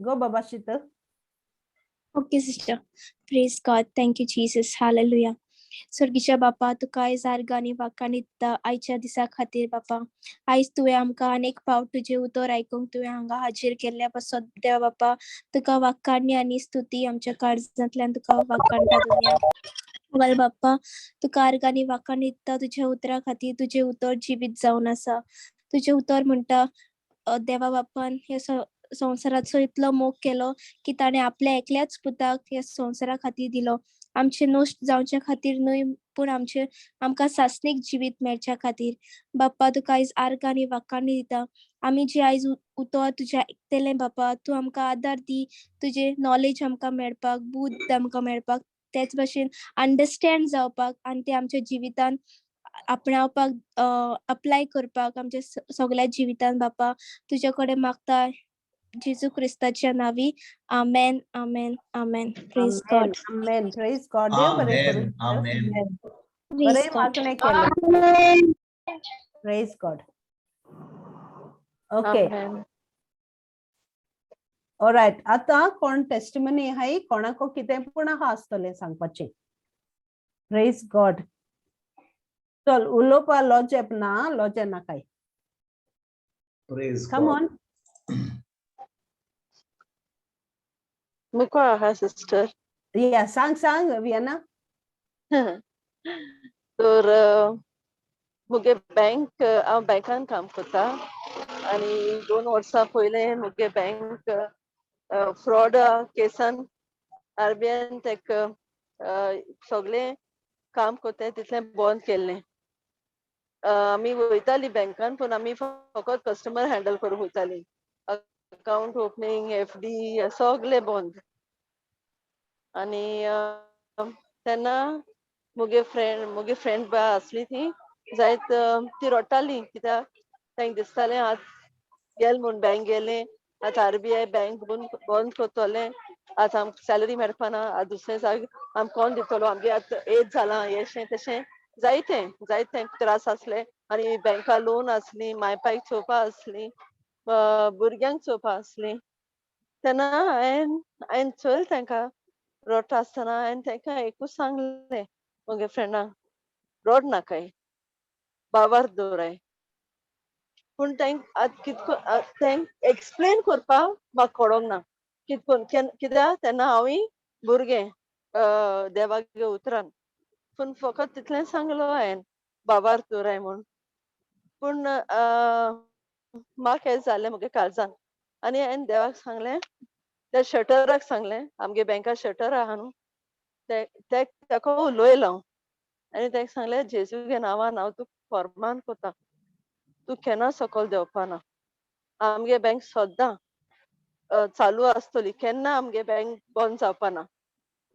Go Baba Shita. Okay sister. Praise God. Thank you Jesus. Hallelujah. स्वर्गीच्या बापा, तुका आयज आर्गां आनी वाकां दिता आयच्या दिसा खातीर बापा. आयज तुवें आमकां अनेक फावट तुजें उतर आयकूंक तुवें हांगा हाजीर केल्ल्या पासत देवा बापा तुका वाकाणी आनी स्तुती आमच्या काळजांतल्यान तुका वाकाणटा दुनिया. वेल बाप्पा, तुका आर्गां आनी वाकां दिता तुज्या उतरा खातीर. तुजें उतर जिवीत जावन आसा. तुजें उतर म्हणटा देवा बाप्पान ह्या संवसाराचो इतलो मोग केलो की ताणें आपल्या एकल्याच पुताक ह्या संवसारा खातीर दिलो, आमचे नश्ट जावचे खातीर न्हय पूण आमचे आमकां सासणीक जिवीत मेळच्या खातीर. बाप्पा तुका आयज आर्गां आनी वाकाणी दिता. आमी जे आयज उतर तुजें आयकतले बापा, तूं आमकां आदार दी, तुजें नॉलेज आमकां मेळपाक, बुद्द आमकां मेळपाक, तेच भाशेन अंडरस्टँड जावपाक आनी ते आमच्या जिवितान आपणावपाक, अप्लाय करपाक आमच्या सगळ्या जिवितान बापा तुज्या कडेन मागता जेजू क्रिस्ताच्या नांवी. आमेन, आमेन, आमेन. Praise God. Amen. Praise God. देव बरें करूं. आमेन. प्रेज बरें गॉड. मागणें केलें. Praise God. Okay. Amen. Alright, आतां कोण टेस्टिमनी आहाय, कोणाको कितें पूण आहा आसतलें सांगपाचें. प्रेज गॉड. चल उलोवपा लॉजेप ना, लॉजे नाकाय. Praise come God. On. मुको आहा सिस्टर. या, सांग सांग वियना. तर मुगे बँक, हांव बँकान काम करता आनी 2 वर्सां पयलें मुगे बँक फ्रॉड केसान आरबीआयन तेक सगळें काम करता तितलें बंद केल्लें. आमी वयताली बँकान पूण आमी फकत कस्टमर हँडल करूंक वयताली. अकावंट ओपनींग, एफडी सगळें बंद. आनी तेन्ना मुगे फ्रेंड बा आसली ती जायत ती रडटाली कित्याक तांकां दिसतालें आतां गेल म्हूण बँक गेलें, आतां आरबीआय बँक बंद करतलें, आतां आमकां सॅलरी मेळपा ना, आतां दुसरे जाग आमकां कोण दितलो, आमगे आतां एज जालां, हेशें तशें जायते जायते त्रास आसले. आनी बँका लोन आसली, माय पायक चोवपा आसली, भुरग्यांक चोवपा आसली. तेन्ना हांवें चोयलें तांकां रडटा आसतना हांवें तांकां एकूच सांगलें म्हगे फ्रेंडांक, रड नाकाय, बाबार दवराय. पूण तांकां आतां कितको तांकां एक्सप्लेन करपाक म्हाका कळोंक ना कितकोन, कित्याक तेन्ना हांवूय भुरगें देवागे उतरान, पूण फकत तितलें सांगलो हांवें बाबार दवराय म्हूण. पूण म्हाका हें जालें म्हगे काळजान आनी हांवें देवाक सांगलें, त्या शटराक सांगलें, आमगे बँका शटर आहा न्हू, ताका उलयलो हांव आनी ताका सांगलें, जेजूगे नांवान हांव तुका फॉर्मान कोता, तूं केन्ना सकयल देंवपा ना, आमगे बँक सद्दां चालू आसतली, केन्ना आमगे बँक बंद जावपा ना.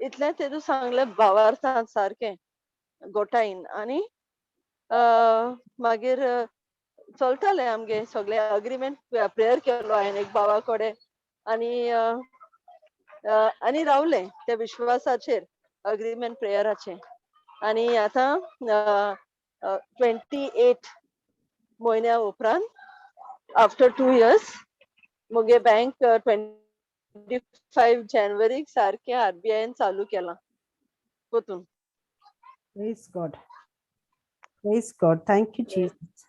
इतलें तेतूं सांगलें भावार्थान सारकें गोटायन. आनी मागीर चलतालें आमगे सगळें अग्रीमेंट प्रेयर केलो हांवें एक बाबा कडेन आनी आनी रावलें त्या विश्वासाचेर अग्रीमेंट प्रेयराचेर. आनी आतां 28 म्हयन्या उपरांत आफ्टर 2 इयर्स मुगे बँक 25 जानेवारीक सारकें आरबीआयन चालू केलां परतून. Praise God. Praise God. Thank you Jesus.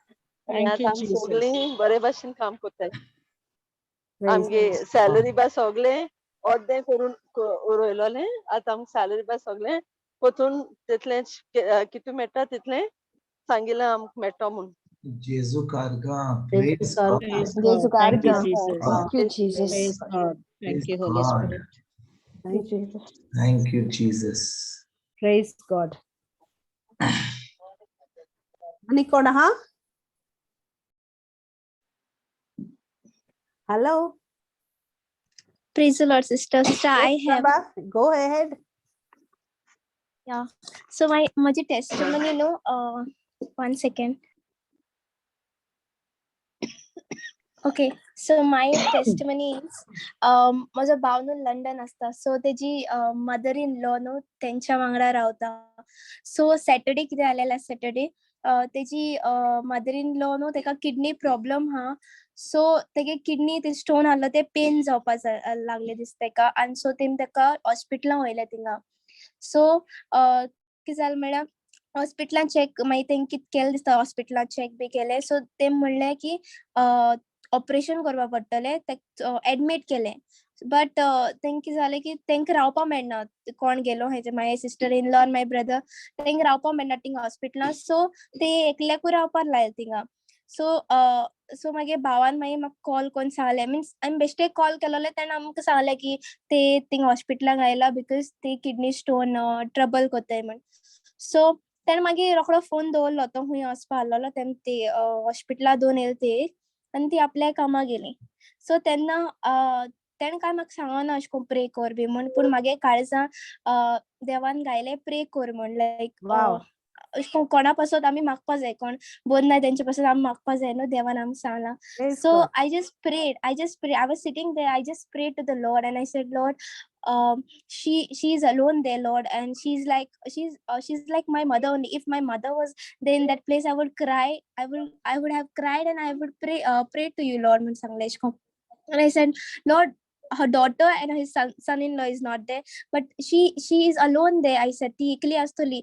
आनी Thank you, आतां आमी Jesus. सगळीं बरे भाशेन काम करताय. Praise आमगे सॅलरी बा सगळें अर्दें करून उरयलोलें, आतां आमकां सॅलरी बा सगळें परतून तितलें कितू मेळटा तितलें सांगिलां आमकां मेळटा म्हूण. जेजू कारगा. Praise God. Praise Jesu God. Thank you, Karga. Jesus. Thank you, Jesus. Praise God. Thank you, Holy God. Spirit. Thank you, Jesus. Thank you, Jesus. Praise God. आनी कोण आहा? Hello. Praise the Lord, sister. Sister, I have. Prabha, go ahead. Yeah. So my म्हजी testimony no, one second. Okay, so my testimony is म्हजो भाव न्हू London आसता, so तेजी mother in law न्हू तेंच्या वांगडा रावता. सो सॅटर्डे कितें जालें, सॅटर्डे तेजी मदर इन लॉ न्हू तेका किडनी प्रॉब्लम हा. सो तेगे किडनी ते स्टोन आहलो, ते पेन जावपा लागले दिसता तेका आनी सो तेमी तेका हॉस्पिटलान व्हयलें थिंगा. सो कितें जालें म्हळ्यार, हॉस्पिटलान चॅक मागीर तेंकां कितें केलें दिसता, हॉस्पिटलान चॅक बी केलें. सो ते म्हणलें की ऑपरेशन करपा पडटलें. तेका एडमीट केलें, बट तेंकां कितें जालें की तेंकां रावपा मेळना. कोण गेलो हेजे, my sister in law आनी my brother, तेंकां रावपा मेळना थिंगा हॉस्पिटलान. सो ते एकल्याकूय रावपाक लायले थिंगा. सो सो मागीर भावान मागीर म्हाका कॉल करून सांगलें, मिन्स आमी बेश्टे कॉल केलोले, तेणें आमकां सांगलें की ते थिंगा हॉस्पिटलान आयला because ते किडनी स्टोन ट्रबल कोत्ताय म्हण. सो तेणें मागीर रोखडो फोन दवरलो. तो खूंय वचपा आहलोलो, तेम ते हॉस्पिटला दोन येयले ते आनी ती आपल्या कामाक गेली. सो तेन्ना तेणें कांय म्हाका सांगना अशें करून प्रे कर बी म्हण, पूण म्हागे काळजां देवान घायलें प्रे कर म्हण, लायक अशें करून कोणा पासत आमी मागपा जाय, कोण बरी नाय तेंचे पासत आमी मागपा जाय न्हू, देवान आमकां सांगलां. Praise So God. I just prayed. I just prayed. I was sitting there. I just prayed to the Lord and I said, "Lord, she's alone there, Lord, and she's like my mother only. If my mother was there in that place, I would cry. I would have cried and I would pray to you, Lord," म्हण सांगलें अशें करून. And I said, "Lord, her daughter and his son-in-law is not there, but she is alone there." I said, "ती एकली आसतली,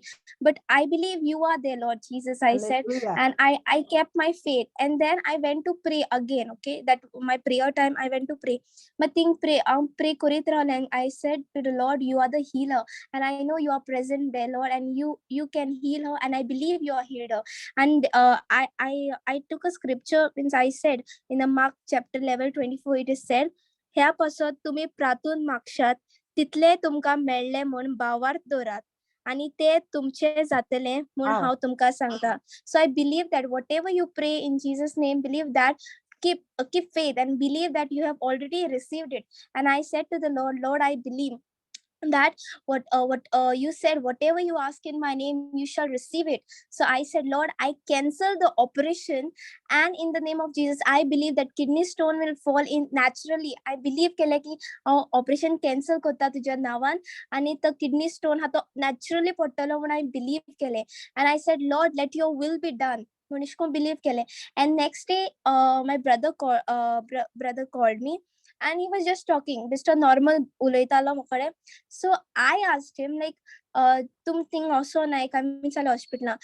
but I believe you are there, Lord Jesus," I said. Hallelujah. And I kept my faith and then I went to pray again. Okay, that my prayer time, I went to pray, but think pray pray करीत रावलें and I said to the Lord, "You are the healer and I know you are present there, Lord, and you can heal her and I believe you are healed her." And I took a scripture, means I said in the Mark chapter 11 24, it is said, "ह्या पासत तुमी प्रातून मागशात तितले तुमकां मेळ्ळे म्हूण भावार्थ दवरात आनी ते तुमचे जातले म्हूण हांव तुमकां सांगता." So I believe that whatever you pray in Jesus' name, believe that, keep faith and believe that you have already received it. And I said to the Lord, "Lord, I believe that what you said, whatever you ask in my name, you shall receive it." So I said, "Lord, I cancel the operation and in the name of Jesus, I believe that kidney stone will fall in naturally." I believe केलें की हांव operation cancel करता तुज्या नांवान आनी तो kidney stone हा तो नॅचरली पडटलो म्हूण I believe केलें. And I said, "Lord, let your will be done," म्हूण अशें करून बिलीव केलें. And next day my brother called me and he was just talking, बेश्टो नॉर्मल उलयतालो म्हाका. So I asked him like, "तुम थिंग वचो नाय काय?" मीन्स जालें हॉस्पिटलान.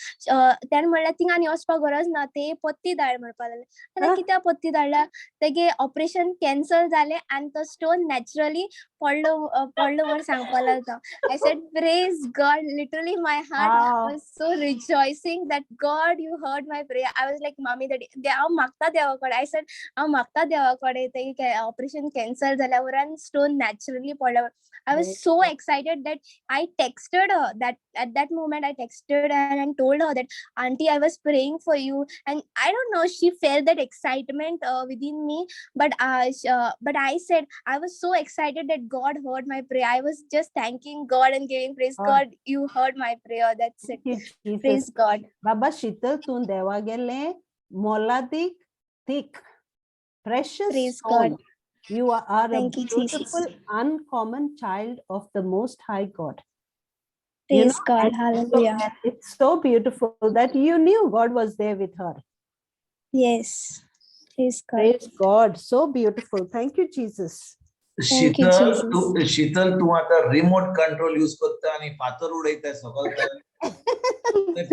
तेणें म्हणलें, "थिंग आनी वचपाक गरज ना, ते पत्ती धाड" म्हणपाक लागले. आनी कित्याक पत्ती धाडल्या? तेगे ऑपरेशन कॅन्सल जालें आनी तो स्टोन नॅचरली पडलो म्हण सांगपाक लागलो. I said, "Praise God." Literally my heart was so rejoicing that, "God, you heard my prayer." I was like, "Mommy, daddy, हांव मागता देवा कडेन." I said, "हांव मागता देवा कडेन, तेगे ऑपरेशन कॅन्सल जाल्या उपरांत स्टोन नॅचरली पडल्या." I was Praise so God. Excited that I texted her, that at that moment I texted her and told her that, "Auntie, I was praying for you." And I don't know, she felt that excitement within me, but I said I was so excited that God heard my prayer. I was just thanking God and giving praise. God. "God, you heard my prayer." That's it. Thank you, Jesus. Praise God. Baba Sheetal, तूं देवा गेलें मोलादीक तीक precious Praise stone. God. You are a Thank you, Jesus. Beautiful, uncommon child of the Most High God. You Praise know, God. and Hallelujah. It's so beautiful that you knew God was there with her. Yes. Praise God. Praise God. So beautiful. Thank you, Jesus. Thank you, Sheetal Jesus. तूं, शीतल, तूं आता remote control use करता आणि फातर उडयता सकयल.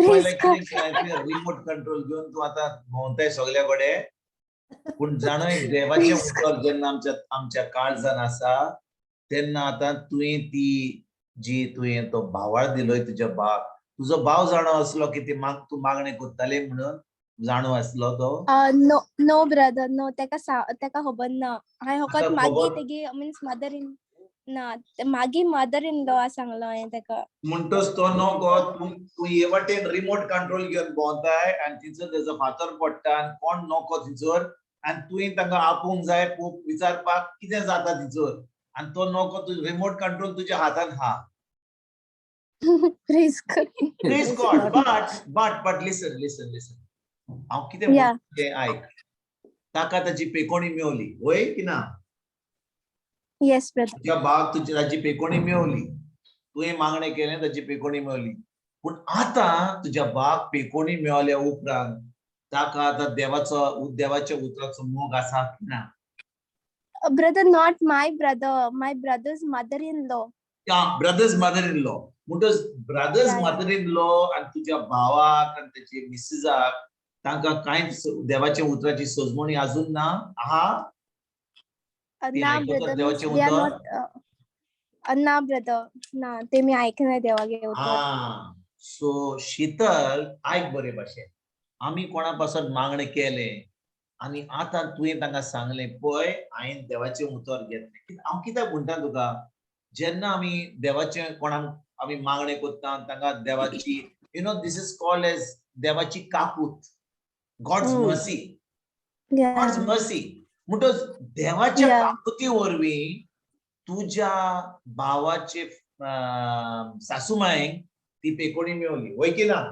Praise God. Remote control घेवन तूं आता भोंवताय सगल्या कडेन. पूण जाणा, एक देवाचें Praise उतर जेन्ना आमच्या आमच्या काळजान आसा तेन्ना आतां तुवें ती जी तुवें तो भावाळ दिलोय तुज्या भावाक, तुजो भाव जाणो आसलो की ती माग तूं मागणें करताली म्हणून? जाणो आसलो तो? No, brother, no. तेका खबर ना. हांवें फकत आतां मागीर तेगे मिन्स मदर इन ना, मागीर मदर इन लॉ सांगलो हांवें तेका. म्हणटोच तो नको. तूं तूं हे वाटेन रिमोट कंट्रोल घेवन भोंवताय आनी थिंयसर तेजो फातर पडटा आनी कोण नको थिंयसर आनी तुवें तांकां आपोवंक जाय पोप विचारपाक कितें जाता थिंयसर आनी तो नको. तूं रिमोट कंट्रोल तुज्या हातान हा. Praise God. Praise God. But listen, listen, listen. हांव कितें म्हणटा तें आयक. ताका ताची पेकोणी मेवली, वय की ना? Yes, brother. तुज्या भावाक तुजी ताची पेकोणी मेवली. तुवें मागणें केलें, ताची पेकोणी मेवली. पूण आतां तुज्या भावाक पेकोणी मेवल्या उपरांत ताका आतां देवाचो, देवाच्या उतराचो मोग आसा की ना? Brother, not my brother, my brother's mother-in-law. Brothers mother in law. म्हणटच brothers mother in law आनी तुज्या भावाक आनी ताची मिसेसाक, तांकां कांयच देवाच्या उतराची सजमणी अजून ना आहा? ती ना आयकतात ब्रदर, देवाचें they are उतर? Not. ना ब्रदर, ना, ते मी ऐकनाय देवागे उतर. हा, सो शीतल, आयक बरे भाशेन. आमी कोणा पासत मागणें केलें आनी आतां तुवें तांकां सांगलें, पळय, हांवें देवाचें उतर घेतलें. हांव कित्याक म्हणटा तुका, जेन्ना आमी देवाचें कोणाक आमी मागणें करता, तांकां देवाची, this is called as देवाची काकूत, गॉड्स मर्सी. God's mercy. म्हणटच देवाच्या काकुती वरवीं तुज्या भावाचे सासूमायक ती पेकोणी मेवली, वय की ना?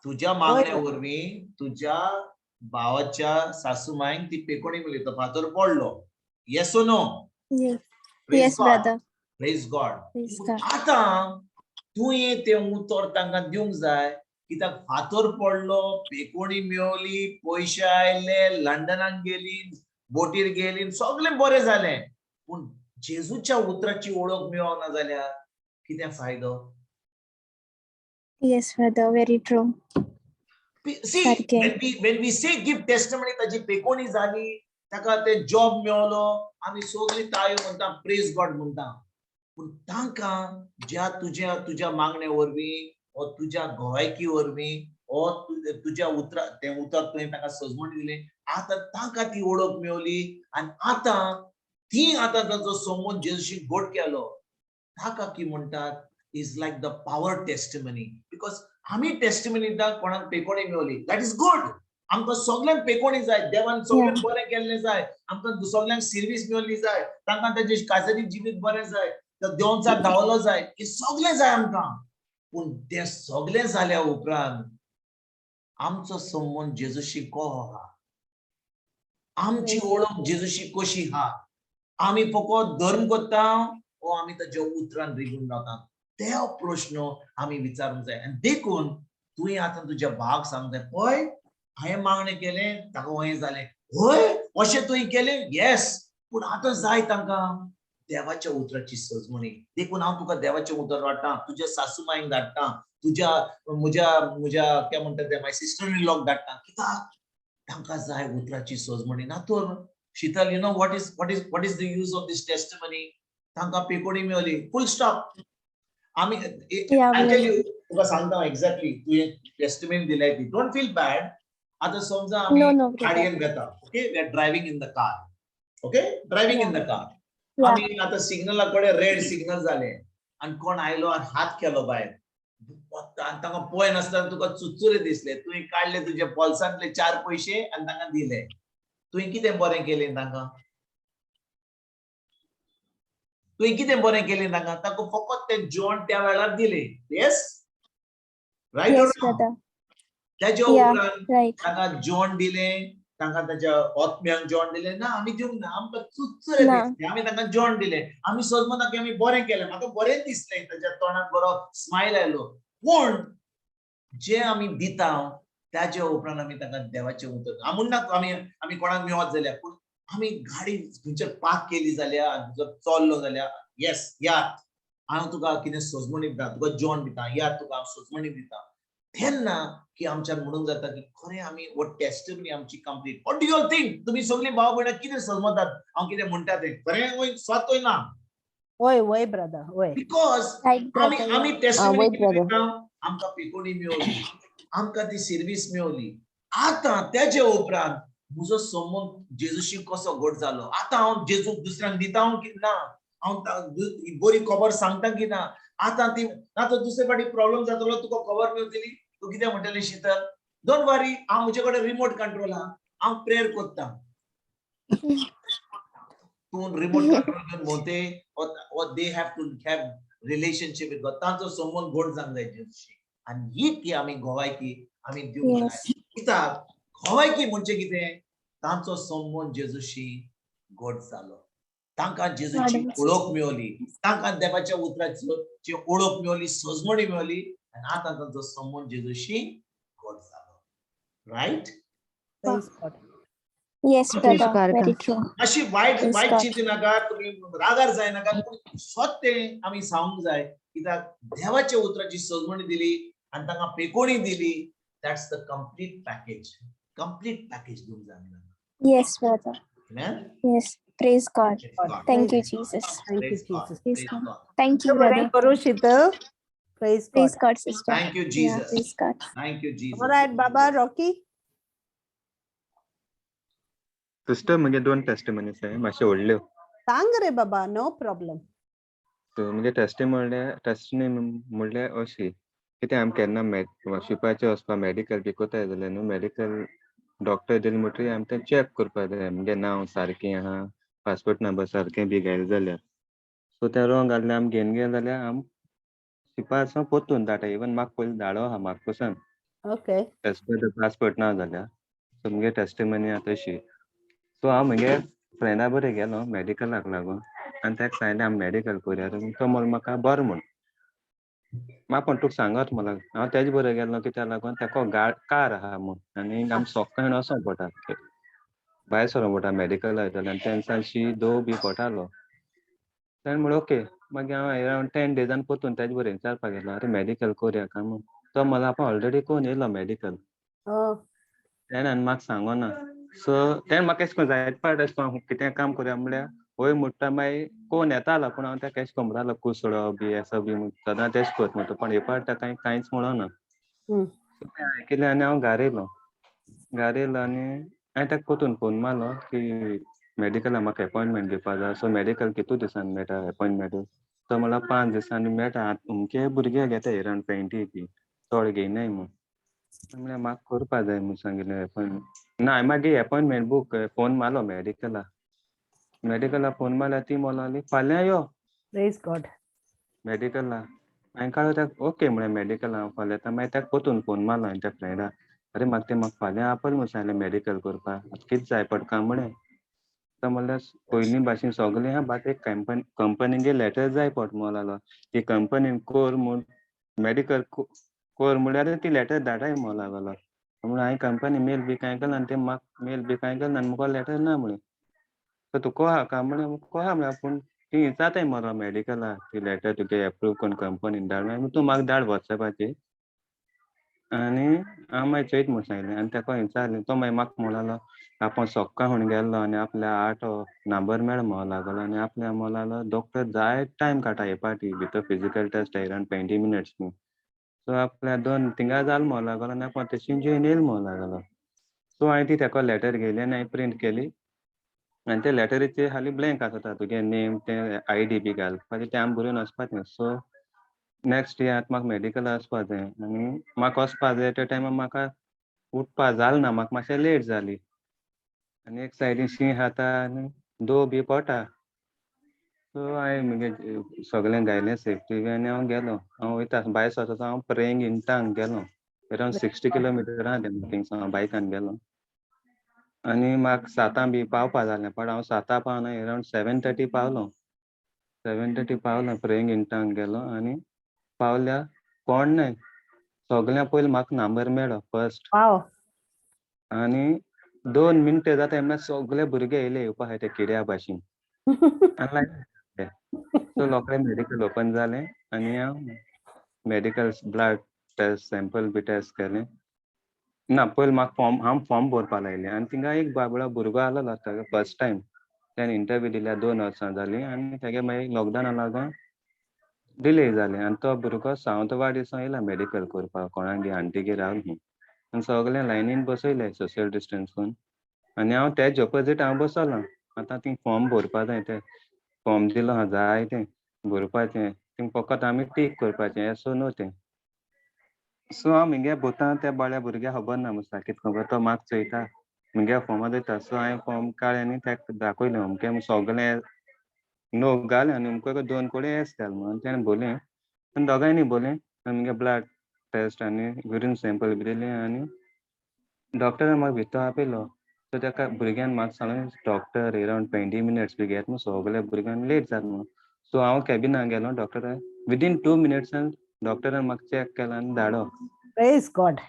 तुज्या मागण्या वरवीं तुज्या भावाच्या सासूमायक ती पेकोणी मेवली. तो फातर पडलो, yes no? Yes. Yes, brother. Praise God. Praise God. आतां तुवें तें उतर तांकां दिवंक जाय, कित्याक फातर पडलो, पेकोणी मेवली, पयशे आयले, लंडनाक गेली, बोटीर गेली, सगळें बरें जालें, पूण जेजूच्या उतराची ओळख मेळना जाल्यार कितें फायदो? Yes, brother, very true. See, सारकें. when we say give testimony, ताची पेकोणी जाली, ताका ते जॉब मेवलो, आमी सगळीं ताळयो म्हणटा, प्रेज गॉड म्हणटा. पूण तांकां ज्या तुज्या मागणे वरवीं वो तुज्या गोवायकी वरवीं वो तुज्या उतरा, तें उतर तुवें ताका सजमणी दिलें, आतां तांकां ती ओळख मेवली आनी आतां ती आतां ताचो संबंद जेजूशी घट केलो, ताका की म्हणटात is like the power testimony. Because आमी टेस्टिमनी दिता कोणाक पेकोणी मेवली, that is good. आमकां सगल्यांक पेकोणी जाय, देवान सगळ्यांक बरें केल्लें जाय, आमकां सगल्यांक सिर्वीस मेवली जाय, तांकां ताजें काजरी जिवीत बरें जाय, देवचार धांवलो जाय, हें सगळें जाय आमकां. पूण तें सगळें जाल्या उपरांत आमचो संबंद जेजूशी कसो आहा? आमची ओळख जेजूशी कशी आहा? आमी फकत धर्म करता वो आमी ताच्या उतरान रिगून रावता? ते प्रश्न आमी विचारूंक जाय. आनी देखून तुवें आतां तुज्या भावाक सांगूंक जाय, पळय, हांवें मागणें केलें, ताका हें जालें. हय, अशें तुवें केलें? येस. पूण आतां जाय तांकां देवाच्या उतराची सजमणी. देखून हांव तुका देवाचें उतर वाडटा, तुज्या सासू मायक धाडटा, तुज्या म्हज्या म्हज्या काय म्हणटा ते, माय सिस्टर इन लॉक धाडटा, कित्याक तांकां जाय उतराची सजमणी. ना तर शीतल, you know what is the use of this testimony? तांकां पेकोणी मेवली, फुल स्टॉप. आमी I tell you, तुका सांगता एक्झॅक्टली, तुवें टेस्टिमनी दिल्या ती, don't feel bad. आतां समजा आमी No, brother. गाडयेन वेता, okay, we are driving in the car, okay, driving in the car. आमी आतां सिग्नला कडेन रेड सिग्नल जाले आनी कोण आयलो आनी हात केलो भायर आनी तांकां पळय नासतना तुका चुचुरे दिसले. तुवें काडले तुजे बोल्सांतले चार पयशे आनी तांकां दिले. तुवें कितें बरें केलें तांकां? तुवें कितें बरें केलें तांकां? तांकां फकत तें जेवण त्या वेळार दिलें, येस, रायट? Yes, brother. त्याच्या उपरांत तांकां जेवण दिलें, तांकां ताच्या आत्म्यांक जेवण दिलें ना? आमी दिवंक ना. आमकां चुचुरे ना. दिसले, आमी तांकां जेवण दिलें. आमी समजना की आमी बरें केलें. म्हाका बरें दिसलें, ताच्या तोंडाक बरो स्मायल आयलो. पूण जे आमी दिता, त्याच्या उपरांत आमी तांकां देवाचें उतर, हांव म्हणना आमी कोणाक मेवत जाल्यार, पूण आमी गाडी खंयसर पार्क केली जाल्यार आनी जर चल्लो जाल्यार, येस, यात, हांव तुका कितें सजमणी दिता, तुका जेवण दिता, या तुका हांव सजमणी दिता, तेन्ना की आमच्यान म्हणूंक जाता की खरें आमी हो टेस्टिमनी आमची complete. What do you think? तुमी सगळीं भाव भयणां कितें समजतात हांव कितें म्हणटा तें? खरें वय, सत वय ना? वय वय ब्रदर, वय. Because Right, आमी brother. आमी टेस्टिमनी वय, कितें brother. दिता? आमकां पेकोणी मेवली, आमकां ती सिर्वीस मेवली, आतां तेजे उपरांत म्हजो संबंद जेजूशी कसो घट जालो? आतां हांव जेजूक दुसऱ्यांक दिता की ना? हांव बरी खबर सांगता की ना? आतां ती ना तर दुसरे फाटी प्रॉब्लम जातलो. तुका खबर मेवतली, तूं कितें म्हणटलें? शीतल, don't worry, हांव म्हजे कडेन रिमोट कंट्रोल आहा, हांव प्रेयर करता. तूं रिमोट कंट्रोल घेवन भोंवते or they have to have relationship with God. तांचो संबंद घट जावंक जाय जेजूशी आनी ही ती आमी गोवायकी आमी दिवंक जाय, कित्याक भलायकी म्हणजे कितें? तांचो संबंद जेजूशी घट जालो, तांकां जेजूची ओळख मेवली, तांकां देवाच्या उतराची ओळख मेवली, सजमणी मेवली आनी आतां तांचो संबंद जेजूशी घट जालो. Right? Praise God. Yes, brother. God. Very true. अशी वायट Praise वायट God. चिंती नाका, तुमी रागार जायनाका, पूण सत तें आमी सांगूंक जाय, कित्याक देवाच्या उतराची सजमणी दिली आनी तांकां पेकोणी दिली. That's the complete package. Complete package दिवंक जाय आमी तांकां. Yes, brother. Amen? Yes. Praise God. Praise God. Thank you, Jesus. Thank you, Praise God. Jesus. Praise Praise God. God. Thank you, बरें brother. करू शीतल. Praise God. Praise God, sister. Thank you, Yeah, Jesus. praise God. Thank you, Jesus. All right, Baba Rocky. Sister, म्हगे दोन testimonies आहाय मातशे व्हडल्यो. सांग रे बाबा, नो प्रॉब्लेम. सो म्हगे टेस्टी म्हणल्यार, टेस्टिमनी म्हणल्यार अशी कितें, आमी केन्ना शिपाचें वचपा मेडिकल बी कोताय जाल्यार न्हू, मेडिकल डॉक्टर दिले म्हणटरीर आमी तें चॅक करपा जाय, आमगे नांव सारकें आहा, पासपोर्ट नंबर सारकें बी घायलें जाल्यार. सो तें रोंग घातलें आमी घेवन गेले जाल्यार आम शिपा सावन परतून धाडटा. इवन म्हाका पयलीं धाडो आहा म्हाका पसून एज पर पासपोर्ट ना जाल्यार. सो मुगे टेस्टिमनी आहा तशी. सो हांव म्हगे फ्रेंडा बरें गेलो मेडिकलाक लागून आनी ताका सांगलें आमी मेडिकल करुया. तो म्हणलो म्हाका बरें म्हूण, म्हाका पण तुका सांगत म्हणलो. हांव तेजे बरोबर गेल्लो कित्याक लागून ताका कार आहा म्हूण आनी आमी सकाळीं वचोंक पडटा, भायर सरोंक पडटा मेडिकला वयताले आनी तेन्ना शी दो बी पडटालो. तेणें म्हणलें ओके. मागीर हांव अरावंड 10 डेजान परतून तेजे बरोबर विचारपाक गेलो, आरे मेडिकल करुया काय म्हूण. तो म्हणलो आपूण ऑलरेडी करून येयलो मेडिकल. तेणें आनी म्हाका सांगोना. सो तेणें म्हाका एशें करून जायते फावट एशें करून कितें काम करुया म्हळ्यार वय म्हणटा, मागीर कोण येतालो, पूण हांव ताका एशें करून म्हणटालो कुसडो बी असो बी म्हूण, सदांच तेश करता म्हणटा, पूण हे फावट ताका कांय कांयच म्हणोना. सो तें आयकलें आनी हांव घार येयलो. घार येयलो आनी हांवें ताका परतून फोन मारलो की मेडिकला म्हाका एपॉयंटमेंट घेवपा जाय. सो मेडिकल कितू दिसांनी मेळटा एपॉयंटमेंट? तो म्हणला 5 दिसांनी मेळटा. आतां अमके भुरगे घेता एरावंड 20 बी, चड घेयनाय म्हूण. म्हणल्यार म्हाका करपा जाय म्हूण सांगिल्लें एपॉयंटमेंट. ना, हांवें मागीर एपॉयंटमेंट बूक फोन मारलो मेडिकला. मेडिकला फोन मारल्यार ती म्हणली फाल्यां यो. Praise God. मेडिकला हांवें काडलो ताका ओके म्हळें मेडिकला हांव फाल्यां येता. मागीर ताका परतून फोन मारलो हांवें त्या फ्रेंडा, अरे म्हाका तें म्हाका फाल्यां आपय म्हूण सांगलें मेडिकल करपाक, आतां कितें जाय पडटा काय म्हळें. तो म्हणल्यार पयलीं भाशेन सगलें आहा, बट एक कंपनीगे लेटर जाय पडटा म्हणूंक लागलो. ती कंपनीन कोर म्हूण मेडिकल कोर म्हळ्यार ती लेटर धाडाय म्हणूंक लागलो. म्हणून हांवें कंपनी मेल बी कांय केलें आनी ते म्हाका मेल बी कांय केलें आनी मुको लेटर ना म्हळें. सो तुका कोहा काय म्हळें, कोहा म्हळ्यार पूण ती विचारताय मरो मेडिकला ती लेटर तुगे एप्रूव करून कंपनीन धाड, मागीर तूं म्हाका धाड वॉट्सॅपाचेर आनी हांव मागीर चोयत म्हूण सांगलें. आनी ताका विचारलें, तो मागीर म्हाका म्हणूंक लागलो आपूण सकाळ फुडें गेल्लो आनी आपल्या आठ नंबर मेळ्ळो म्हणूंक लागलो आनी आपल्या म्हणूंक लागलो डॉक्टर जायत टायम काडटा हे पाटी भितर फिजिकल टेस्ट अरावंड 20 मिनट्स न्हू. सो आपल्या दोन थिंगा जाल म्हणूंक लागलो आनी आपूण तशी जेवन येयल म्हणूंक लागलो. सो हांवें ती ताका लेटर घेयली आनी हांवें प्रिंट केली आनी ते लेटरीचेर खाली ब्लँक आसता तुगे नेम ते I D B घालपाचें तें आमी बरोवन वचपाचें. सो नेक्स्ट डे आतां म्हाका मेडिकला वचपा जाय आनी म्हाका वचपा जाय त्या टायमार म्हाका उठपा जालें ना, म्हाका मातशें लेट जाली आनी एक सायडीन शीं खाता आनी दो बी पोटा. सो हांवें म्हगे सगळें घायलें सेफ्टी बी आनी हांव गेलो. हांव वयता भायर सरता हांव प्रेयींग इन टंग गेलो, अरावंड 60 किलोमिटर आहा तें थिंगसावन हांव बायकान गेलो आनी म्हाका सातां बी पावपा जालें, बट हांव सातां पावना, अरावंड 7:30 पावलो. 7:30 पावलो, प्रेयींग इन टंग गेलो आनी पावल्या कोण नाय, सगळ्यां पयलीं म्हाका नंबर मेळ्ळो फर्स्ट. आनी 2 मिनटां जाता म्हणल्यार सगळे भुरगे येयले येवपा आहाय ते किड्या भाशेन. आनी लायन. सो रोखडें मेडिकल ओपन जालें आनी हांव मेडिकल ब्लड टेस्ट सॅम्पल बी टेस्ट केलें. ना पयलीं म्हाका फॉर्म, हांव फॉर्म भरपा लायलें आनी थिंगा एक बाबडो भुरगो आसलेलो ताका फर्स्ट टायम तेणें इंटरव्यू दिल्या, 2 वर्सां जालीं आनी तेगे मागीर लॉकडावना लागून डिले जालें आनी तो भुरगो सावंतवाडी सावन येयला मेडिकल करपाक, कोणागे आंटीगेर रावलो न्हू. आनी सगळें लायनीन बसयलें सोशल डिस्टन्स करून आनी हांव तेजे ऑपोजीट हांव बसलो. आतां थिंग फॉर्म भरपा जाय, तें फॉर्म दिलो आहा जाय तें भरपाचें, थिंग फकत आमी टीक करपाचें येसो न्हू तें. सो हांव म्हगे भोंवता त्या बाळ्या भुरग्याक खबर ना मुसा कितें खबर, तो म्हाका चोयता म्हगे फॉर्मा दिता. सो हांवें फॉर्म काडलें आनी ताका दाखयलें अमकें सगळें नो घालें आनी अमके 2 कडेन येस घाल म्हणून तेणें भरलें आनी दोगांयनी भरलें आनी म्हगे ब्लड टेस्ट आनी युरीन सॅम्पल बी दिलें आनी डॉक्टरान म्हाका भितर आपयलो. सो तेका भुरग्यान म्हाका सांगलें डॉक्टर एरावंड 20 मिनट्स बी घेत न्हू, सगळे भुरग्यांक लेट जाता म्हणून. सो हांव कॅबिनाक गेलो. डॉक्टरान विदीन 2 मिनट्सान डॉक्टरान म्हाका चॅक केलो आनी धाडो. Praise God.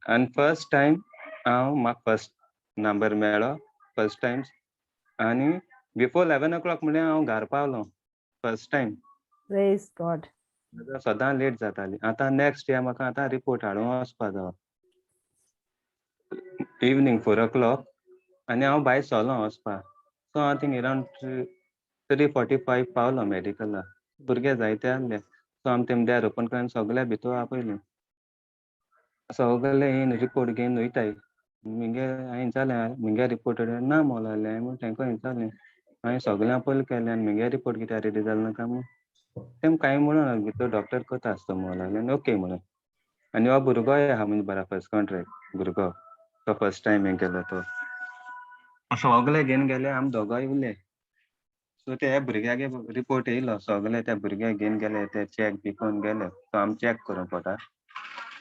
आनी फर्स्ट टायम हांव म्हाका फर्स्ट नंबर मेळ्ळो फर्स्ट टायम आनी बिफोर 11 o'clock म्हणल्यार हांव घरा पावलो फर्स्ट टायम. Praise God. सदां लेट जाताली. आतां नेक्स्ट इयर म्हाका आतां रिपोर्ट हाडूंक वचपा जावो इवनींग 4 o'clock आनी हांव भायर सरलो वचपा. सो हांव थिंग अरावंड 3:45 पावलो मेडिकला. भुरगे जायते आहले. सो आमी तेम दार ओपन करून सगळे भितर आपयले. सगळे येवन रिपोर्ट घेवन वयताय. मुगे हांवें विचारलें, मुगे रिपोर्ट ना म्हणो लागले. हांवें म्हण तेंका विचारलें, हांवें सगळ्यां पयलीं केलें आनी मुगे रिपोर्ट कित्याक रेडी जालो ना काय म्हूण. तेम कांय म्हणना, भितर डॉक्टर करता आसतो म्हणो लागले आनी ओके म्हणून. आनी हो भुरगोय आहा म्हणजे बरा फर्स्ट कॉन्ट्रॅक्ट भुरगो, तो फर्स्ट टायम हें केलो तो. सगळे घेवन गेले, आमी दोगांय उरले. सो ते भुरग्यागे रिपोर्ट येयलो, सगळे त्या भुरग्याक घेवन गेले, ते चॅक बी करून गेले. सो आमी चॅक करूंक पडटा.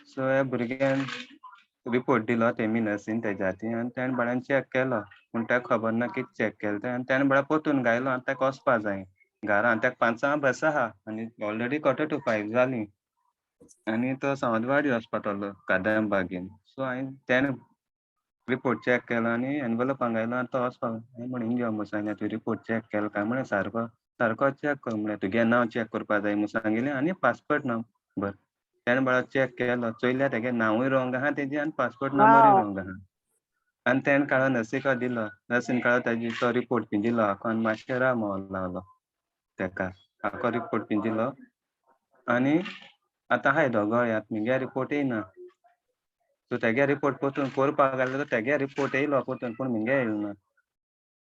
सो ह्या भुरग्यान रिपोर्ट दिलो तेमी नर्सीन तेज्या हातीन आनी तेणें बाळ्यान चॅक केलो. पूण ताका खबर ना कितें चॅक केलें तें आनी तेणें बळ्या परतून घायलो आनी ताका वचपा जाय घरा आनी ताका 5 बस आहा आनी ऑलरेडी 4:45 जाली आनी तो सावंतवाडी वचपा कादंबागेन. सो हांवें तेणें रिपोर्ट चॅक केलो आनी एनवलपान घायलो आनी तो वचपाक. हांवें म्हणलें, हिंग यो म्हूण सांगलें, तुवें रिपोर्ट चॅक केलो काय म्हणलें, सारको सारको चॅक कर म्हणलें, तुगे नांव चॅक करपा जाय म्हूण सांगिल्लें आनी पासपोर्ट नंबर. तेणें बरो चॅक केलो, चोयल्यार तेगे नांवूय रोंग आहा तेजें आनी पासपोर्ट नंबरूय रोंग आहा. आनी तेणें काडून नर्सीक दिलो. नर्सीन काडून तेजी तो रिपोर्ट पिंजिलो आखो आनी मातशें राव म्हणून लागलो तेका. आखो रिपोर्ट पिंजिलो आनी आतां हाय दोगोय आतां मुगे रिपोर्ट येयना. सो तेगे रिपोर्ट परतून करपाक घातलो, तेगे रिपोर्ट येयलो परतून, पूण मुगे येयलो ना.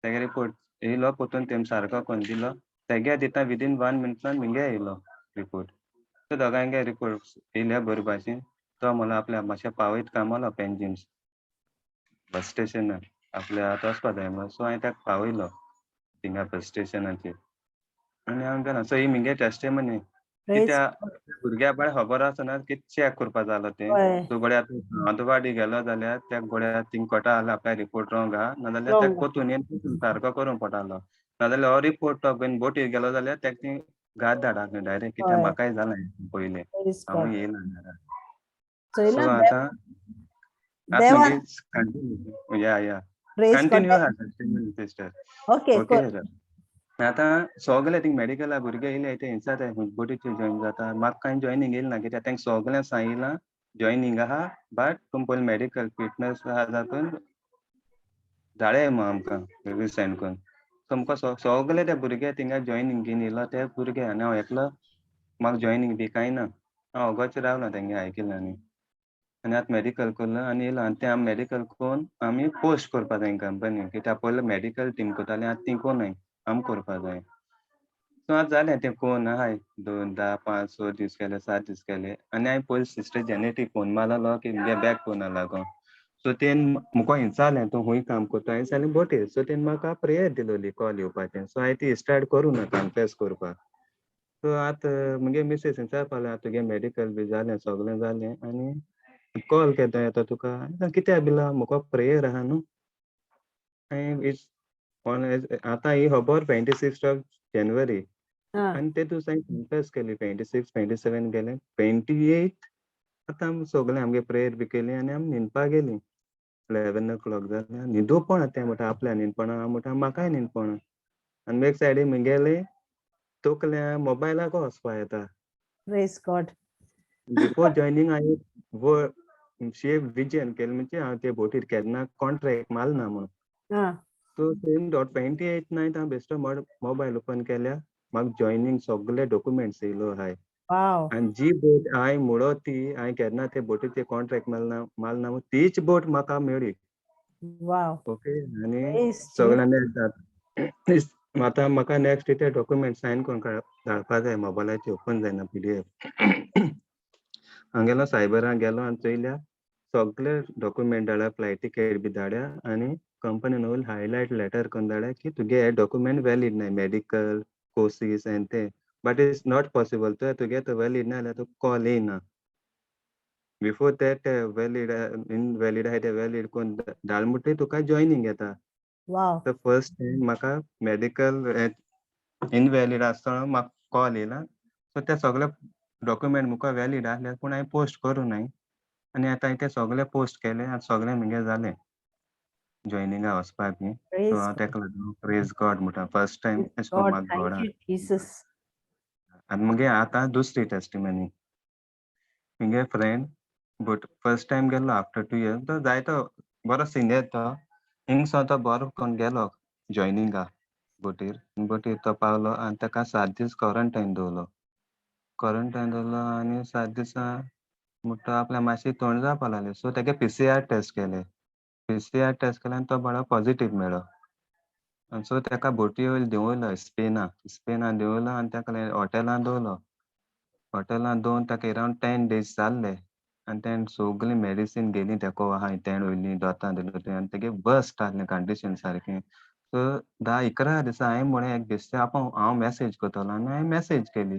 तेगे रिपोर्ट येयलो परतून, तेम सारको करून दिलो. तेगे दिता विदीन 1 मिनटान मुगे येयलो रिपोर्ट. सो दोगांयगे रिपोर्ट येयल्या बरे भाशेन. तो म्हणलो आपल्या मातशें पावयत काय म्हणलो पेंजिम्स बस स्टेशनार आपल्या आतां वचपा जाय म्हणून. सो हांवें ताका पावयलो थिंगा बस स्टेशनाचेर आनी हांव गेलो. सो ही मुगे टेस्टिमनी. कित्याक भुरग्या बाय खबर आसना कितें चॅक करपा जालो तें. सो गड्या आतां सावंतवाडी गेलो जाल्यार त्या गोड्या थिंग कोटा आसलो आपल्या रिपोर्ट रोंग आहा, नाजाल्यार ताका परतून येवन सारको करूंक पडटालो. नाजाल्यार हो रिपोर्ट तो घेवन बोटीर गेलो जाल्यार ताका ती घात धाडा डायरेक्ट. कित्याक म्हाकाय जालें पयलें, हांव येयला घरा. सो आतां कंटिन्यू या या कंटिन्यू आहा सिस्टर. ओके आतां सगळे थिंग मेडिकला भुरगे येयले ते हिंसा बोटीचेर जॉईन जाता. म्हाका कांय जॉयनींग येयलें ना कित्याक तांकां सगळ्यांक सांगिलां जॉयनींग आहा, बट तुमी पयलीं मेडिकल फिटनस आहा जातून धाडे म्हूण आमकां रिव्यू सेंड करून. सो आमकां सगळे ते भुरगे थिंगा जॉयनींग घेवन येयलो ते भुरगे आनी हांव एकलो म्हाका जॉयनींग बी कांय ना. हांव ओगोच रावलो तेंगे आयकिलें आनी आनी आतां मेडिकल करलो आनी येयलो. आनी तें आमी मेडिकल करून आमी पोस्ट करपा जाय कंपनी, कित्याक पयलीं मेडिकल टीम करताली, आतां ती कोण आमी करपा जाय. सो आतां जालें तें कोण आहाय 2, 10, 5, 6 दीस केले, 7 दीस केले आनी हांवें पयलीं सिस्टर जेनेटी फोन मारलो की मुगे बॅग कोण लागो. सो तेन म्हाका विचारलें तूं खूंय काम करता, हांवें सांगलें बोटीर. सो तेन म्हाका प्रेयर दिलोली कॉल येवपाचें. सो हांवें ती स्टार्ट करूं ना कन्फेस करपाक. सो आतां मुगे मिसेस विचारपा लागली, तुगे मेडिकल बी जालें सगळें जालें आनी कॉल केन्ना येता तुका, कित्याक बिला म्हाका प्रेयर आहा न्हू. आतां ही खबर 26 ऑफ जानेवारी आनी ते दिसा हांवें कन्फेस केली. 26, 27 गेले, 28 आतां आमी सगळें आमगे प्रेयर बी केली आनी आमी न्हिदपाक गेली. 11 o'clock जालें, न्हिदू पडना तें म्हणटा आपल्या न्हीद पडना, हांव म्हणटा म्हाकाय न्हीद पडना. आनी एक सायडीन मुगेले तकल्या मोबायलाक वचपा येता. Praise God. Before joining हांवें शेप विजन केलें, म्हणजे हांव ते बोटीर केन्ना कॉन्ट्रॅक्ट मारना म्हणून. सो सेम डॉट 28 नायट हांव बेश्टो मोबायल ओपन केल्या, म्हाका जॉयनींग सगळे डॉक्युमेंट्स येयलो आहाय. आनी जी बोट हांवें म्हणो ती हांवें केन्ना ते बोटीचे कॉन्ट्रॅक्ट मारना मारना म्हूण तीच बोट म्हाका मेळ्ळी. ओके आनी सगळ्यांनी आतां म्हाका नेक्स्ट ते डॉक्युमेंट सायन करून धाडपा जाय, मोबायलाचेर ओपन जायना PDF. हांव गेलो सायबरान गेलो आनी चोयल्या सगळे डॉक्युमेंट धाडल्या, फ्लायट टिकेट बी धाडल्या आनी कंपनीन वयर हायलायट लेटर करून धाडल्या की तुगे हे डॉक्युमेंट वॅलीड नाय, मेडिकल कोर्सीस आनी ते, बट it's not possible, तुगे तो वॅलीड ना जाल्यार तुका कॉल येयना. बिफोर that valid invalid आहाय ते व्हॅलीड कोन्न धाड म्हणटकीर तुका जॉयनींग येता. वाव. सो फर्स्ट टायम म्हाका मेडिकल इनव्हॅलीड आसतना म्हाका कॉल येयला. सो ते सगळे डॉक्युमेंट मुखार व्हॅलीड आहले, पूण हांवें पोस्ट करूं नाय आनी आतां हांवें ते सगळे पोस्ट केले आनी सगळें मुगे जालें जॉयनिंगा वचपाक बी. सो प्रेज हांव तेका लागून प्रेज गॉड म्हणटा, फर्स्ट टायम अशें करून गॉड. म्हाका thank गॉडा. You Jesus. आनी मुगे आतां दुसरी टेस्टिमनी. मुगे फ्रेंड बट फर्स्ट टायम गेल्लो आफ्टर 2 इयर्स. तो जायतो बरो सिनियर तो. हिंगसो तो बरो कोन्न गेलो जॉयनिंगा बोटीर. बोटीर तो पावलो आनी ताका 7 दीस क्वॉरंटायन दवरलो. क्वॉरंटायन दवरलो आनी 7 दिसां म्हणटा आपल्या मातशी तोंड जावपा लागलें. सो तेगे पीसीआर टेस्ट केले. पीसीआर टेस्ट केले आनी तो बरो पॉझिटीव मेळ्ळो. आनी सो ताका बोटी वयलो देंवयलो स्पेना. स्पेना देंवयलो आनी ताका हॉटेलान दवरलो. हॉटेलान दवरून ताका अरावंड 10 डेज जाल्ले आनी तेणें सगळीं मेडिसीन गेली तेको आहाय तेणें वयलीं दोतां दिलो तें आनी तेगे वर्स्ट आहलें कंडिशन सारकें. सो 10-11 दिसा हांवें म्हळें एक बेश्टें आपूण हांव मॅसेज करतलो आनी हांवें मॅसेज केली.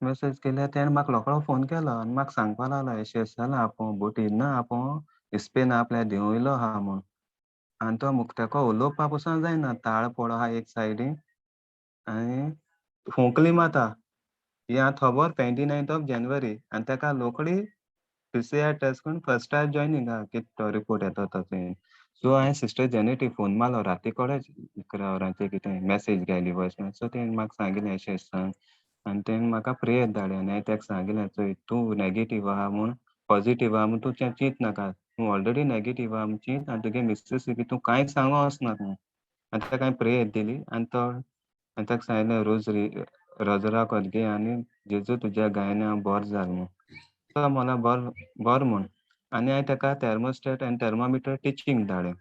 मॅसेज केली, तेणें म्हाका रोकडो फोन केलो आनी म्हाका सांगपा लागलो, अशें अशें जालां, आपूण बोटीर ना, आपूण स्पेना आपल्या देंवयलो आहा म्हूण. आनी तो मुख तेका उलोवपा पसून जायना, ताळ पडो आहा एक सायडीन आनी खोंकली माता. ही आतां खबर 29th of January आनी ताका रोखडी पीसीआर टेस्ट करून फर्स्ट टायम जॉयनींग आहा, कितें तो रिपोर्ट येता तो थंय. सो हांवें सिस्टर जेनेटी फोन मारलो राती कडेच 11 वरांचेर कितें मॅसेज घायली वॉयस. सो तेणें म्हाका सांगिल्लें अशें अशें सांग आनी तेणें म्हाका प्रेयर धाडलें आनी हांवें ताका सांगिल्लें, चोय तूं नेगेटीव आहा म्हूण, पॉझिटीव आहा म्हूण तूं चिंत नाका, तूं ऑलरेडी नेगेटीव आहा म्हूण चिंत आनी तुगे मिसेसीक बी तूं कांयच सांगो वचनाका म्हूण. आनी ताका हांवें प्रेयर दिली आनी तो आनी ताका सांगिल्लें, रोजरी रोजराकत घे आनी जेजू तुज्या गायन हांव बरो जाल म्हूण. तो म्हणलो बरो बरो म्हूण. आनी हांवें ताका थर्मोस्टेट आनी थर्मोमिटर टिचींग धाडलें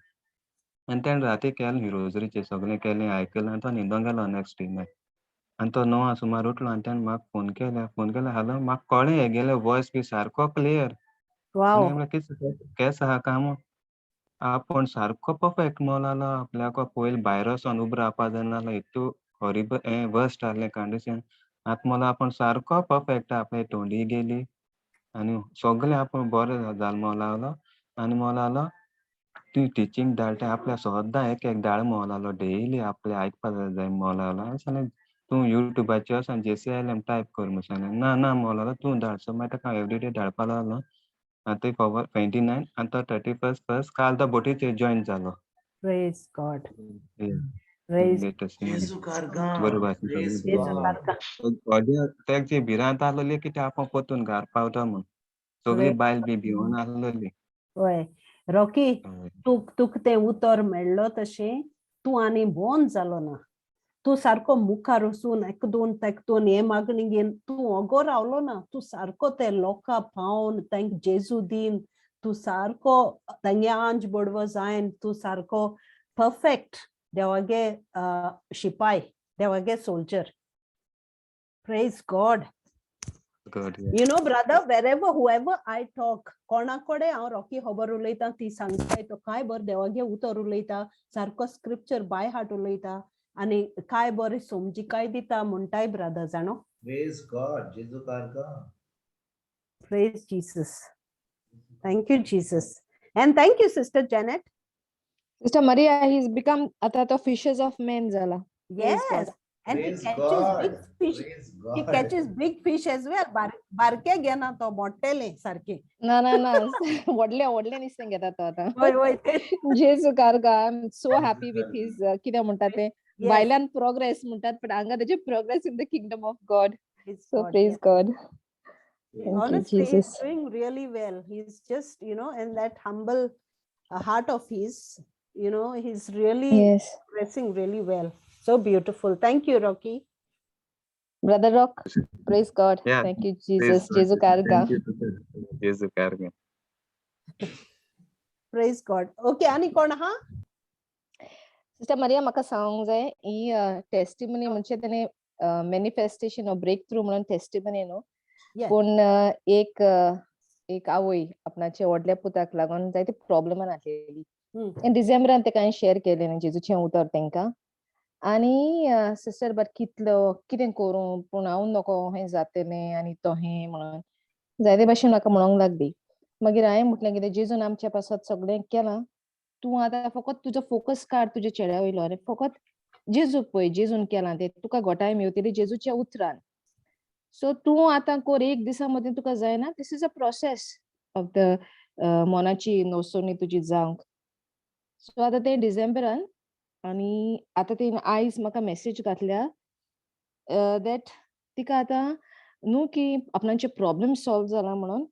आनी तेणें राती केलें रोजरीचें सगळें केलें, आयकलें आनी तो न्हिदोंक गेलो नेक्स्ट डे. आनी तो 9 सुमार उठलो आनी तेणें म्हाका फोन केलो. फोन केलो हालो, म्हाका कळ्ळें हेगेलें वॉयस बी सारको क्लियर. वाव. आनी म्हणलें कितें केस आहा काय म्हूण. आपूण सारको परफेक्ट म्हणो लागलो, आपल्याक पयलीं भायर वचोन उबो रावपा जायना जालो, इतू हॉरिबल हें वर्स्ट आहलें कंडिशन. आतां म्हणलो आपूण सारको परफेक्ट, आपले तोंडी गेली आनी सगळें आपूण बरें जालें म्हणो लागलो. आनी म्हणो लागलो, तूं टिचींग धाडटा आपल्या सद्दां एक एक धाड म्हणो लागलो, डेली आपलें आयकपा जाय म्हणो लागलो. हांवें सांगलें, तूं युट्यूबाचेर वचोन जेसीआयएलएम टायप कर म्हूण सांगलें. ना ना म्हणो लागलो, तूं धाड. सो मागीर ताका एवरीडे धाडपा लागलो. आतां खबर 29 आनी तो 31 फर्स्ट काल तो बोटीचेर जॉयन जालो. Praise God. Praise latest. जेजू कारगां. बरोबर. Praise जेजू God. कारगां. तेजी भिरांत आहलोली की ते आपूण परतून घार पावता म्हूण. सगळी बायल बी भिवन आहलोली. वय रॉकी, तूं तुका तें उतर मेळ्ळो तशें तूं आनी बोन जालो ना. तूं सारको मुखार वचून एक दोन तेक दोन हे मागणी घेवन तूं ओगो रावलो ना. तूं सारको ते लोकां पावोन तांकां जेजू दीन तूं सारको तांगे आंज बडवो जायन तूं सारको परफेक्ट देवागे शिपाय, देवागे soldier. Praise God. God. You know, brother, wherever, whoever I talk, कोणा कडेन हांव रॉकी खबर उलयता, ती सांगताय तो काय बरें देवागे उतर उलयता, सारको स्क्रिप्चर बाय हार्ट उलयता आनी काय बरें समजिकाय दिता म्हणटाय ब्रदर, जाणो. Praise God. जेजू कारगां. Praise Jesus. Thank you, Jesus, and thank you, Sister Janet. Sister Maria, he's become आता तो fishers of men झाला. Praise God. Yes, and he Praise catches big God. fish. Praise He God. catches big fish as well. बारके घेना तो, मोटेले सारके. ना ना ना, व्हडले व्हडले नुस्तें घेता तो आता. वय वय ते. जेजू कारगा. I am so happy with his कितें म्हणटा ते भायल्यान प्रोग्रेस म्हणटात, पण हांगा तेजे progress in the kingdom of God. Praise so God, praise yeah. God. Thank you, Honestly, he's Jesus. Doing really well. He's just in that humble heart of his, he's really progressing really well. So beautiful. Thank you, Rocky. Brother Rock, praise God. Yeah, thank you praise Jesus. God. जेजू कारगा. Thank you, sister. जेजू कारगां. Praise God. Okay, आणि कोण हा? Sister मरिया, म्हाका सांगूंक जाय, ही testimony म्हणजे तेणे मेनिफेस्टेशन ऑर ब्रेक थ्रू म्हणून टेस्टिमनी न्हू, पूण एक एक आवय आपणाचे व्हडल्या पुताक लागून जायते प्रॉब्लेमान आसलेली. आनी डिसेंबरान तेका हांवें शेअर केलें न्हू जेजूचें उतर तेंकां. आनी सिस्टर बट कितलो कितें करूं, पूण हांव नको हें जातलें आनी तोहें म्हणून जायते भाशेन म्हाका म्हणोंक लागली. मागीर हांवें म्हटलें कितें जेजून आमच्या पासत सगळें केलां, तूं आतां फकत तुजो फोकस काड तुज्या चेड्या वयलो आनी फकत जेजूक पळय, जेजून केलां तें तुका घोटाय मेवतली जेजूच्या उतरान. सो तूं आतां कोर, एक दिसा मदीं तुका जायना, this is a process of the मनाची नवसणी तुजी जावंक. सो आतां तें डिसेंबरान आनी आतां तें आयज म्हाका मॅसेज घातल्या that तिका आतां न्हू की आपणाचे प्रॉब्लम सॉल्व जाला म्हणून,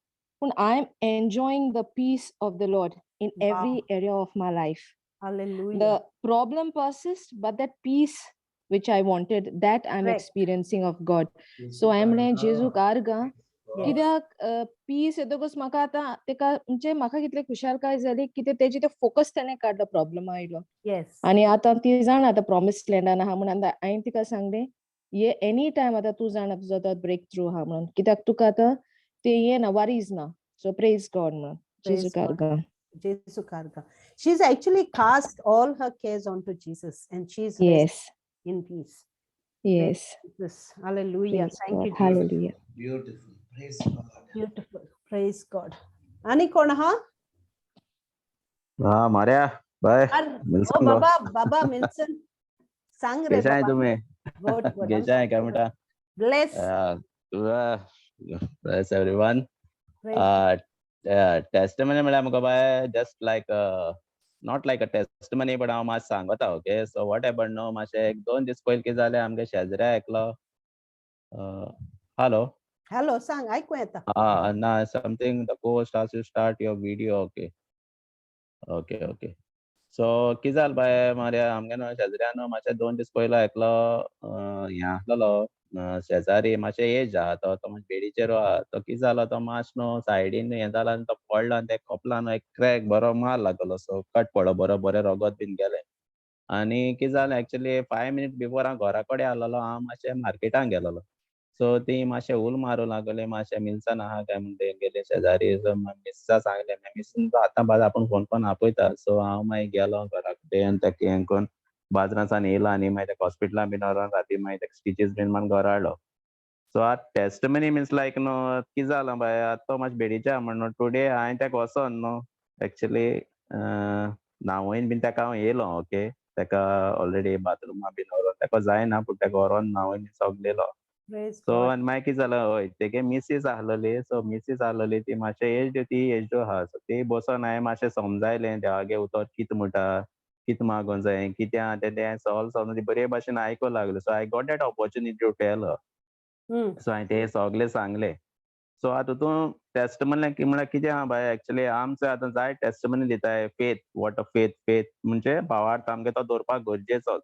पूण I am enjoying the peace of the Lord in every area of my life. Hallelujah. The problem persists, but that peace which I wanted, that I'm Correct. Experiencing of God. So हांवें म्हणलें जेजूक आर्गां, कित्याक piece येतकच म्हाका आतां तेका म्हणजे म्हाका कितले खुशालकाय जाली कित्याक तेजी ते फोकस तेणें काडलो प्रॉब्लमा वयलो. आनी आतां ती जाणा आतां प्रॉमिस लँडान आहा म्हणून. आतां हांवें तिका सांगलें ये एनी टायम आतां तूं जाणा तुजो आतां ब्रेक थ्रू आहा म्हणून, कित्याक तुका आतां ते ये ना, वरीज ना. सो प्रेज गॉड म्हणून. Praise जेजूक God. आर्गां. Jesu Karga. She's actually cast all her cares onto Jesus and she's resting in peace. Jesus. Hallelujah. Praise Thank God. you, Jesus. Hallelujah. Beautiful. Praise God. Beautiful. Praise God. आणि कोण हा? हा मार्या बाय. अर ओ. Milne गो. बाबा, बाबा Milne, सांग रे. कशें आहे बाबा. तुम्ही? Good, good. कशें आहे काय म्हणटा? Bless. Bless everyone. Praise. Testimony म्हळ्यार म्हाका बाय just like not like a testimony, but हांव मातशें सांगता. ओके, सो what happen न्हू, मातशें एक दोन दीस पयलीं कितें जालें, आमगे शेजऱ्या एकलो, हॅलो. हॅलो, सांग, ऐकू येता. Ah, ना, something the host has to start your video. Okay. So कितें जालें बाय मार्या, आमगे न्हू शेजऱ्या न्हू मातशें दोन दीस पयलो एकलो हें आसलेलो शेजारी, मातशें एज आहा तो, तो मातसो बेडीचेर आहा. तो कितें जालो, तो मातसो न्हू सायडीन हें जालो आनी तो पडलो आनी ते कपलान न्हू एक क्रॅक बरो मार लागलो, सो कट पडलो, बरो बरें रगत बीन गेलें. आनी कितें जालें, एक्चुली 5 मिनट बिफोर हांव घरा कडेन आसलेलो, हांव मातशें मार्केटान गेलोलो. सो ती मातशें उल मारूं लागली, मातशें मिल्सन आहा काय म्हण तेंगेले शेजारी. सो मिसेसा सांगलें, मिसेस आतां बाज आपूण फोन करून आपयता. सो हांव मागीर गेलो घरा कडेन आनी तेका हें करून बाजारांसान येयलो आनी मागीर तेका हॉस्पिटलान बीन व्हरोन राती मागीर तेका स्टिचीस बीन मारून घरा हाडलो. सो आतां टेस्टमनी मिन्स लायक न्हू कितें जालां बाय, आतां तो मातशें बेडीचेर आहा म्हण न्हू टुडे हांवें तेका वचोन न्हू एक्चुली न्हांवयन बीन तेका हांव येयलो. ओके, तेका ऑलरेडी बाथरुमा बीन व्हरोन, तेका जायना पूण तेका व्हरोन न्हांवयन सगळें येयलो. Praise so God. आनी मागीर कितें जालें, हय, तेगे मिसीस आहलेली. सो मिसीस आहलेली, ती मातशें एज, ती एज आहा. सो ती बसोन हांवें मातशें समजायलें, देवागे उतर कितें म्हणटा, कितें मागोंक जाय, कितें आहा तें, तें सगळें समजून ती बरे भाशेन आयको लागली. So I got that opportunity to tell. So हांवें तें सगळें सांगलें. सो आतां तूं टेस्टमनी म्हणल्यार कितें आहा बाय, एक्चुली आमचो आतां जाय टेस्टमनी दिताय, faith, what a faith. Faith म्हणजे भावार्थ आमगे तो दवरपाक गरजेचो,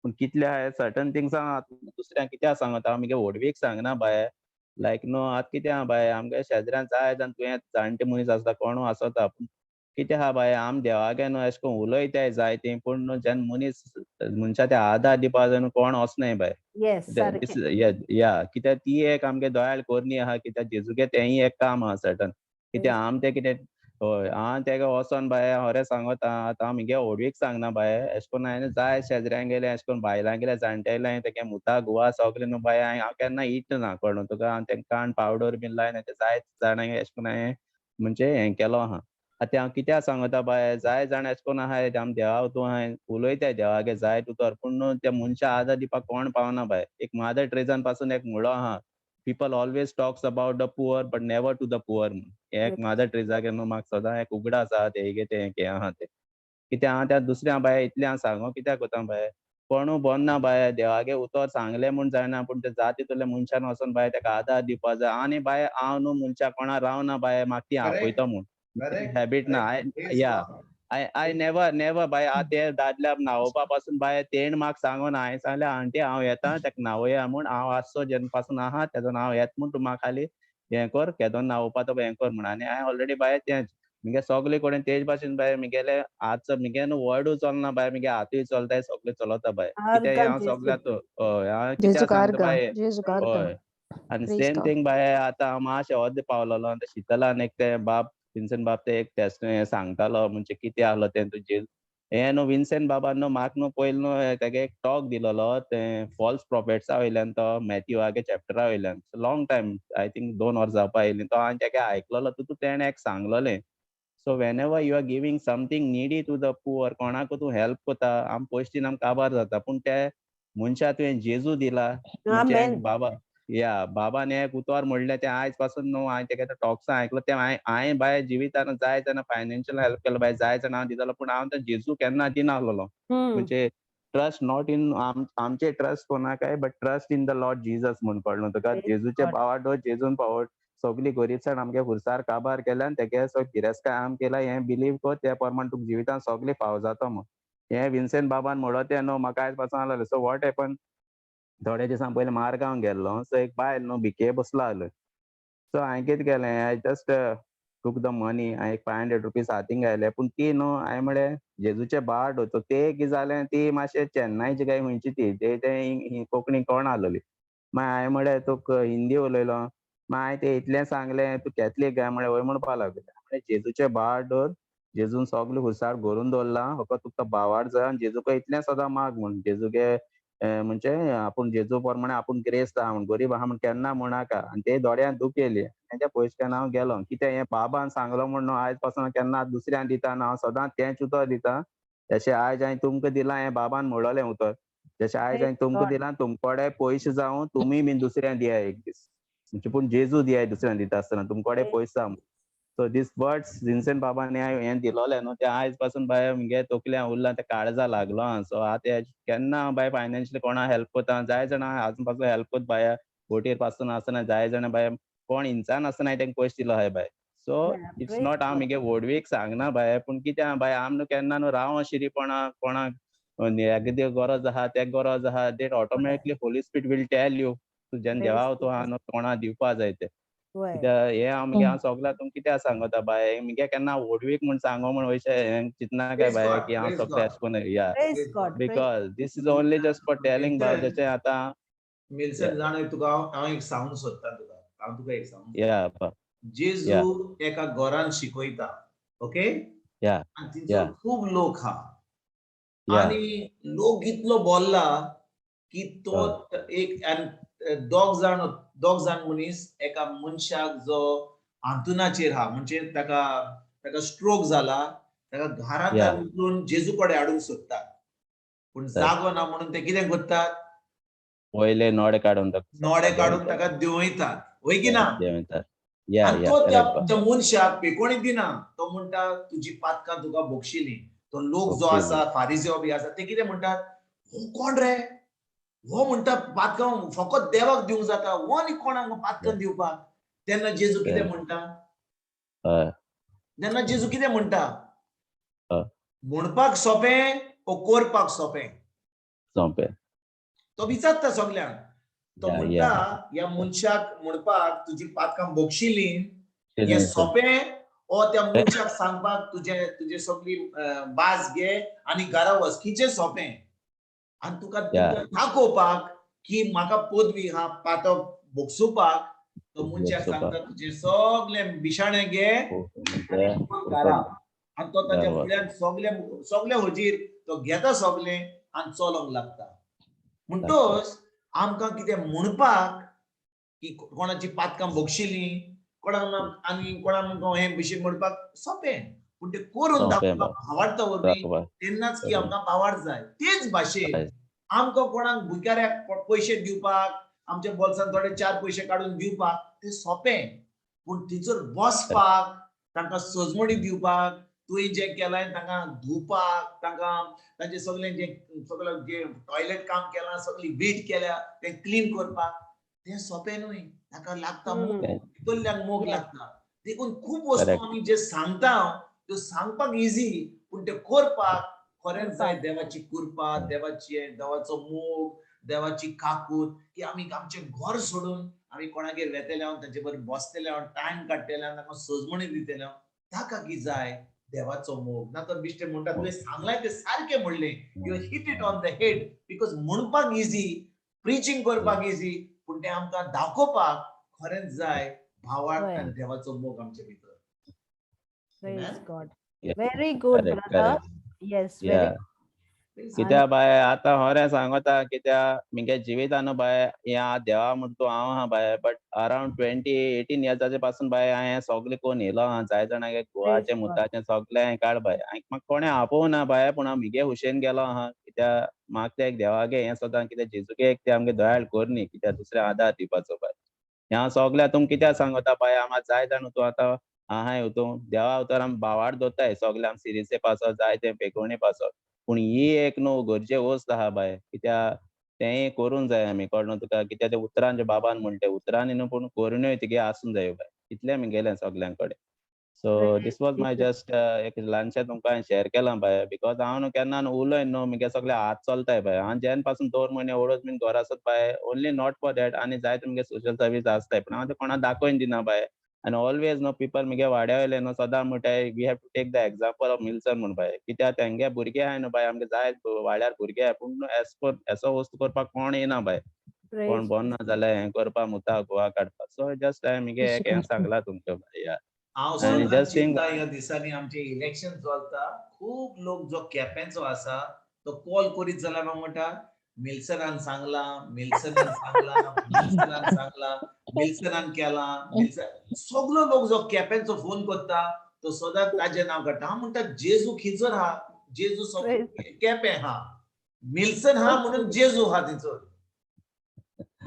पूण कितले आहाय सर्टन थिंग्स दुसऱ्यांक कित्याक सांगता, आमगे व्हडवीक सांगना बाय. लायक न्हू आतां कितें आहा बाय, आमगे शेजऱ्यान जाय जाण तुवें जाणटे मनीस आसता, कोणू आसता, पूण कितें आहा बाय, आम देवागे न्हू एशें करून उलयताय जायतीं, पूण न्हू जेन्ना मनीस मनशा ते आदार दिवपा जाय न्हू कोण वचनाय बाय. सारकें. या, कित्याक ती एक आमगे दयाळ करणी आहा, कित्याक जेजूगे तेंय एक काम आहा सर्टन कित्याक आम तें कितें, हय, हांव तेका वचोन बाय खरें सांगोता, आतां हांव मुगे व्हडवीक सांगना बाय. एशें करून हांवें जाय शेजऱ्यांक गेलें, एशें करून बायलां गेल्या, जाणटेल्यांक, तेगे मुता घुवा सगळें न्हू बाय, हांव केन्ना it ना कोण तुका, हांव तेंका कान पावडर बीन लायन जायत जाणांक एशें करून हांवें म्हणजे हें केलो आहा. आतां हांव कित्याक सांगता बाय, जाय जाण एशें करून आहाय, आम देवा तूं हांवें उलयताय देवागे जाय तूं तर, पूण न्हू त्या मनशा आदार दिवपाक कोण पावना बाय. एक मादर ट्रेजान पासून एक म्हणलो आहा, "People always talks about the poor but never to the poor." एक मादर ट्रेजागे न्हू म्हाका सदां एक उगडास आहा तेगे तें हें आहा तें. कित्याक हांव त्या दुसऱ्या बाय इतलें हांव सांगो कित्याक वता बाय, कोणू बोन ना बाय, देवागे उतर सांगलें म्हूण जायना, पूण ते जाती तुले मनशान वचोन बाय तेका आदार दिवपा जाय. आनी बाय हांव न्हू मनशा कोणा रावना बाय, म्हाका ती आपयता म्हूण हॅबीट ना. Yeah, I never never बाय. आतां ते दादल्या न्हावोवपा पासून बाय तेण म्हाका सांगून हांवें सांगलें, आंटी हांव येता तेका न्हावया म्हूण, हांव आसचो जेन्ना पासून आहा तेदोन हांव येता म्हूण, तूं म्हाका खाली हें कर, केदोन न्हावोवपा तो हें कर म्हूण. आनी हांवें ऑलरेडी बाय तेंच मुगे सगळे कडेन तेज भाशेन बाय, मुगेले हात मुगे न्हू वर्डूय चलना बाय, मुगे हातूय चलताय, सगळें चलता बाय. कित्याक हांव सगळ्याक, हय, हांव कित्याक सांगता बाय, हय. आनी सेम थींग बाय, आतां हांव मातशें अर्द पावलोलो आनी शितलान एक ते बाब विन्सन बाब ते एक टेस्ट सांगतालो, म्हणजे कितें आहलो तें तुजें हें न्हू विन्सेंट बाबान न्हू म्हाका न्हू पयलीं न्हू तेगे एक टॉक दिलोलो तें फॉल्स प्रोफेट्सा वयल्यान, तो मॅथ्यूआगे चॅप्टरा वयल्यान, लॉंग टायम, I think 2 वर्सां जावपा आयलीं, तो हांवें तेका आयकलोलो. तितून तेणें एक सांगलोलें, so whenever you are giving something needy to the poor, कोणाकू तूं हेल्प कोता, आम पयशे दिवन आमकां काबार जाता, पूण ते मनशा तुवें जेजू दिला म्हणजे आमेन. बाबा, या बाबान एक उतर म्हणलें तें आयज पासून न्हू हांवें तेगे ते टॉक्सां आयकलो, तें हांवें बाय जिवितान जाय जाणां फायनान्शियल हेल्प केलो बाय, जाय जाणां हांव दितालो, पूण हांव ते जेजू केन्ना दिनासलेलो. म्हणजे ट्रस्ट not in आमचे trust कोणाकाय, but trust in the Lord Jesus म्हूण पडलो तुका. Praise जेजूचे God. पावाडो, जेजून पावट सगली गोरीबसाण आमगे खुर्सार काबार केल्या आनी तेगे सग गिरेस्तकाय आम केला, हें बिलीव कर, त्या प्रमाण तुका जिवितान सगळें फाव जाता म्हूण. हें विन्सेंट बाबान म्हणलो तें न्हू म्हाका आयज पासून आसलें. सो what happen, थोड्या दिसां पयलीं मारगांव गेल्लो, सो एक बायल न्हू भिके बसला आहली. सो हांवें कितें केलें, I just took the money, हांवें एक 500 रुपीज हातीन घायले, पूण ती न्हू हांवें म्हळें जेजूचे बाट सो ते कितें जालें, ती मातशें चेन्नयची काय खंयची ती, ते कोंकणी कळना आसलेली. मागीर हांवें म्हळें तुका हिंदी उलयलो, मागीर हांवें तें इतलें सांगलें, तूं कॅथलीक काय म्हळें, वय म्हणपाक लागलें. म्हळें जेजूचे बाट दवर, जेजून सगलें खुर्सार भरून दवरलां, फकत तुका बावार जाय आनी जेजूक इतलें सदां माग म्हूण, जेजूगे म्हणजे आपूण जेजू प्रमाणे आपूण ग्रेस्त आहा म्हूण, गरीब आहा म्हूण केन्ना म्हणनाका. आनी ते दोळ्यांत दूख येयली, तेंच्या पयशे हांव गेलो. कितें हें बाबान सांगलो म्हूण न्हू आयज पासून केन्ना दुसऱ्यान दिता ना, हांव सदांच तेंच उतर दिता. जशें आयज हांवें तुमकां दिलां हें बाबान म्हणलेलें उतर, जशें आयज हांवें तुमकां दिलां, तुमकडे पयशे जावं तुमी बीन दुसऱ्यान दिया एक दीस, म्हणजे पूण जेजू दियाय दुसऱ्यान दिता आसतना तुमकडे पयशे जावं. सो these words Vincent बाबान हें दिलोलें न्हू, तें आयज पासून बाय मुगे तकल्यान उरलां, तें काळजा लागलो. सो आतां केन्ना बाय फायनान्शियली कोणा हेल्प कोता, जाय जाणां आजून पासून हेल्प कोत बाय, बोटीर पासून आसतना जाय जाणां बाय, कोण इंसान आसतना तेंका पयशे दिलो आहाय बाय. सो it's not हांव मुगे व्हडवीक सांगना बाय, पूण कितें आहा बाय, आम न्हू केन्ना न्हू राव शिरीपणा कोणाक हेका गरज आहा, तेका गरज आहा, that automatically Holy Spirit will tell you, जेन्ना देवा तूं आहा न्हू कोणा दिवपा जाय तें. कित्याक हें हांव मुगे हांव सगळ्याक तुमकां कित्याक सांगता बाय, मुगे केन्ना व्हडवीक म्हूण सांगो म्हूण अशें हें चिंतना काय बाय की हांव सगळें अशें करून या, because this is only just for telling बाय. जशें आतां मिल्सन जाणा तुका हांव एक सांगूंक सोदता, तुका हांव तुका एक सांगूंक, या जेजू एका घरान शिकयता, ओके, आनी थंयसर खूब लोक आहा आनी लोक इतलो बोल्ला की तो एक दोग जाण मनीस एका मनशाक जो आंतुनाचेर आहा, म्हणजे ताका ताका स्ट्रोक जाला, ताका घरांत उचलून जेजू कडेन हाडूंक सोदतात, पूण जागो ना म्हणून ते कितें करतात, पयले नोडे काडून नोडे काडून ताका देंवयतात, वय की ना. आनी तो त्या मनशाक पेकोणी दिना, तो म्हणटा तुजी पातकां तुका भोगशिली. तो लोक जो आसा फारिजेव बी आसा ते कितें म्हणटात, हो कोण रे, हो म्हणटा पातकां फकत देवाक दिवंक जाता, हो आनी कोणाक पातकां दिवपाक. तेन्ना जेजू कितें म्हणटा, तेन्ना जेजू कितें म्हणटा, म्हणपाक सोंपें ओ करपाक सोंपें? सोंपें. तो विचारता सगल्यांक, तो म्हणटा ह्या मनशाक म्हणपाक तुजी पातकां भोगशिली हें सोंपें, ओ त्या मनशाक सांगपाक तुजे तुजे सगळी बाज घे आनी घरा वच, कितें सोंपें? आनी तुका दाखोवपाक की म्हाका पदवी आहा पातक भोगसुपाक, तो मनशाक सांगता तुजे सगळे बिशाणे घे घरा, आनी तो ताच्या फुड्यान सगळे सगळे हुजीर तो घेता सगळे आनी चलोंक लागता. म्हणटोच आमकां कितें म्हणपाक की कोणाची पातकां भोगशिली, कोणाक आनी कोणाक हें भशेन म्हणपाक सोंपें, पूण तें करून दाखोवपाक भावार्थ वरवीं तेन्नाच की आमकां भावार्थ जाय. तेच भाशेन आमकां कोणाक भिकाऱ्याक पयशे दिवपाक, आमच्या बोल्सान थोडे 4 पयशे काडून दिवपाक तें सोंपें, पूण थंयसर बसपाक, तांकां सजमणी दिवपाक, तुवें जें केलां तांकां धुवपाक, तांकां तांचें सगळें जें सगळें जें टॉयलेट काम केलां, सगळी वीट केल्या तें क्लीन करपाक, तें सोंपें न्हय. ताका लागता मोग, भितरल्यान मोग लागता. देखून खूब वस्तू आमी जे सांगता त्यो सांगपाक इजी, पूण ते करपाक खरेंच जाय देवाची कृपा, देवाची देवाचो मोग, देवाची काकूत, की आमी आमचें घर सोडून आमी कोणागेर वेतले, तांचे बरोबर बसतले, टायम काडटले, तांकां सजमणी दितले, ताका की जाय देवाचो मोग. ना तर बिश्टे म्हणटा तुवें सांगलां तें सारकें म्हणलें, you hit it on the head, because म्हणपाक इजी, प्रिचींग करपाक इजी, पूण तें आमकां दाखोवपाक खरेंच जाय भावार्थ आनी देवाचो मोग आमचे भितर. Praise God. Very good, brother. Yes, very. कित्या बाय आतां खरें सांगता, कित्या मुगे जिवितान बाय हें देवा म्हण तूं हांव आहा बाय, बट अरावंड 20 18 इयर्साचे पासून बाय हांवें सगळें कोन्न येयलो आहा. जाय जाणांक गोवाचें, मुताचें सगळें हांवें काड बाय. म्हाका कोणें आपोवना ना बाय, पूण हांव मुगे खुशयेन गेलो आहा, कित्या म्हाका तें एक देवागे हें सदां, कित्या जेजूगे एक तें आमगे दयाळ करनी, कित्या दुसऱ्या आदार दिवपाचो बाय. हांव सगळ्या तुमकां कित्याक सांगता बाय, आमकां जाय जाण तूं आतां आहाय तूं देवा उतर आमी भावार्थ दवरताय सगळे, आमी सिरिसे पासत, जाय तें बेगोवणे पासत, पूण ही एक न्हू गरजे वस्त आहा बाय, कित्या तेंय करूंक जाय आमी. कळ्ळें तुका? कित्या ते उतरान जे बाबान म्हणटे उतरांनी न्हू, पूण करुनूय तुगे आसूंक जाय बाय. इतलें मुगेलें सगल्यां कडेन. So this was my just एक ल्हानशें तुमकां हांवें शेअर केलां बाय, because हांव न्हू केन्ना न्हू उलयन न्हू, मुगे सगळे हात चलताय बाय. हांव जेन्ना पासून 2 म्हयने ओडच बीन घरा आसत बाय, ओनली not for that, आनी जायते तुमगे सोशल सर्वीस आसताय, पूण हांव ते कोणाक दाखोवन दिना बाय. आनी ऑलवेज न्हू पिपल मुगे वाड्या वयले न्हू सदां म्हणटाय, "We have to take the example of Milson" म्हूण बाय, कित्याक तेंगे भुरगे आहाय न्हू बाय, आमगे जाय वाड्यार भुरगे आहाय, पूण एस कोर एसो वस्तू करपाक कोण येना बाय, कोण बरो ना जाल्यार हें करपा, मुता गोवा काडपाक. सो जस्ट हांवें मुगे एक हें सांगलां तुमकां बाय, या. हांव आनी सदां जस्ट थिंक चिंता, ह्या दिसांनी आमचे इलेक्शन चलता, खूब लोक जो केपेंचो आसा तो कॉल करीत जाल्यार म्हाका म्हणटा, मिल्सनान सांगलां, मिल्सनान सांगलां, मिल्सनान सांगलां, मिल्सनान केलां, मिल्सन. सगलो लोक जो केपेंचो फोन करता तो सदांच ताजें नांव काडटा. हांव म्हणटा, जेजू खिजर हा? जेजू केपें हा, मिल्सन हा म्हणून जेजू हा तिचो.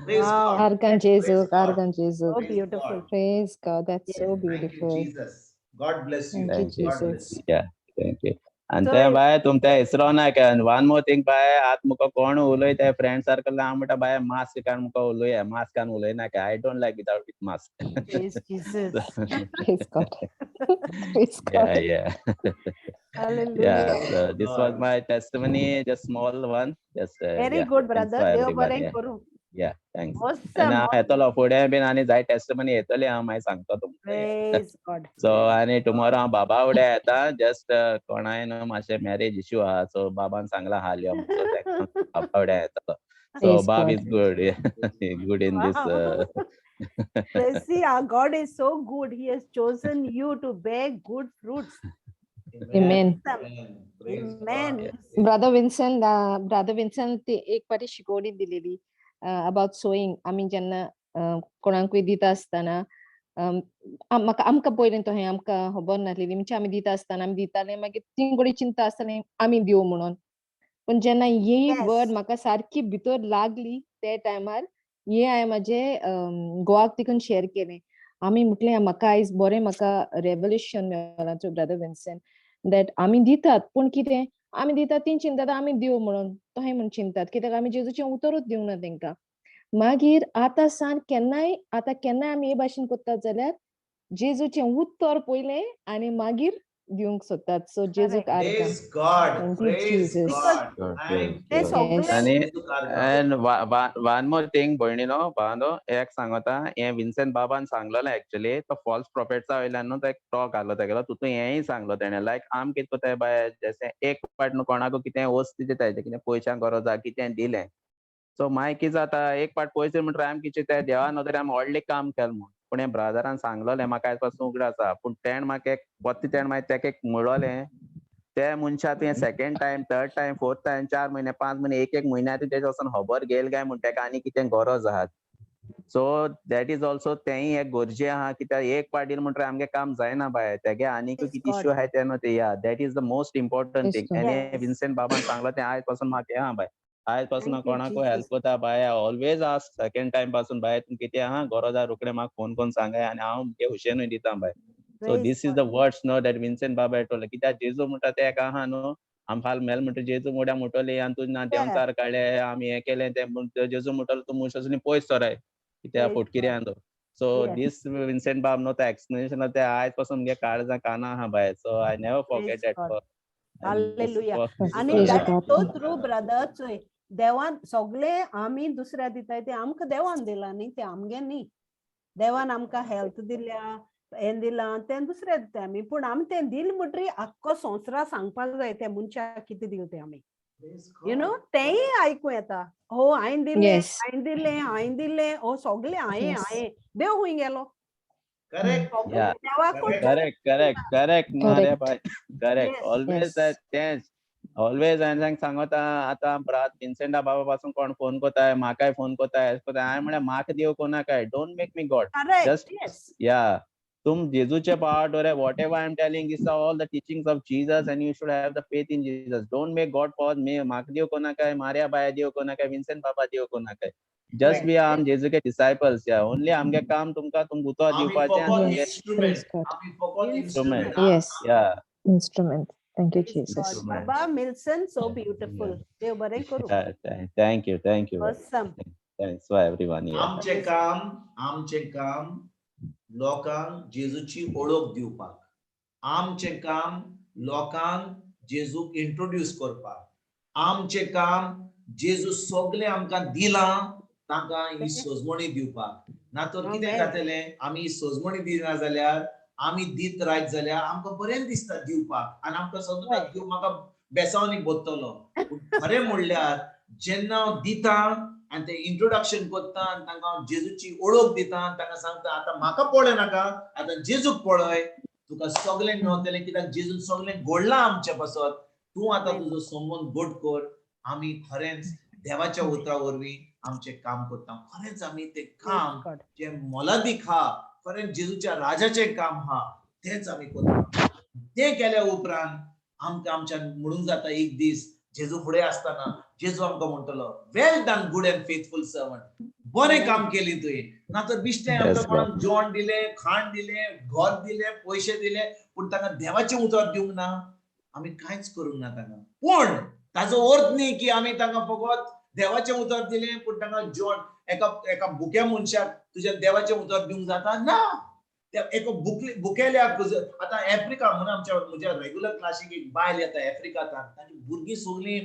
Praise God. आर्गां जेजू. Praise God. आर्गां जेजू. So Praise beautiful. God. Praise God, that's so Thank you, beautiful. Jesus. God bless you. Thank you, Thank you. God bless Jesus. you. Yeah, thank you. आनी So तें बाय तुमच्या इसरो नाका. One more thing बाय, आतां मुका कोण उलयता फ्रेंड सर्कल, हांव म्हणटा, बाय मास्क काड मुका उलोवया, मास्क काडून उलयनाका. I don't like without with mask. Praise Jesus. Praise God. Praise God. Hallelujah. Yeah, so this was God. My testimony, just small one. Just Very yeah, good, thanks brother. for देव everybody. बरें करूं. Yeah, thanks. Awesome. आनी हांव येतलो फुडें बीन, आनी जाय टेस्टिमनी येतली, हांव मागीर सांगता तुमकां. Praise God. सो आनी टुमॉरो हांव बाबा फुडें येता, जस्ट कोणाय न्हू मातशें मॅरेज इश्यू आहा, सो बाबान सांगलां हाल यो, सो ताका बाबा फुडें येतलो. So Praise Bob God. Is good, good in this. Let's see, our God is so good. He has chosen you to bear good fruits. Amen. Amen. Praise Amen. God. Brother Vincent, Brother Vincent ती एक पाटी शिकवणी दिलेली about sowing. आमी जेन्ना कोणाकूय दिता आसतना, म्हाका आमकां पयलीं तो हें आमकां खबर नासलेली, म्हणजे आमी दिता आसतना आमी दिताले, मागीर ती कडेन चिंता आसताली आमी दिवं म्हणून. पूण जेन्ना ही वर्ड म्हाका सारकी भितर लागली ते टायमार, हे हांवें म्हाजे घोवाक तिकून शेअर केलें. आमी म्हटलें, म्हाका आयज बरें म्हाका रेवल्युशन मेळ्ळां थ्रू ब्रदर विन्सन, that आमी दितात, पूण कितें आमी दितात, ती चिंतात आमी दिवं म्हणून, तशें म्हूण चिंतात, कित्याक आमी जेजूचें उतरूच दिवना तेंकां. मागीर आतां सान केन्नाय, आतां केन्नाय आमी हे भाशेन करतात जाल्यार जेजूचें उतर पयलें आनी मागीर दिवंक सोदतात. सो जेजूक आर्गां. Praise God. Thank you, Praise Jesus. God. Thank ते you. सगळे आनी जेजूक आर्गां. And one more thing भयणीनो, भावानो, एक सांगता, हें विन्सेंट बाबान सांगलेलें एक्चुअली, तो फॉल्स प्रोफेट्सा वयल्यान न्हू तो एक टॉक आहलो तेगेलो, तितून हेंय सांगलो तेणें, लायक आम कितें कोताय बाय, जशें एक फावट न्हू कोणाकू कितें वस्त दिताय, कितें पयशांक गरज आहा, कितें दिलें, सो मागीर कितें जाता, एक फावट पयशे म्हणटकीर आमी कितें चिंतताय, देवा नदरेन आमी व्हडलें काम केलें म्हूण. पूण हें ब्रदरान सांगलेलें म्हाका आयज पासून उगडास आसा, पूण तेणें म्हाका एक परतें तेणें मागीर तेका एक म्हणलेलें, ते मनशा तुवें second time, third time, fourth time, 4 म्हयने, 5 म्हयने, एक एक म्हयन्या तूं तेजे वचून खबर घेयल काय म्हूण तेका आनी कितें गरज आहा. सो that is also तेंय एक गरजे आहा, कित्याक एक पावट दिलें म्हणटकीर आमगें काम जायना बाय, तेगे आनीकूय Praise कितें God. Issue आहाय ते न्हू ते, या, that is the most important Praise thing. God. आनी विन्सेंट बाबान सांगलो तें आयज पासून म्हाका हें आहा बाय, आयज पासून Thank you, कोणाकूय Jesus. Help कोता बाय, ऑलवेज आस्क सेकंड टायम पासून, बाय तुमकां कितें आहा गरज आहा, रोखडें म्हाका फोन करून सांगाय आनी हांव मुगे खुशयेनूय दिता बाय. So Praise this is God. The words no that Vincent Baba told. कित्याक जेजू म्हणटा ते एक आहा न्हू, आम फाल मेल म्हणटा जेजू मोड्या म्हणटली आनी तूं ना देंवचार काडले, आमी हें केलें तें, पूण जेजू म्हणटलो तूं मनशासून पयस सराय, कित्याक Praise फटकिऱ्यान तो. सो दीस विन्सेंट बाब न्हू तो एक्सप्लेनेशन ते आयज पासून मुगे काळजा काना आहा बाय. So I never forget Praise that. God. Hallelujah. आनी Praise that God. So true, brother. चोय, देवान सगळे आमी दुसऱ्या दिताय ते आमकां देवान दिलां न्ही, ते आमगे न्ही. देवान आमकां हेल्थ दिल्या, हें दिलां, तें दुसऱ्या दिता आमी, पूण आमी तें दिल म्हणटरी आख्खो संवसार सांगपाक जाय ते मनशाक कितें दिलें तें आमी. Praise you know God. तेंय आयकूं येता, हो हांवें दिलें, हांवें दिलें, हांवें दिलें, हो सगळें हांवें. हांवें, देव खंय गेलो? Correct. सगळें Yeah. देवाकूच. करेक्ट, करेक्ट, करेक्ट ना रे Correct. बाय, करेक्ट. ऑलवेज. तेंच. ऑलवेज हांवें तांकां सांगता आतां ब्रात विन्सेंटा बाबा पासून कोण फोन कोताय, म्हाकाय फोन कोताय, अशें कोताय. हांवें म्हळ्यार म्हाका देव कोनाकाय, don't make me God. Correct. Just yes. या, तुम जेजूचे power दवराय. Whatever I am telling is all the teachings of Jesus and you should have the faith in Jesus. Don't make God for me. म्हाका देव कोनाकाय, Maria बाया देव कोनाकाय, Vincent बाबा देव कोनाकाय. Just be आम जेजूचे डिसायपल्स. या, ओनली आमगे काम तुमकां तुमकां उतर आमी दिवपाचें आनी फकत तुमगे इन्स्ट्रुमेंट. Praise God. आमी फकत Instrument. Instrument. Yes. या. Instrument. Thank you, Praise Jesus. God. Instrument. Baba Milson, so beautiful. देव बरें करूं. Thank you, thank you. Awesome. Thanks for everyone. आमचें काम, आमचें काम लोकांक जेजूची ओळख दिवपाक, आमचें काम लोकांक जेजूक इंट्रोड्यूस करपाक, आमचें काम जेजू सगळें आमकां दिलां तांकां ही सजमणी दिवपाक. ना तर कितें Amen. जातलें, आमी ही सजमणी दिना जाल्यार, आमी दीत रायत जाल्यार आमकां बरें दिसता दिवपाक आनी आमकां समजता देव म्हाका बेसावनी बदतलो. पूण खरें म्हणल्यार जेन्ना हांव दिता आनी ते इंट्रोडक्शन करता आनी तांकां हांव जेजूची ओळख दिता आनी तांकां सांगता आतां म्हाका पळय नाका, आतां जेजूक पळय, तुका सगळें मेवतलें, कित्याक जेजून सगळें घडलां आमचे पासत, तूं आतां तुजो संबंद गोड कर. आमी खरेंच देवाच्या उतरा वरवीं आमचें काम करता. खरेंच आमी तें काम Praise God. जें मोलादीक हा, खरेंच जेजूच्या राजाचें काम हा, तेंच आमी करता. तें केल्या उपरांत आमकां आमच्यान म्हणूंक जाता एक दीस जेजू फुडें आसतना जेजू आमकां म्हणटलो, well done good and faithful servant, बरें काम केलें तुवें. ना तर बिश्टें आमकां कोणाक जेवण दिलें, खाण दिलें, घर दिलें, पयशे दिले, पूण तांकां देवाचें उतर दिवंक ना, आमी कांयच करूंक ना तांकां. पूण ताजो अर्थ न्ही की आमी तांकां फकत देवाचें उतर दिलें पूण तांकां जेवण, एका एका भुक्या मनशाक तुज्या देवाचें उतर दिवंक जाता ना. त्या एका भुकेल्याक, आतां आफ्रिका म्हणून आमच्या म्हज्या रेगुलर क्लासीक एक बायल येता आफ्रिकांत, ताची भुरगीं सगळीं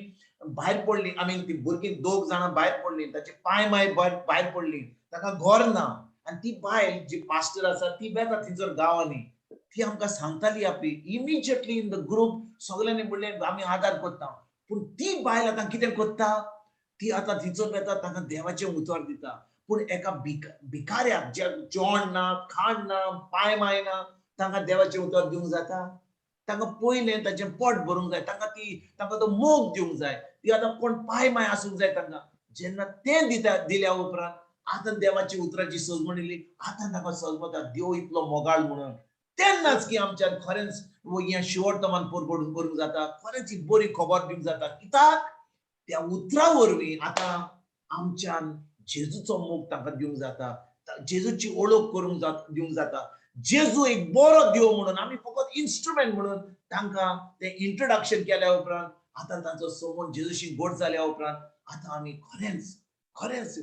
भायर पडलीं, I mean ती भुरगीं दोग जाणां भायर पडलीं, ताचे पांय माय भायर पडलीं, ताका घर ना. आनी ती बायल जी पास्टर आसा ती वेता थंयसर गांवांनी, ती आमकां सांगताली आपली इमिजिएटली इन the group सगळ्यांनी म्हणलें आमी आदार करता. पूण ती बायल आतां कितें करता, ती आतां थंयसर वेता, तांकां देवाचें उतर दिता. पूण एका भिकाऱ्याक ज्या जेवण ना, खाण ना, पांय माय ना, तांकां देवाचें उतर दिवंक जाता? तांकां पयलें ताचें पोट भरूंक जाय, तांकां ती तांकां तो मोग दिवंक जाय, ती आतां कोण पांय माय आसूंक जाय तांकां. जेन्ना तें दिता दिल्या उपरांत आतां देवाची उतराची सजमण येयली, आतां तांकां सजमता देव इतलो मोगाळ म्हणून, तेन्नाच की आमच्यान खरेंच हें शिवर्तमान परगट करूंक जाता, खरेंच ही बरी खबर दिवंक जाता. कित्याक त्या उतरा वरवीं आतां आमच्यान जेजूचो मोग तांकां दिवंक जाता, जेजूची ओळख करूंक दिवंक जाता. जेजू एक बरो देव म्हणून आमी फकत इन्स्ट्रुमेंट म्हणून तांकां तें इंट्रोडक्शन केल्या उपरांत आतां तांचो संबंद जेजूशी गोड जाल्या उपरांत आतां आमी खरेंच खरेंच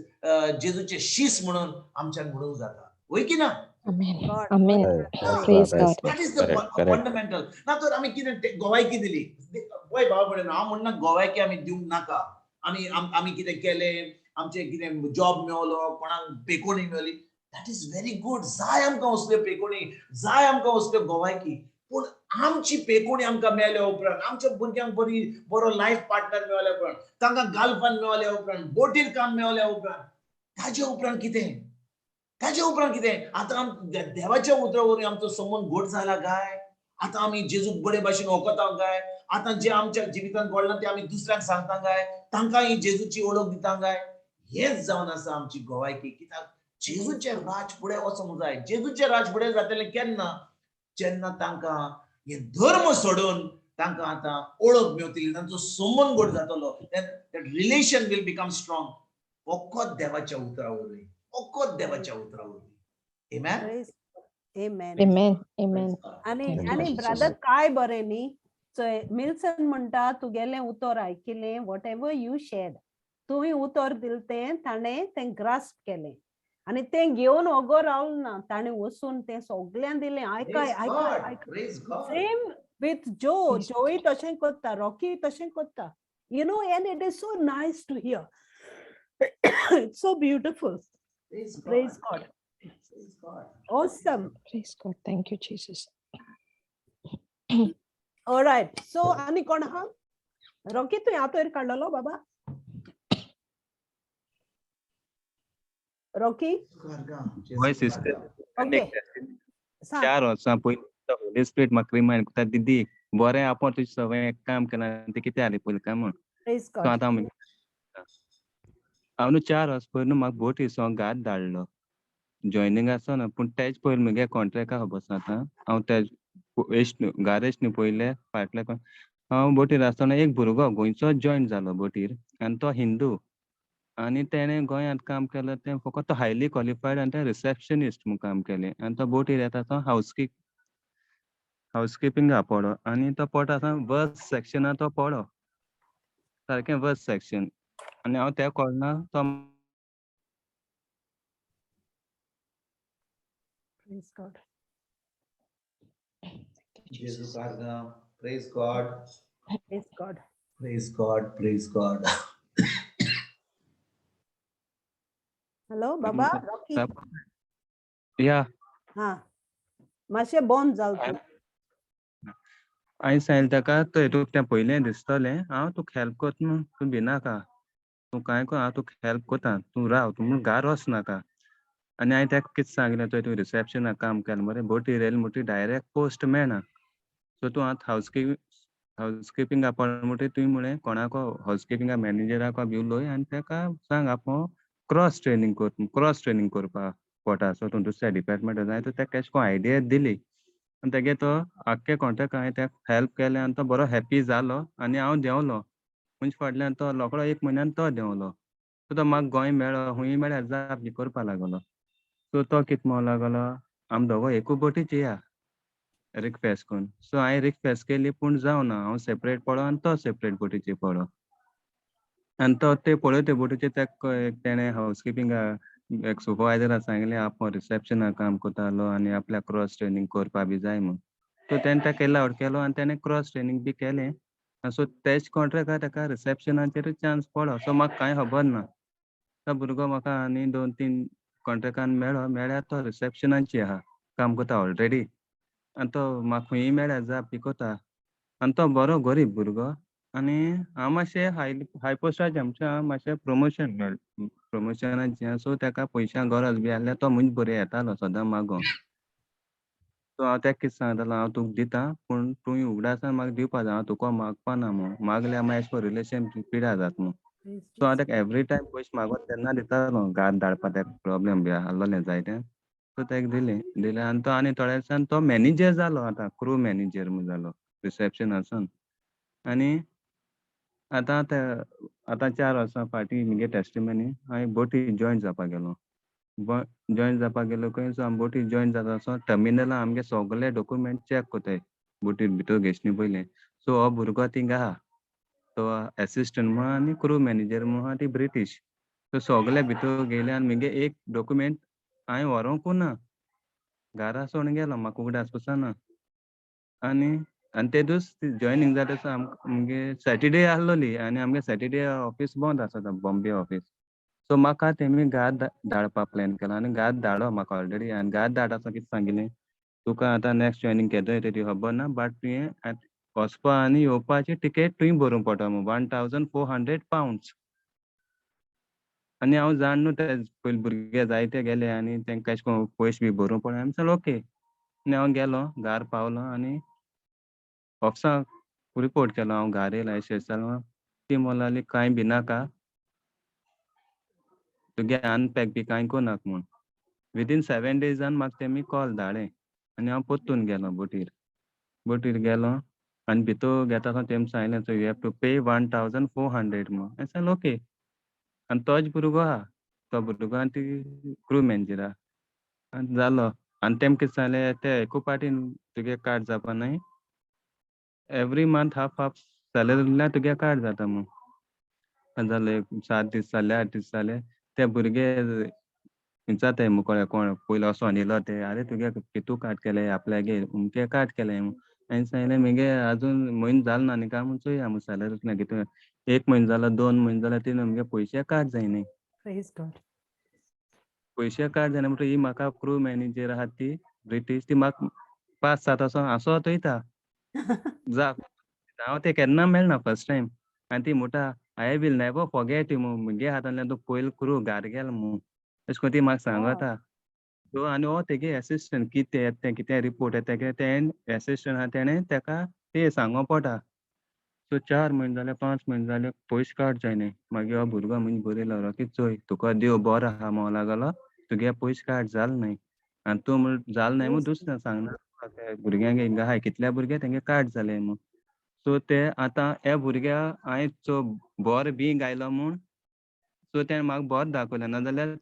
जेजूचे शीस म्हणून आमच्यान म्हणूंक जाता, वय की ना? Amen. God. Amen. Praise God. That is the fundamental. ना तर आमी कितें गोवायकी दिली, पळय बाबा म्हणून हांव म्हणना गोवायकी आमी दिवंक नाका, आमी आमी कितें केलें, आमचें कितें जॉब मेवलो, कोणाक पेकोणी मेवली, that is very good. जाय आमकां असल्यो पेकोणी, जाय आमकां असल्यो गोवायकी. पूण आमची पेकोणी आमकां मेळ्ळ्या उपरांत, आमच्या भुरग्यांक बरी बरो लायफ पार्टनर मेळ्ळ्या उपरांत, तांकां गार्लफ्रेंड मेळ्ळ्या उपरांत, बोटीर काम मेळ्ळ्या उपरांत, ताजे उपरांत कितें, ताजे उपरांत कितें? आतां देवाच्या उतरा वरवीं आमचो संबंद घट जाला काय? आतां आमी जेजूक बरे भाशेन वखता काय? आतां जें आमच्या जिवितांत घडलां तें आमी दुसऱ्यांक सांगता काय? तांकां ही जेजूची ओळख दिता काय? हेच जावन आसा आमची गोवायकी. कित्याक जेजूचें राज फुडें वचोंक जाय. जेजूचें राज फुडें जातलें केन्ना? जेन्ना तांकां हे धर्म सोडून तांकां आतां ओळख मेवतली, तांचो संबंद घट जातलो, that relation will become strong. फकत देवाच्या उतरा वरवीं, फकत देवाच्या उतरा वरवीं. Amen? Amen. Amen. Amen. आनी Thank you, आनी Jesus. Brother काय बरें न्ही, चोय मिल्सन म्हणटा तुगेलें उतर आयकिलें, what ever you shared, तुवें उतर दिलें तें ताणें तें ग्रास्प केलें आनी तें घेवन वगो रावलो ना, ताणें वचून तें सगल्यांक दिलें. आयकाय आयकाय आयकाय. Praise God. Same with Joe, Joey तशें करता, रॉकी तशें करता, you know, and it is so nice to hear. It's so beautiful. Praise God. Praise God. Praise God. Awesome. Praise God. Thank you, Jesus. All right. So, आनी कोण आहा? Rocky तुवें आतोर काडलेलो बाबा? रॉकी? हय सिस्टर. ओके. सांग. 4 वर्सां पयलीं होली स्पिरिट म्हाका रिमायंड करता, दिदी बरें आपोवन तुजें सगळें काम केलां तें कितें जालें पयलें काय म्हूण. प्रेज सो गॉड. आतां हांव न्हू 4 वर्स पयलीं न्हू म्हाका बोटी सो घात धाडलो जॉयनींग आसना पूण तेज पयलीं मुगे कॉन्ट्रॅक्टा खबर आसा आतां हांव तेज एश गारेज न्हू पयले फाटले हांव बोटीर आसतना एक भुरगो गोंयचो जॉयन जालो बोटीर आनी तो हिंदू आनी तेणें गोंयांत काम केलें तें फकत तो हायली क्वॉलिफायड आनी तें रिसेप्शनिस्ट म्हूण काम केलें आनी तो बोटीर येता तो हावसकिपिंगा पडो आनी तो पडटा आसतना वर्स सेक्शना तो पडो सारकें वर्स सेक्शन आनी हांव तें कळना तो Praise God. जेजू कारगां. Praise God. Praise God. Praise God. Praise God. Hello बाबा रॉकी. या. हा, मातशें बंद जाल तूं. हांवें सांगलें ताका थंय तुका तें पयलें दिसतलें हांव तुका हेल्प करता न्हू तूं भिनाका तूं कांय कर हांव तुका हेल्प करता तूं राव तूं म्हूण घार वच नाका. आनी हांवें ताका कितें सांगलें थंय तूं रिसेप्शनाक काम केलें मरे बोटीर येयलें म्हणटकीर डायरेक्ट पोस्ट मेळना सो तूं आतां हावसकिपिंगा पड म्हणटकीर तुवें म्हळें कोणाको हावसकिपिंगा मॅनेजराक बी उलोय आनी ताका सांग आपूण क्रॉस ट्रेनींग कर, क्रॉस ट्रेनींग करपाक पडटा सो तूं दुसऱ्या डिपार्टमेंटा जाय तर ताका एशें कोन्न आयडिया दिली आनी तेगे तो आख्खे कॉन्ट्रॅक्ट हांवें ताका हेल्प केलें आनी तो बरो हॅप्पी जालो आनी हांव देंवलो म्हणजे फाटल्यान तो रोकडो एक म्हयन्यान तो देंवलो. सो तो म्हाका गोंय मेळ्ळो खूंय मेळ्ळ्यार जाप बी करपा लागलो. सो तो कितें म्हणो लागलो आमी दोगो एकू बोटीच या रिक्वेस्ट करून. सो हांवें रिक्वेस्ट केली पूण जावना हांव सेपरेट पडो आनी तो सेपरेट बोटीचेर पडो आनी तो ते पळय ते बोटीचेर ताका तेणें हावसकिपिंगा एक सुपरवायजराक सांगलें आपूण रिसेप्शनाक काम करतालो आनी आपल्याक क्रॉस ट्रेनींग करपा बी जाय म्हूण. सो तेणें ताका एलावड केलो आनी तेणें क्रॉस ट्रेनींग बी केलें. सो तेच कॉन्ट्रॅक्टार ताका रिसेप्शनाचेर चान्स पडलो. सो म्हाका कांय खबर ना. तो भुरगो म्हाका आनी 2-3 कॉन्ट्रॅक्टान मेळ्ळो मेळ्ळ्यार तो रिसेप्शनाचेर आहा काम करता ऑलरेडी आनी तो म्हाका खंयी मेळ्ळ्यार जाप बी करता आनी तो बरो गरीब भुरगो आनी हांव मातशें हाय पोस्टाचेर आमचें हांव मातशें प्रमोशन मेळ प्रमोशनाचें सो ताका पयशां गरज बी आसल्यार तो म्हूण बरो येतालो सदां मागोंक. सो हांव ताका कितें सांगतालो हांव तुका दिता पूण तुवें उगडासान म्हाका दिवपा जाय हांव तुका मागपा ना म्हूण मागल्यार मागीर एशें कोन्न रिलेशन पिड्यार जाता म्हूण. सो हांव ताका एवरी टायम पयशे मागोन तेन्ना दितालो घात धाडपा ताका प्रॉब्लेम बी आसलोलें जायतें. सो ताका दिलें दिलें आनी तो आनी थोड्या दिसान तो मॅनेजर जालो आतां क्रू मॅनेजर म्हूण जालो रिसेप्शनासून. आनी आतां ते आतां 4 वर्सां फाटीं मुगे टेस्टिमनी हांवें बोटी जॉयन जावपाक गेलो. जॉयन जावपाक गेलो खंय सो आमी बोटी जॉयन जाता सो टर्मिनला आमगे सगळे डॉक्युमेंट चॅक कोताय बोटीर भितर घेवचे पयलीं. सो हो भुरगो थिंगा आहा तो एसिस्टंट म्हूण आनी क्रू मॅनेजर म्हूण आहा ती ब्रिटीश. सो सगळे भितर गेले आनी मुगे एक डॉक्युमेंट हांवें व्हरूंकू ना घरा सोडून गेलो म्हाका उगडास पसून ना. आनी आनी ते दीस जॉयनींग जाता सो आमकां मुगे सॅटर्डे आसलोली आनी आमगे सॅटर्डे ऑफीस बंद आसता बॉम्बे ऑफीस. सो म्हाका तेमी घात धाडपा प्लॅन केलो आनी घात धाडो म्हाका ऑलरेडी आनी घात धाड आसा कितें सांगिल्लें तुका आतां नॅक्स्ट जॉयनींग केदो येता ती खबर ना बट तुवें वचपा आनी येवपाची टिकेट तुवें भरूंक पडटा म्हूण 1400 पावंड्स. आनी हांव जाण न्हू ते पयलीं भुरगे जायते गेले आनी तांकां एशें कोन्न पयशे बी भरूंक पडना. आमी सांगलें ओके आनी हांव गेलो घार पावलो आनी ऑफिसाक रिपोर्ट केलो हांव घार येयला एशें एशें जालां. ती म्हणूंक लागली कांय भिनाका तुगे अनपॅक बी कांय करनाका म्हूण. विदीन 7 डेजान म्हाका तेमी कॉल धाडलें आनी हांव परतून गेलो बोटीर. बोटीर गेलो आनी भितर घेता आसतना तेमी सांगलें so you have to pay 1400 म्हूण. हांवें सांगलें ओके. आनी तोच भुरगो आहा तो भुरगो आनी ती क्रू मॅनेजर आहा आनी जालो. आनी तेम कितें सांगलें ते एकू पाटीन तुगे कार्ड जावपा न्हय every month half half salary दिल्यार तुगे कार्ड जाता म्हूण. जालें 7 दीस जाले 8 दीस जाले ते भुरगे विचारताय मुकोळे कोण पयलो वचोन येयलो ते आरे तुगे कितू कार्ड केलें आपल्यागे अमकें कार्ड केलें म्हूण. हांवें सांगलें मुगे आजून म्हयनो जालो ना न्ही काय म्हूण चोया म्हूण सॅलरी ना कितू 1 म्हयनो जालो 2 म्हयनो जाले तीन मुगे पयशे कार्ड जायनाय. Praise God. पयशे कार्ड जायना म्हणटकीर ही म्हाका क्रू मॅनेजर आहा ती ब्रिटीश ती म्हाका 5-7 असो हांसत वयता जा हांव ते केन्ना मेळना फर्स्ट टायम. आनी ती म्हणटा I will never forget you म्हूण मुगे हातांतल्यान तूं पयलो क्रू घार गेलो म्हूण अशें करून ती म्हाका सांगता. सो आनी हो तेगे एसिस्टंट कितें येता तें कितें रिपोर्ट येता तेगे तें एसिस्टंट आहा तेणें तेका तें सांगो पडटा. सो 4 म्हयने जाले 5 म्हयने जाले पयशे काड जायना. मागीर हो भुरगो म्हणजे बरयलो रोकी चोय तुका देव बरो आहा म्हणो लागलो, तुगे पयशे काड जाल न्हय आनी तूं म्हण जाल न्हय म्हूण दुसरें सांगना भुरग्यांक हिंगा आहाय कितल्या भुरगे तेंगे काड जाले म्हूण. सो ते आतां हे भुरग्या हांवें चो बरो बी गायलो म्हूण सो तेणें म्हाका बरें दाखयलें, नाजाल्यार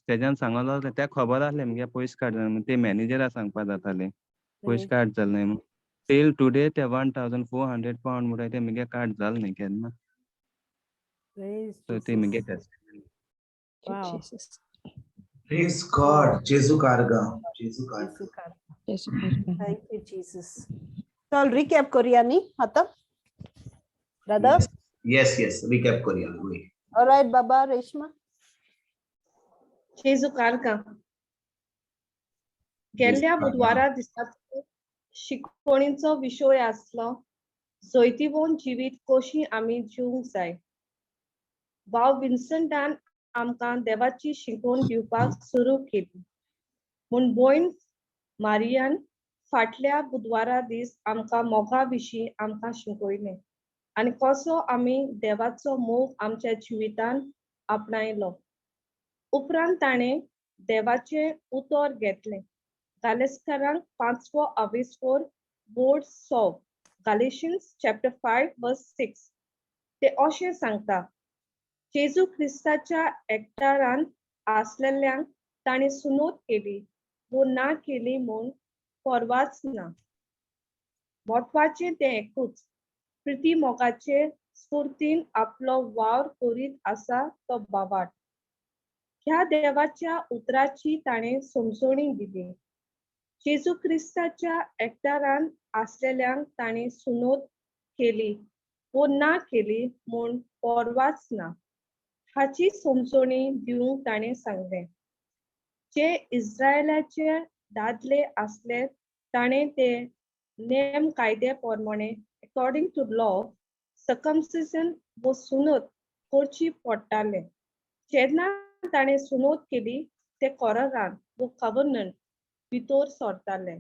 तेज्यान सांगलो तेका खबर आसलें मुगे पयशे काड जाले म्हूण, ते मॅनेजरा सांगपा जातालें पयशे काड जाले न्हय म्हूण. टील टुडे ते 1400 पावंड म्हणटा ते मुगे काड जाले न्हय केन्ना. सो ते मुगे test. Wow. Praise God. Jesu karga. Jesu karga. Jesu karga. Thank you, Jesus. चल रिकॅप करूया न्ही आतां brother? Yes, yes, recap करूया. All right, Baba Reshma. जेजू कारगा. गेल्ल्या बुधवारा दिसाचो शिकवणीचो विशय आसलो जैतिवंत जिवीत कशी आमी जिवंक जाय. भाव विन्संटान आमकां देवाची शिकवण दिवपाक सुरू केली म्हूण भयण मारियान फाटल्या बुधवारा दीस आमकां मोगा विशीं आमकां शिकयलें आनी कसो आमी देवाचो मोग आमच्या जिवितान आपणायलो. उपरांत ताणें देवाचें उतर घेतलें. गालेस्कारांक 5वो आवेसोर बोर्ड 100 गालेशियन्स चॅप्टर 5 वर्स 6 ते अशें सांगता, जेजू क्रिस्ताच्या एकठारान आसलेल्यांक ताणें सुनोत केली वो ना केली म्हूण परवाच ना. म्हत्वाचें तें एकूच, प्रिती मोगाचे स्फुर्तीन आपलो वावर करीत आसा तो बावाट. ह्या देवाच्या उतराची ताणें समजोणी दिली. जेजू क्रिस्ताच्या एकठारान आसलेल्यांक ताणें सुनोत केली वो ना केली म्हूण परवाच ना हाची समजोणी दिवंक ताणें सांगलें. जे इस्रायलाचे दादले आसले ताणें ते नेम कायदे प्रमाणे अकॉर्डिंग टू लॉ सर्कमसिजन वो सुनत करची पडटाले. जेन्ना ताणें सुनत केली ते कोरारान वो कवर्नंट भितर सरताले.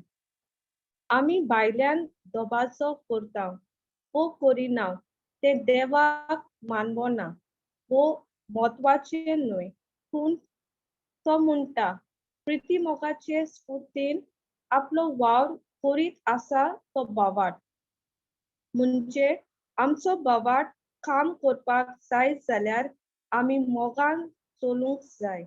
आमी भायल्यान दबाजो करता वो करिना तें देवाक मानवना वो म्हत्वाचें न्हय, पूण तो म्हणटा प्रिती मोगाचे स्फुर्तीन आपलो वावर करीत आसा तो बावाट. म्हणजे आमचो बावाट काम करपाक जाय जाल्यार आमी मोगान चलूंक जाय.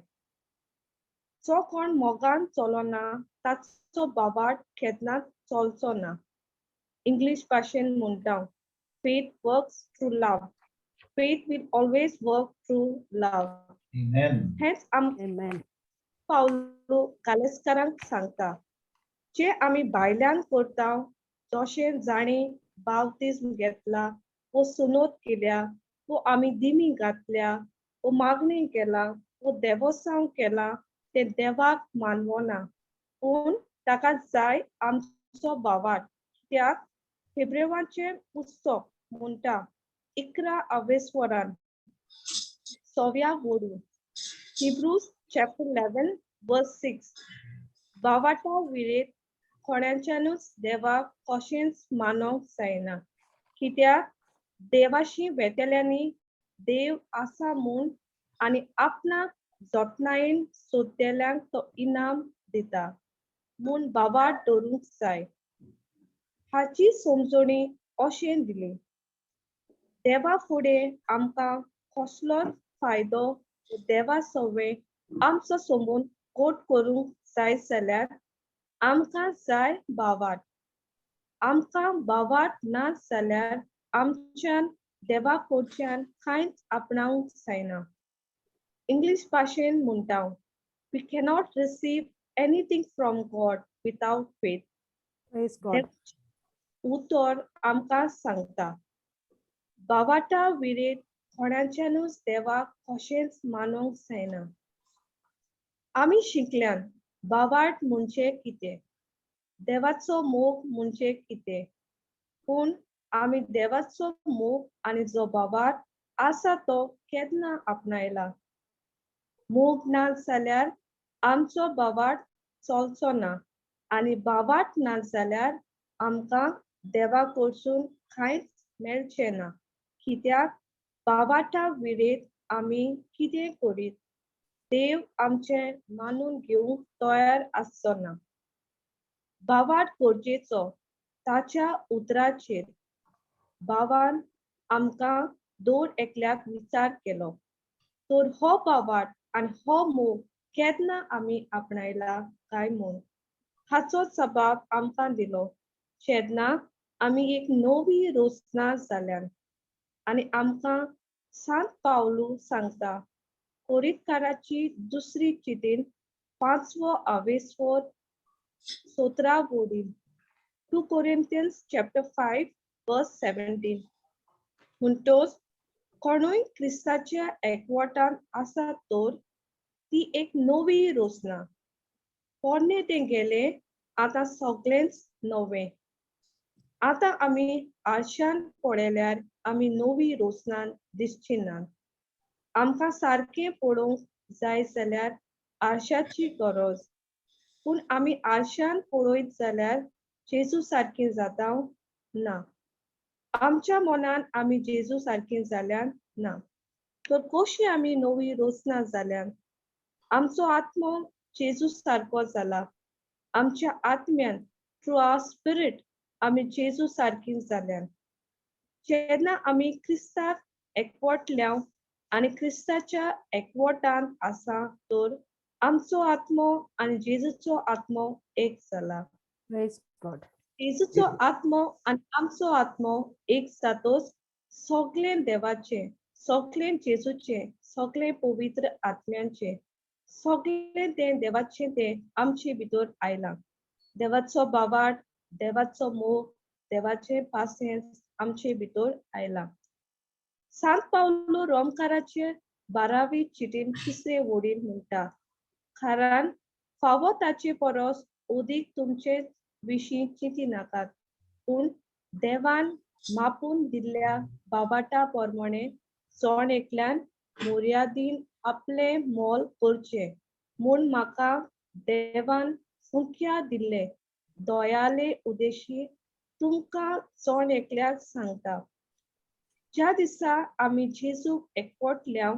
जो कोण मोगान चलना ताचो बावाट केन्नाच चलचो ना. इंग्लीश भाशेन म्हणटा, faith works through love. Faith will always work through love. हेंच आमकां पावलो गालेस्कारांक सांगता, जे आमी भायल्यान करता जशें जाणें बावतिज्म घेतला वो सुनोत केल्या वो आमी दिमी घातल्या वो मागणी केला वो देवोसांव केला तें देवाक मानवना, पूण ताका जाय आमचो बावाट. कित्याक हेब्रेवाचें पुस्तक म्हणटा 11 आवेस्वरान 6व्या वोडून हिब्रूज चॅप्टर 11 वर्स 6 बावाटा विरेत कोणाच्यानूच देवाक कशेंच मानोंक जायना, कित्याक देवाशी वेतेल्यांनी देव आसा म्हूण आनी आपणाक जतनायेन सोदतेल्यांक तो इनाम दिता म्हूण बावाट दवरूंक जाय. हाची समजोणी अशें दिली, देवा फुडें आमकां कसलोच फायदो देवा सवे आमचो संबंद गोट करूंक जाय जाल्यार आमकां जाय बावाट. आमकां बावाट ना जाल्यार आमच्यान देवा कडच्यान कांयच आपणावंक जायना. इंग्लीश भाशेन म्हणटा, we cannot receive anything from God without faith. उतर आमकां सांगता बावाटा विरेत कोणाच्यानूच देवाक कशेंच मानूंक जायना. आमी शिकल्यान बावाट म्हणजे कितें, देवाचो मोग म्हणजे कितें, पूण आमी देवाचो मोग आनी जो बावाट आसा तो केन्ना आपणायला. मोग ना जाल्यार आमचो बावाट चलचो ना आनी भावार्थ ना जाल्यार आमकां देवा कडसून कांयच मेळचें ना. कित्याक भावार्था विरेत आमी कितें करीत देव आमचें मानून घेवंक तयार आसचो ना. भावार्थ गरजेचो ताच्या उतराचेर. भावान आमकां दर एकल्याक विचार केलो तर हो भावार्थ आनी हो मोग केन्ना आमी आपणायला काय म्हूण हाचो सबाब आमकां दिलो जेन्ना आमी एक नवी रचना जाल्यान. आनी आमकां सांत पावलू सांगता कोरितकाराची दुसरी चिटीन 5वो आवेस्वर 17 वोडीन 2 Corinthians chapter 5 verse 17. म्हणटोच कोणूय क्रिस्ताच्या एकवटान आसा तर ती एक नवी रचना. पोरणे तें गेलें, आतां सगळेंच नवें. आतां आमी आरशान पळयल्यार आमी नवी रचना दिसची ना. आमकां सारकें पळोवंक जाय जाल्यार आरशाची गरज. पूण आमी आरशान पळयत जाल्यार जेजू सारकें जाता ना. आमच्या मनान आमी जेजू सारकें जाल्यान ना. तर कशी आमी नवी रचना जाल्यान? आमचो आत्मो जेजू सारको जाला. आमच्या आत्म्यान थ्रू our spirit आमी जेजू सारकी जाल्यान. जेन्ना आमी क्रिस्ताक एकवटल्या आनी क्रिस्ताच्या एकवटान आसा तर आमचो आत्मो आनी जेजूचो आत्मो एक जाला. जेजूचो आत्मो आनी आमचो आत्मो एक जातोच सगळें देवाचें, सगळें जेजूचें, सगळें पवित्र आत्म्यांचें, सगळें तें देवाचें तें आमचे भितर आयलां. देवाचो भावार्थ, देवाचो मोग, देवाचें पासेंस आमचे भितर आयलां. सांत पावलू रोमकाराचे 12वी चिटीन 3रे वडील म्हणटा, कारण फावो ताचे परस अदीक तुमचे विशीं चिंती नाकात, पूण देवान मापून दिल्ल्या बाबाटा प्रमाणे जण एकल्यान मर्यादीन आपलें मोल करचें म्हूण म्हाका देवान फुंक्या दिल्ले दयाले उद्देशी तुमकां जण एकल्याक सांगता. ज्या दिसा आमी जेजूक एकवटल्या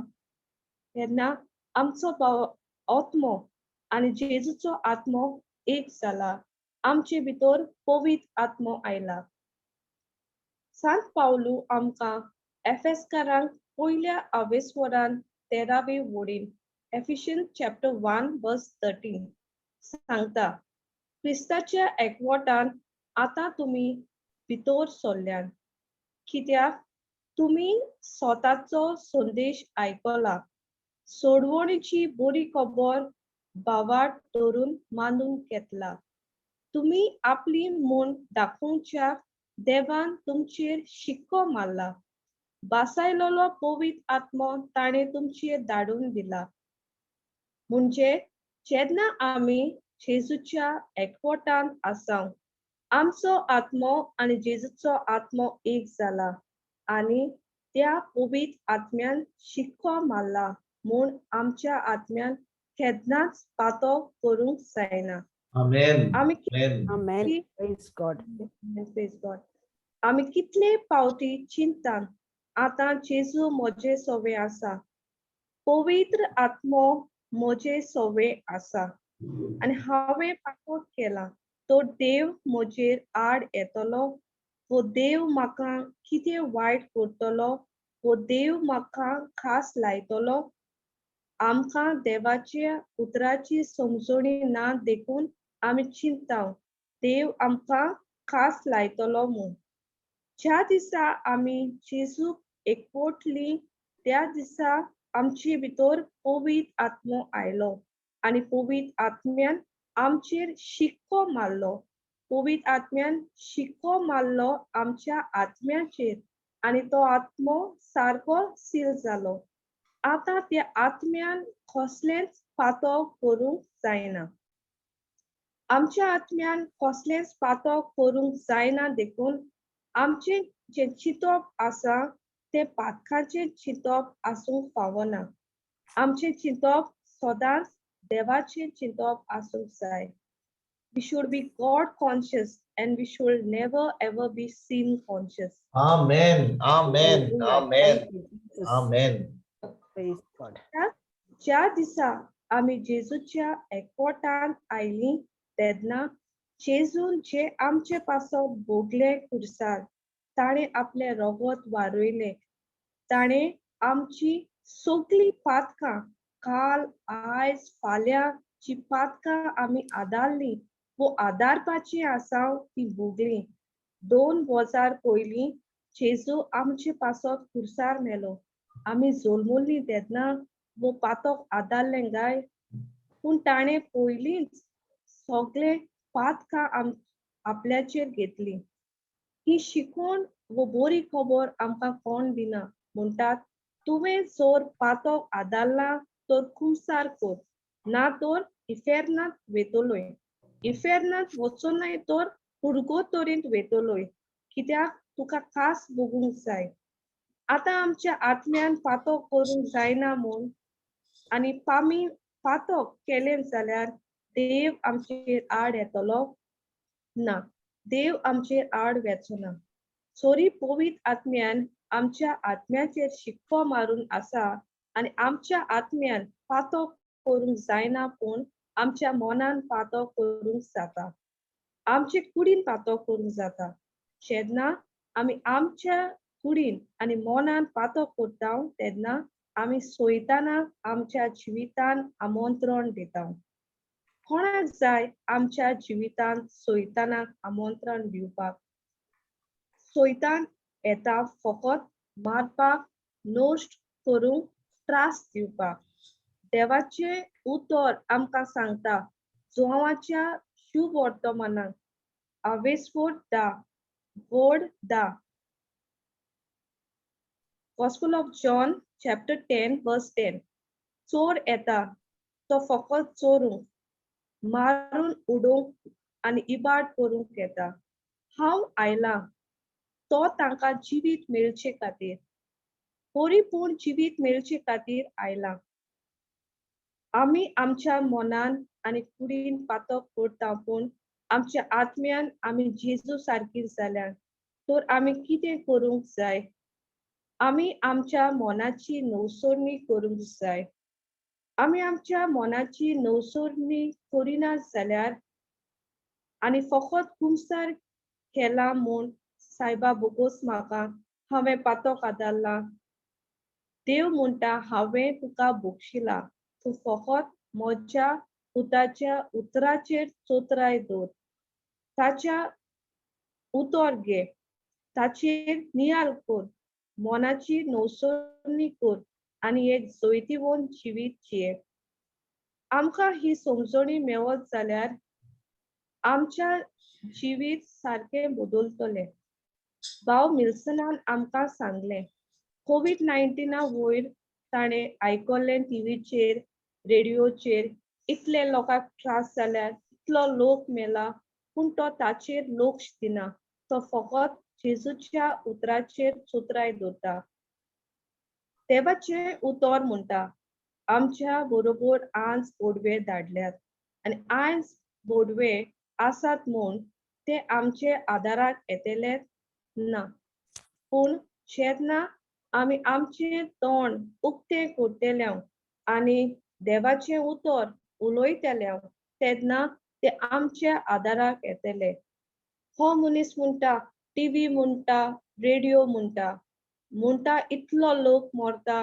तेन्ना आमचो आत्मो आनी जेजूचो आत्मो एक जाला. आमचे भितर पवित्र आत्मो आयला. सांत पावलू आमकां एफेसकारांक पयल्या आवेस्वरान 13वी वडीन एफिशियन्स चॅप्टर 1 वर्स 13 सांगता, क्रिस्ताच्या एकवटान आतां तुमी भितर सरल्यान, कित्याक तुमी स्वताचो संदेश आयकला, सोडवणीची बरी खबर भावार्थ धरून मानून घेतला. तुमी आपली म्हूण दाखोवच्या देवान तुमचेर शिक्को मारला. बासायलेलो पवित्र आत्मो ताणें तुमचेर धाडून दिला. म्हणजे जेन्ना आमी जेजूच्या एकवटान आसा, आमचो आत्मो आनी जेजूचो आत्मो एक जाला आनी त्या पवित्र आत्म्यान शिक्को मारला म्हूण आमच्या आत्म्यान केन्नाच पातो करूंक जायना. आमेन. आमी आमेन. Praise God. Praise God. आमी कितले पावटी चिंतान आतां जेजू म्हजे सवे आसा, पवित्र आत्मो म्हजे सवे आसा आनी हांवें पातक केला तो देव म्हजेर आड येतलो, वो देव म्हाका कितें वायट करतलो, वो देव म्हाका खास लायतलो. आमकां देवाच्या उतराची समजणी ना देखून आमी चिंता देव आमकां खास लायतलो म्हूण. ज्या दिसा आमी जेजूक एकवटली त्या दिसा आमचे भितर पवित्र आत्मो आयलो आनी पवित्र आत्म्यान आमचेर शिक्को मारलो. पवित्र आत्म्यान शिक्को मारलो आमच्या आत्म्याचेर आनी तो आत्मो सारको सील जालो. आतां त्या आत्म्यान कसलेंच पातो करूंक जायना. आमच्या आत्म्यान कसलेंच पातो करूंक जायना देखून आमचें जें चिंतप आसा तें पातकाचें चिंतप आसूंक फावना. आमचें चिंतप सदांच देवाचें चिंतप आसूंक जाय. We should be God conscious and we should never ever be sin conscious. Amen, amen, Hallelujah. Amen, Thank you, Jesus. Amen. Praise God. ज्या दिसा आमी जेजूच्या एकवटान आयलीं तेन्ना जेजून जे आमचे पासत भोगले खुर्सार, ताणें आपलें रगत वारयलें, ताणें आमची सगळीं पातकां काल आयज फाल्यां जी पातकां आमी आदारलीं वो आदारपाची आसा ती भोगली. 2 वर्सां पयलीं जेजू आमचे पासत खुर्सार मेलो. आमी जल्मल्लीं तेन्ना वो पातक आदारलें गाय, पूण ताणें पयलींच सगळे पातकां आपल्याचेर घेतली. ही शिकवण वो बरी खबर आमकां कोण दिना. म्हणटात तुवें जर पातक आदारला तर कुमसार कर, ना तर इफेर्नांत वेतलोय, इफेर्नांत वचोनाय तर पुर्गोतोरींत वेतलोय, कित्याक तुका खास भोगूंक जाय. आतां आमच्या आत्म्यान पातक करूंक जायना म्हूण आनी पामी पातक केलें जाल्यार देव आमचेर आड येतलो ना, देव आमचेर आड वेचो ना. सॉरी पवित्र आत्म्यान आमच्या आत्म्याचेर शिक्को मारून आसा आनी आमच्या आत्म्यान पातक करूंक जायना, पूण आमच्या मनान पातक करूंक जाता, आमचे कुडीन पातक करूंक जाता. जेन्ना आमी आमच्या कुडीन आनी मनान पातक करता तेन्ना आमी सोयताना आमच्या जिवितान आमंत्रण दिता. कोणाक जाय आमच्या जिवितान सोयतानाक आमंत्रण दिवपाक? सोयतान येता फकत मारपाक, नश्ट करूंक, त्रास दिवपाक. देवाचें उतर आमकां सांगता जुवांवाच्या शुभ वर्तमानाक आवेस्फोट 10 वड 10, Gospel of John chapter 10 verse 10. चोर येता तो फकत चोरूंक, मारून उडोवंक आनी इबाड करूंक येता. हांव आयलां तो तांकां जिवीत मेळचे खातीर, परिपूर्ण जिवीत मेळचे खातीर आयलां. आमी आमच्या मनान आनी कुडीन पातक करता, पूण आमच्या आत्म्यान आमी जेजू सारकी जाल्यार तर आमी कितें करूंक जाय? आमी आमच्या मनाची नवसरणी करूंक जाय. आमी आमच्या मनाची नवसरणी करिना जाल्यार आनी फकत कुमसार केला म्हूण सायबा बोगोस म्हाका, हांवें पातक आदारला. देव म्हणटा हांवें तुका बोगशिला, तूं फकत म्हज्या पुताच्या उतराचेर चोतराय दवर, ताच्या उतर घे, ताचेर नियाळ कर, मनाची नवसरणी कर आनी एक जैतिवंत जिवीत जिये. आमकां ही समजणी मेळत जाल्यार आमच्या जिवीत सारकें बदलतलें. भाव मिल्सनान आमकां सांगलें कोवीड-19 वयर ताणें आयकल्लें टिवीचेर, रेडियोचेर, इतले लोकांक त्रास जाल्यार, इतलो लोक मेला, पूण तो ताचेर लक्ष दिना, तो फकत जेजूच्या उतराचेर चोतराय दवरता. देवाचें उतर म्हणटा आमच्या बरोबर आज बोडवे धाडल्यात आनी आयज बोडवे आसात म्हूण ते आमचे आदाराक येतले ना, पूण जेन्ना आमी आमचें तोंड उक्तें करतले आनी देवाचें उतर उलयतले तेन्ना ते आमच्या आदाराक येतले. हो मनीस म्हणटा, टिवी म्हणटा, रेडियो म्हणटा, म्हणटा इतलो लोक मरता,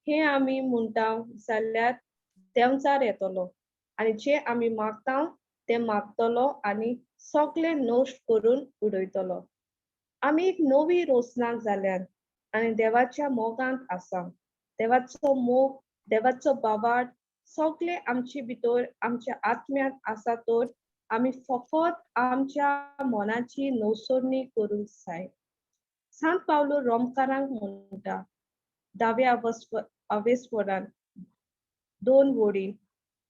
हे आमी म्हणटा जाल्यार देंवचार येतलो आनी जे आमी मागता ते मागतलो आनी सगळे नश्ट करून उडयतलो. आमी एक नवी रोसना जाल्यार आनी देवाच्या मोगांत आसा. देवाचो मोग, देवाचो बावाट सगळे आमचे भितर, आमच्या आत्म्यांत आसा तर आमी फकत आमच्या मनाची नवसरणी करूंक जाय. सांत पावलो रोमकारांक म्हणटा 10व्या अवेस्वरान 2 वडीन,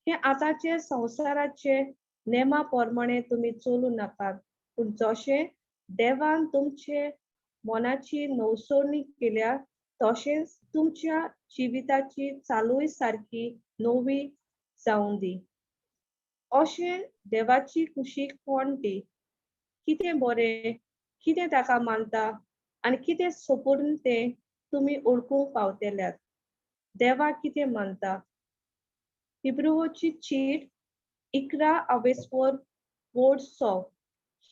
हे आतांचे संवसाराचे नेमा प्रमाणे तुमी चलूं नाकात, पूण जशें देवान तुमचे मनाची नवसरणी केल्या तशेंच तुमच्या जिविताची चालूय सारकी नवी जावं दी. अशें देवाची कुशीक कोण ती, कितें बरें, कितें ताका मानता आनी कितें सोपूर्ण तें तुमी ओळखूंक पावतल्यात. देवा कितें मानता. हिब्रूची चीट 11 आवेस्पोर वोर्ड 6,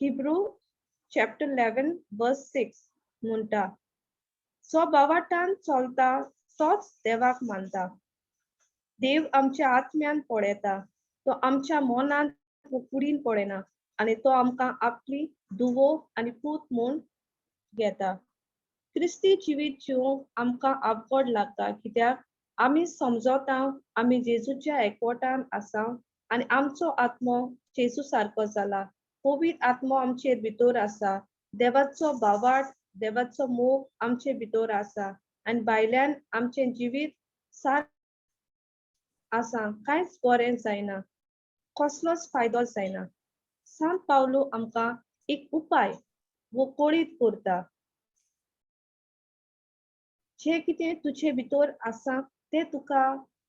हिब्रू चॅप्टर 11 वर्स 6 म्हणटा, जो बावाटान चलता तोच देवाक मानता. देव आमच्या आत्म्यान पळयता, तो आमच्या मनान कुडीन पळयना आनी तो आमकां आपली दुवो आनी पूत म्हूण घेता. क्रिस्ती जिवीत जिवंक आमकां आवड लागता, कित्याक आमी समजता आमी जेजूच्या एकवटान आसा आनी आमचो आत्मो जेजू सारको जाला. पवित्र आत्मो आमचे भितर आसा. देवाचो बावाट, देवाचो मोग आमचे भितर आसा आनी भायल्यान आमचें जिवीत सार आसा. कांयच बरें जायना, कसलोच फायदो जायना. सांत पावलू आमकां एक उपाय वो कळीत करता. जें कितें तुजे भितर आसा तें तुका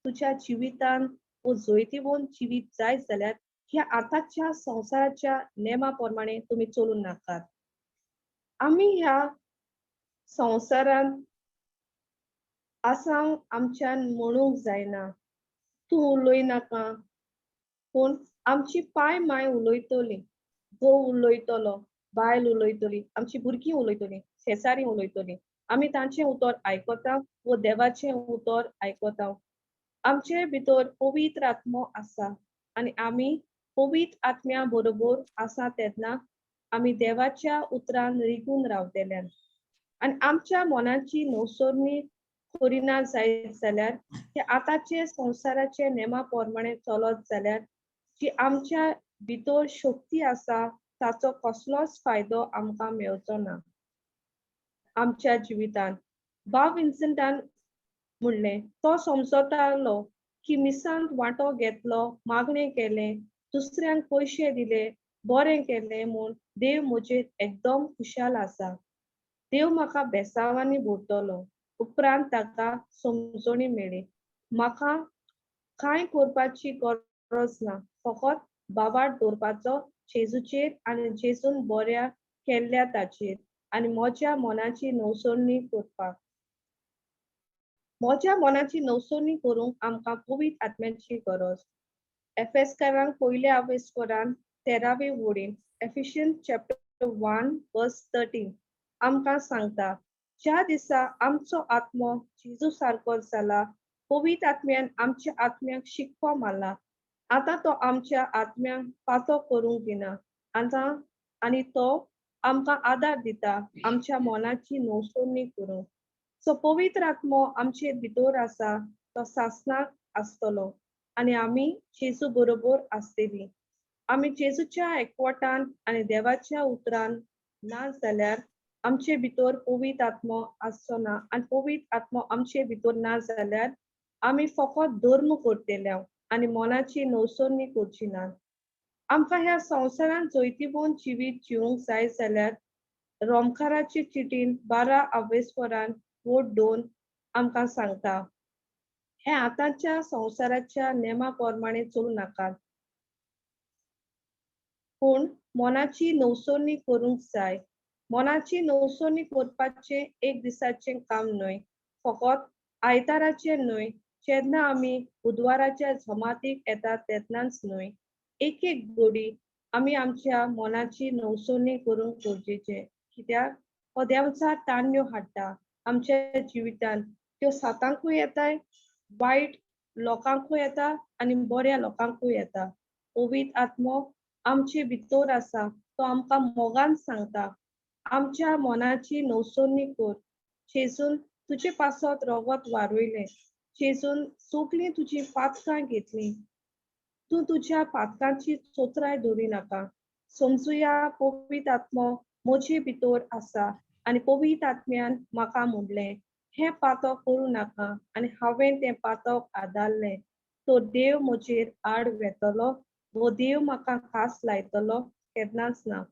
तुज्या जिवितान वो जैतिवंत जिवीत जाय जाल्यार ह्या आतांच्या संवसाराच्या नेमा प्रमाणे तुमी चलूं नाकात. आमी ह्या संवसारांत आसा आमच्यान म्हणूंक जायना, तूं उलयनाका, पूण आमची पाय माय उलयतली, घोव उलयतलो, बायल उलयतली, आमची भुरगीं उलयतली, शेजारी उलयतली. आमी तांचें उतर आयकता वो देवाचें उतर आयकता. आमचे भितर पवित्र आत्मो आसा आनी आमी पवित्र आत्म्या बरोबर आसा तेन्ना आमी देवाच्या उतरान रिगून रावतल्यान आनी आमच्या मनाची नवसरणी करिना जायत जाल्यार, ते आतांचे संवसाराचे नेमा प्रमाणे चलत जाल्यार जी आमच्या भितर शक्ती आसा ताचो कसलोच फायदो आमकां मेळचो ना आमच्या जिवितान. बाब विन्सेंटान म्हणलें, तो समजतालो की मिसांत वांटो घेतलो, मागणें केलें, दुसऱ्यांक पयशे दिले, बरें केलें म्हूण देव म्हजेर एकदम खुशाल आसा, देव म्हाका बेसावांनी भरतलो. उपरांत ताका समजणी मेळ्ळी, म्हाका कांय करपाची गरज ना, फकत बावाट दवरपाचो जेजूचेर आनी जेजून बऱ्या केल्ल्या ताचेर आनी म्हज्या मनाची नवसरणी करपाक. म्हज्या मनाची नवसरणी करूंक आमकां पवित्र आत्म्याची गरज. एफेसकारांक पयल्या आवेस्कोरान 13वे वडीन, एफिशियन चॅप्टर 1 वर्स 13 आमकां सांगता, ज्या दिसा आमचो आत्मो जेजू सारको जाला, पवित्र आत्म्यान आमच्या आत्म्याक शिकपा मारला, आतां तो आमच्या आत्म्याक पातो करूंक दिना आतां आनी तो आमकां आदार दिता आमच्या मनाची नवसरणी करूंक. सो पवित्र आत्मो आमचे भितर आसा, तो सासणाक आसतलो आनी आमी जेजू बरोबर आसतली. आमी जेजूच्या एकवटान आनी देवाच्या उतरान ना जाल्यार आमचे भितर पवित्र आत्मो आसचो ना आनी पवित्र आत्मो आमचे भितर ना जाल्यार आमी फकत धर्म करतले आनी मनाची नवसरणी करची ना. आमकां ह्या संवसारांत जैतिवंत जिवीत जिवंक जाय जाल्यार रोमकाराची चिटीन 12 आवेस्वरान वोट 2 आमकां सांगता, हे आतांच्या संवसाराच्या नेमा प्रमाणे चलूं नाकात, पूण मनाची नवसरणी करूंक जाय. मनाची नवसरणी करपाचें एक दिसाचें काम न्हय, फकत आयताराचें न्हय, जेन्ना आमी बुधवाराच्या जमातीक येता तेन्नाच न्हय, एक एक गोडी आमी आमच्या मनाची नवसरणी करूंक गरजेचें. कित्याक हो देवचार ताण्यो हाडटा आमच्या जिवितान, त्यो सातांकूय येताय, वायट लोकांकूय येता आनी बऱ्या लोकांकूय येता. पवित्र आत्मो आमचे भितर आसा, तो आमकां मोगान सांगता, आमच्या मनाची नवसरणी कर, जेजून तुजे पासत रगत वारयलें, जेजून सगळीं तुजी पातकां घेतलीं, तूं तुज्या पातकांची चोत्राय दवरी नाका. समजुया पवित्र आत्मो म्हजे भितर आसा आनी पवित्र आत्म्यान म्हाका म्हणलें हें पातक करूं नाका आनी हांवें तें पातक आदारलें, तो देव म्हजेर आड वेतलो वो देव म्हाका खास लायतलो केन्नाच ना.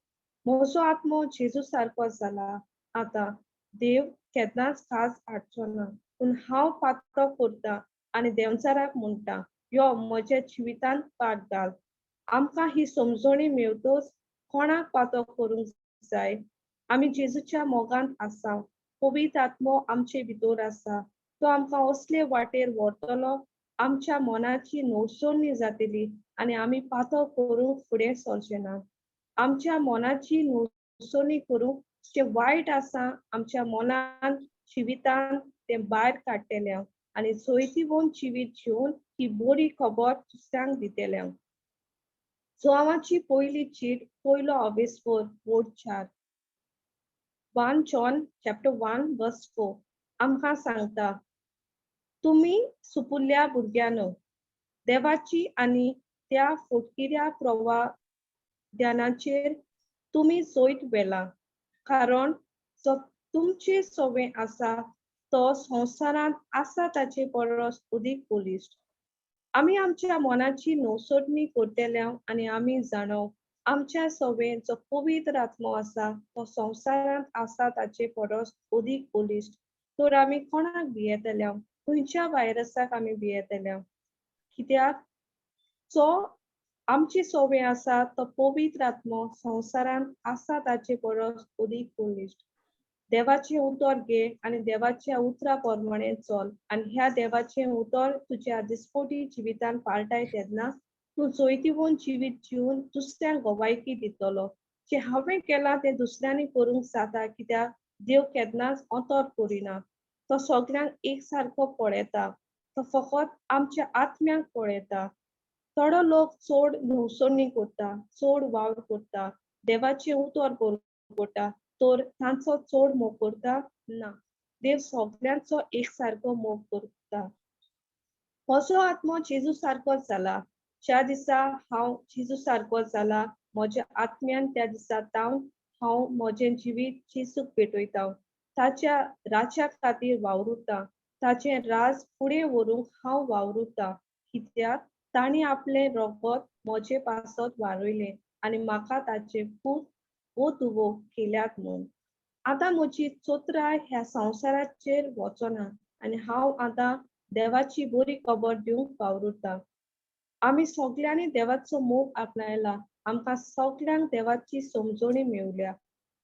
म्हजो आत्मो जेजू सारको जाला, आतां देव केन्नाच खास हाडचो ना, पूण हांव पातक करता आनी देंवचाराक म्हणटा, यो म्हज्या जिवितांत पाट घाल. आमकां ही समजणी मेवतच कोणाक पातो करूंक जाय. आमी जेजूच्या मोगांत आसा. पवित्र आत्मो आमचे भितर आसा. तो आमकां असले वाटेर व्हरतलो, आमच्या मनाची नवसणी जातली आनी आमी पातो करूंक फुडें सरचे ना. आमच्या मनाची नवसणी करूंक जें वायट आसा आमच्या मनान जिवितान तें भायर काडटलें आनी जैतिवंत जिवीत जिवन ही बरी खबर दुसऱ्यांक दितलें. जोवाची पयली चीट, पयलो अवेस्पोर, वोट 4, 1 John chapter 1 verse 4 आमकां सांगता, तुमी सुपुल्ल्या भुरग्यांनो, देवाची आनी त्या फोटकिऱ्या प्रवाह ध्यानाचेर तुमी जैत व्हेलां, कारण जो तुमचे सवे आसा तो संवसारांत आसा ताचे परस अदीक बळिश्ट. आमी आमच्या मनाची नवसोडणी करतले आनी आमी जाणव आमच्या सवे जो पवित्र आत्मो आसा तो संवसारांत आसा ताचे परस अदीक बळिश्ट. तर आमी कोणाक भियेतले? खंयच्या व्हायरसाक आमी भियेतले? कित्याक जो आमची सवे आसा तो पवित्र आत्मो संवसारांत आसा ताचे परस अदीक बळिश्ट. देवाचें उतर घे आनी देवाच्या उतरा प्रमाणे चल आनी ह्या देवाचें उतर तुज्या दिसपटी जिवितान पाळटाय तेन्ना तूं जैतिवंत जिवीत जिवन दुसऱ्यांक गवायकी दितलो. जें हांवें केलां तें दुसऱ्यांनी करूंक जाता, कित्याक देव केन्नाच अंतर करिना. तो सगळ्यांक एक सारको पळयता. तो फकत आमच्या आत्म्यांक पळयता. थोडो लोक चड न्हवसणी करता, चड वावर करता, देवाचें उतर करता, तर तांचो चड मोग करता ना. देव सगळ्यांचो एक सारको मोग करता. म्हजो आत्मो जेजू सारको जाला. ज्या दिसा हांव जेजू सारको जाला म्हज्या आत्म्यान त्या दिसा तावन हांव म्हजें जिवीत जेजूक भेटयता. ताच्या राज्या खातीर वावुरता. ताचें राज फुडें व्हरूंक हांव वावुरता, कित्याक तांणी आपलें रगत म्हजे पासत वारयलें आनी म्हाका ताचे पूत वो तुवो केल्यात म्हूण. आतां म्हजी चोत्राय ह्या संवसाराचेर वचना आनी हांव आतां देवाची बरी खबर दिवंक वावुरता. आमी सगळ्यांनी देवाचो मोग आपणायला. आमकां सगळ्यांक देवाची समजणी मेवल्या.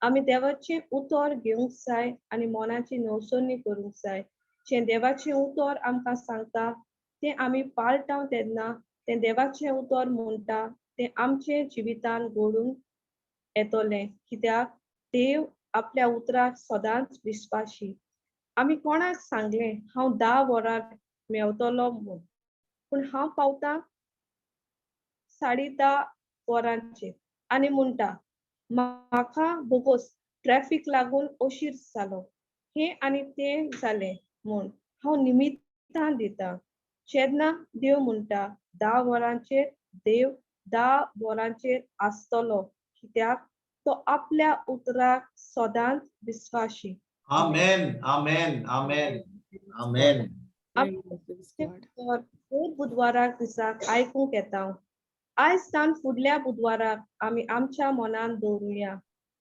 आमी देवाचें उतर घेवंक जाय आनी मनाची नवसणी करूंक जाय. जें देवाचें उतर आमकां सांगता तें आमी पाळटा तेन्ना तें देवाचें उतर म्हणटा तें आमचे जिवितान घडून येतलें, कित्याक देव आपल्या उतराक सदांच विस्वाशी. आमी कोणाक सांगलें हांव 10 वरां मेवतलो म्हूण, पूण हांव पावता 10:30 वरांचेर आनी म्हणटा म्हाका बोगोस ट्रॅफिक लागून अशीर जालो, हें आनी तें जालें म्हूण हांव निमित्तां दिता. जेन्ना देव म्हणटा 10 वरांचेर, देव 10 वरांचेर आसतलो, कित्याक तो आपल्या उतराक सदांच विस्वाशी. आमेन, आमेन, आमेन, आमेन. बुधवाराक दिसाक आयकूंक येता. आयज तान फुडल्या बुधवाराक आमी आमच्या मनान दवरुया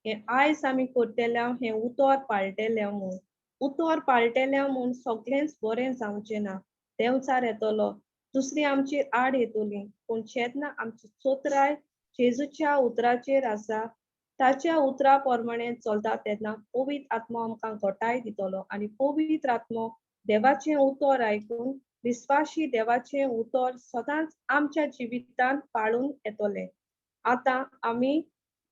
हें आयज आमी करतले हें उतर पाळटले म्हूण. उतर पाळटले म्हूण सगळेंच बरें जावचें ना. देंवचार येतलो, दुसरी आमची आड येतली, पूण जेन्ना आमची चोत्राय जेजूच्या उतराचेर आसा, ताच्या उतरा प्रमाणे चलता तेन्ना पवित्र आत्मो आमकां घटाय दितलो आनी पवित्र आत्मो देवाचें उतर आयकून विस्वाशी देवाचें उतर सदांच आमच्या जिवितांत पाळून येतलें. आतां आमी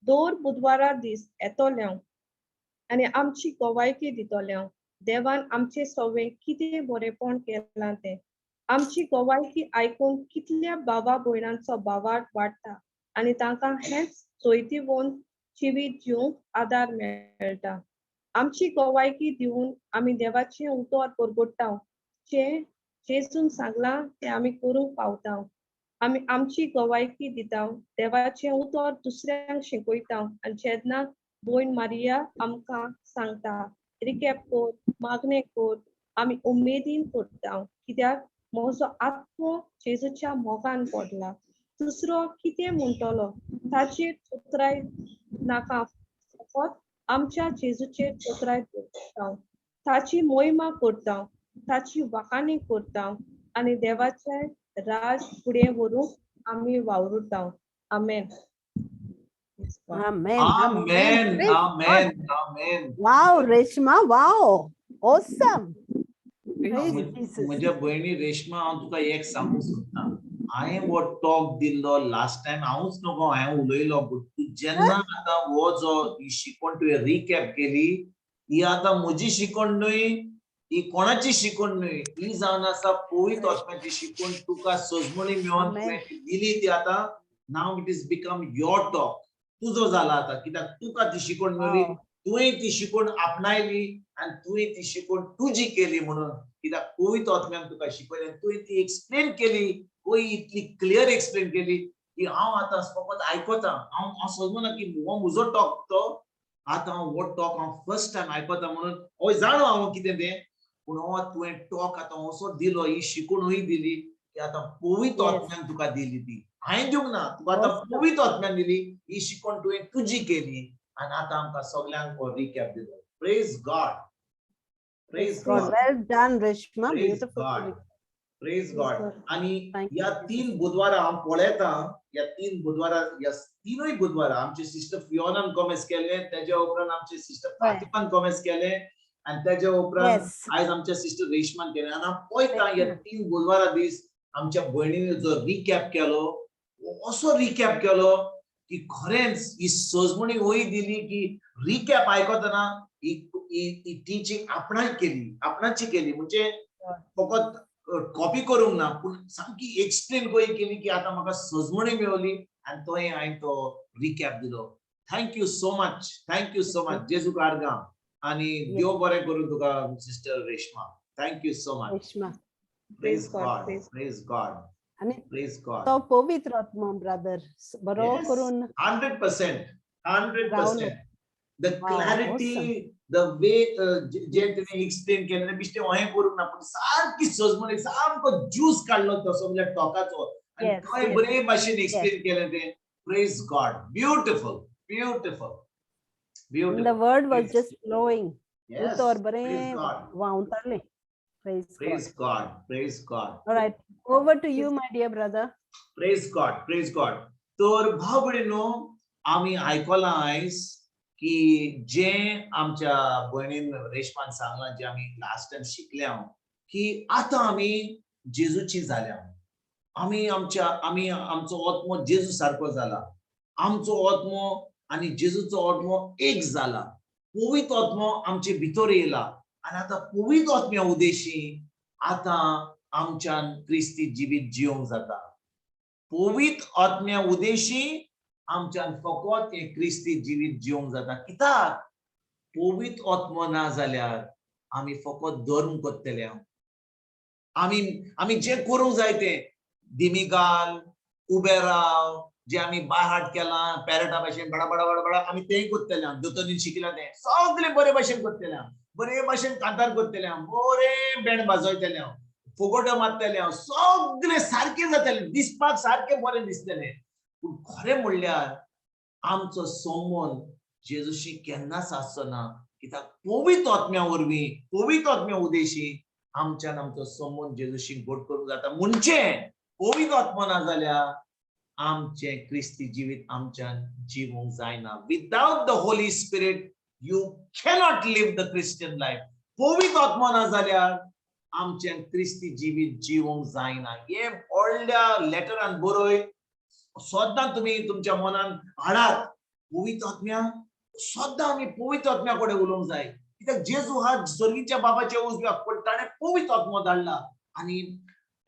दर बुधवारा दीस येतले आनी आमची गवायकी दितले देवान आमचे सवे कितें बरेपण केलां तें. आमची गवायकी आयकून कितल्या बाबा भयणांचो भावार्थ वाडटा आनी तांकां हेंच जैतिवंत जिवीत जिवंक आदार मेळटा. आमची गवायकी दिवन आमी देवाचें उतर परगट्टा, जें जेजून सांगलां तें आमी करूंक पावता. आमी आमची गवायकी दिता, देवाचें उतर दुसऱ्यांक शिकयता आनी जेन्ना भयण मारिया आमकां सांगता रिकॅप कर, मागणें कर, आमी उमेदीन करता, कित्याक म्हजो आत्मो जेजूच्या मोगान पडला. दुसरो कितें म्हणटलो ताचेर चोत्राय नाका, फकत आमच्या जेजूचेर चोत्राय दवरता, ताची मोहिमा करता, ताची वाखाणी करता आनी देवाचें राज फुडें व्हरूंक आमी वावुरता. Amen. Amen. Amen. Praise amen. God. Amen. Wow, Reshma, wow. Awesome. Praise Jesus. म्हज्या भयणी रेश्मा, हांव तुका एक सांगूंक सोदता. हांवें हो टॉक दिल्लो लास्ट टायम, हांवूच नको हांवें उलयलो, पूण तूं जेन्ना आतां हो जो ही शिकवण तुवें रिकॅप केली, ही आतां म्हजी शिकवण न्हय, ही कोणाची शिकवण न्हय, ही जावन आसा पवित्र आत्म्याची शिकवण. तुका सजमणी मेळोन Amen. तुवें ती दिली. ती आतां now it is become your talk. तुजो जाला आतां, कित्याक तुका ती शिकवण मेळ्ळी. तुवें ती शिकवण आपणायली आनी तुवें ती शिकवण तुजी केली म्हणून, कित्याक पवित्र आत्म्यान तुका शिकयलें. तुवें ती एक्सप्लेन केली, खंय इतली क्लियर एक्सप्लेन केली की हांव आतां फकत आयकता. हांव हांव समजना की हो म्हजो टॉक तो. आतां हांव हो टॉक हांव फर्स्ट टायम आयकता म्हणून हय जाणो हांव कितें तें, पूण हो तुवें टॉक आतां असो दिलो, ही शिकवणूय दिली की आतां पवित्र आत्म्यान तुका दिली ती, हांवें दिवंक ना तुका. आतां पवित्र आत्म्यान दिली ही शिकवण, तुवें तुजी केली आनी आतां आमकां सगल्यांक हो रिकॅप दिलो. Praise God, praise God. God. Well done, Reshma. Praise Beautiful. God. Praise God. आणि Thank ह्या you, तीन बुधवारा हांव पळयतां, ह्या तीन बुधवारा, ह्या तिनूय बुधवारा आमचे सिस्टर फियोनान कॉमेस केले, तेज्या उपरांत आमचे सिस्टर फातिमान कॉमेस केले आनी तेज्या उपरांत आयज आमच्या सिस्टर रेशमान केले. आनी हांव पळयतां, ह्या 3 बुधवारा दीस आमच्या भयणीने जो रिकॅप केलो, हो असो रिकॅप केलो की खरेंच ही सजमणी वय दिली की रिकॅप आयकतना ही ही टिचींग आपणाक केली, आपणाची केली. म्हणजे फकत कॉपी करूंक ना, पूण सामकी एक्सप्लेन कशी केली की आतां म्हाका सजमणी मेवली आनी तोय हांवें तो रिकॅप दिलो. Thank you so much, thank you so much. जेजूक आर्गां आनी देव बरें करूं तुका, sister Reshma. Thank you so much. Reshma. Praise God, God. Praise. Praise God. आनी प्रेज गॉड. तो पवित्र आत्मो ब्रदर बरो करून 100%, 100%. The clarity, the way जे तिने एक्सप्लेन केलें, बेश्टें हें करूंक ना, पूण सारकी सजमणी, सामको ज्यूस काडलो तो सगल्या टॉकाचो आनी थंय बरे भाशेन एक्सप्लेन केलें तें. Praise God. Beautiful, beautiful. And the beautiful. word was Praise. just flowing. उतर प्रेज बरें गॉड. व्हांवतालें. Praise God. Praise God, praise God. All right. Over to you, my dear brother. Praise God, praise God. तर भाव भयणीनो, आमी आयकलां आयज की जें आमच्या भयणीन रेशमान सांगलां, जें आमी लास्ट टायम शिकल्या की आतां आमी जेजूची जाल्या. आमी आमच्या आमी आमचो आत्मो जेजू सारको जाला. आमचो आत्मो आनी जेजूचो आत्मो एक जाला. पवित्र आत्मो आमचे भितर येयला आनी आतां पवित्र आत्म्या उदेशी आतां आमच्यान क्रिस्ती जिवीत जिवंक जाता. पवित्र आत्म्या उदेशी आमच्यान फकत हें क्रिस्ती जिवीत जिवंक जाता, कित्याक पवित्र आत्मो ना जाल्यार आमी फकत धर्म करतले. आमी आमी जें करूंक जाय तें दिमी घाल, उबे राव, जे आमी बाय हार्ट केलां पॅरटा भाशेन बडा बडा बडा बडा, आमी तेंय करतले. दोतोरीन शिकला तें सगळें बरे भाशेन करतले, बरे भाशेन कांतार करतले, बरें बँड वाजयतले, फुगोट्यो मारतले, सगळें सारकें जातलें, दिसपाक सारकें बरें दिसतलें. पूण खरें म्हणल्यार आमचो संबंद जेजूशी केन्नाच आसचो ना, कित्याक पवित्र आत्म्या वरवीं, पवित्र आत्म्या उदेशी आमच्यान आमचो संबंद जेजूशी घट करूंक जाता. म्हणजे पवित्र आत्मो ना जाल्यार आमचें क्रिस्ती जिवीत आमच्यान जिवूंक जायना. Without the Holi spirit you cannot live the Christian life. पवित्र आत्मो ना जाल्यार आमचें क्रिस्ती जिवीत जिवूंक जायना. हें व्हडल्या लेटरान बरय, सद्दां तुमी तुमच्या मनान हाडात. पवित्र आत्म्या सद्दां आमी पवित्र आत्म्या कडेन उलोवंक जाय, कित्याक जेजू हा सर्गीच्या बाबाच्या उजव्याक, पूण ताणें पवित्र आत्मो धाडला. आनी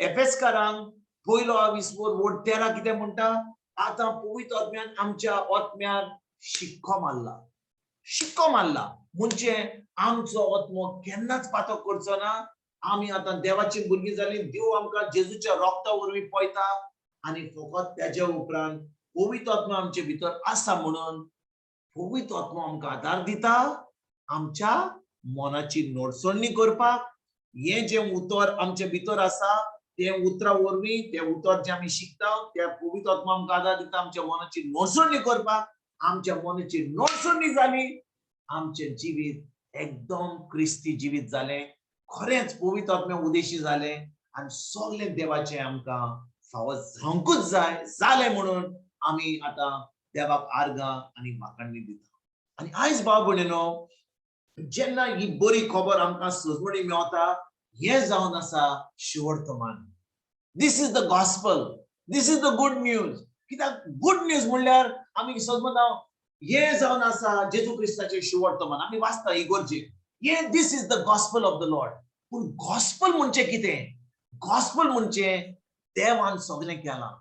एफेस्कारांक पयलो विस्वोर वोट 13 कितें म्हणटा? आतां पवित्र आत्म्यान आमच्या आत्म्यार शिक्को मारला. शिक्को मारला म्हणजे आमचो आत्मो केन्नाच पातक करचो ना. आमी आतां देवाची भुरगीं जालीं. देव आमकां जेजूच्या रोगता वरवीं पळयता आनी फकत तेज्या उपरांत पवित्र आत्मो आमचे भितर आसा म्हणून पवित्र आत्मो आमकां आदार दिता आमच्या मनाची नडसणी करपाक. हें जें उतर आमचे भितर आसा तें उतरा वरवीं, तें उतर जें आमी शिकता, त्या पवित्र आत्मो आमकां आदार दिता आमच्या मनाची नडसणी करपाक. आमच्या मनाची नडसणी जाली, आमचें जिवीत एकदम क्रिस्ती जिवीत जालें, खरेंच पवित्र आत्म्या उदेशी जालें आनी सगळें देवाचें आमकां फावो जावंकूच जाय जालें म्हणून. आमी आतां देवाक आर्गां आनी वाखाणणी दिता. आनी आयज भाव भयणीनो, जेन्ना ही बरी खबर आमकां सजवणी मेवता, हें जावन आसा शिवर्तमान. This is the gospel, this is the good news. कित्याक गुड न्यूज म्हणल्यार आमी सजमता हें जावन आसा जेजू क्रिस्ताचें शिवर्तमान. आमी वाचता इगोर्जेक हें, this is the gospel of the Lord. पूण गॉस्पल म्हणजे कितें? गॉस्पल म्हणजे देवान सगळें केलां,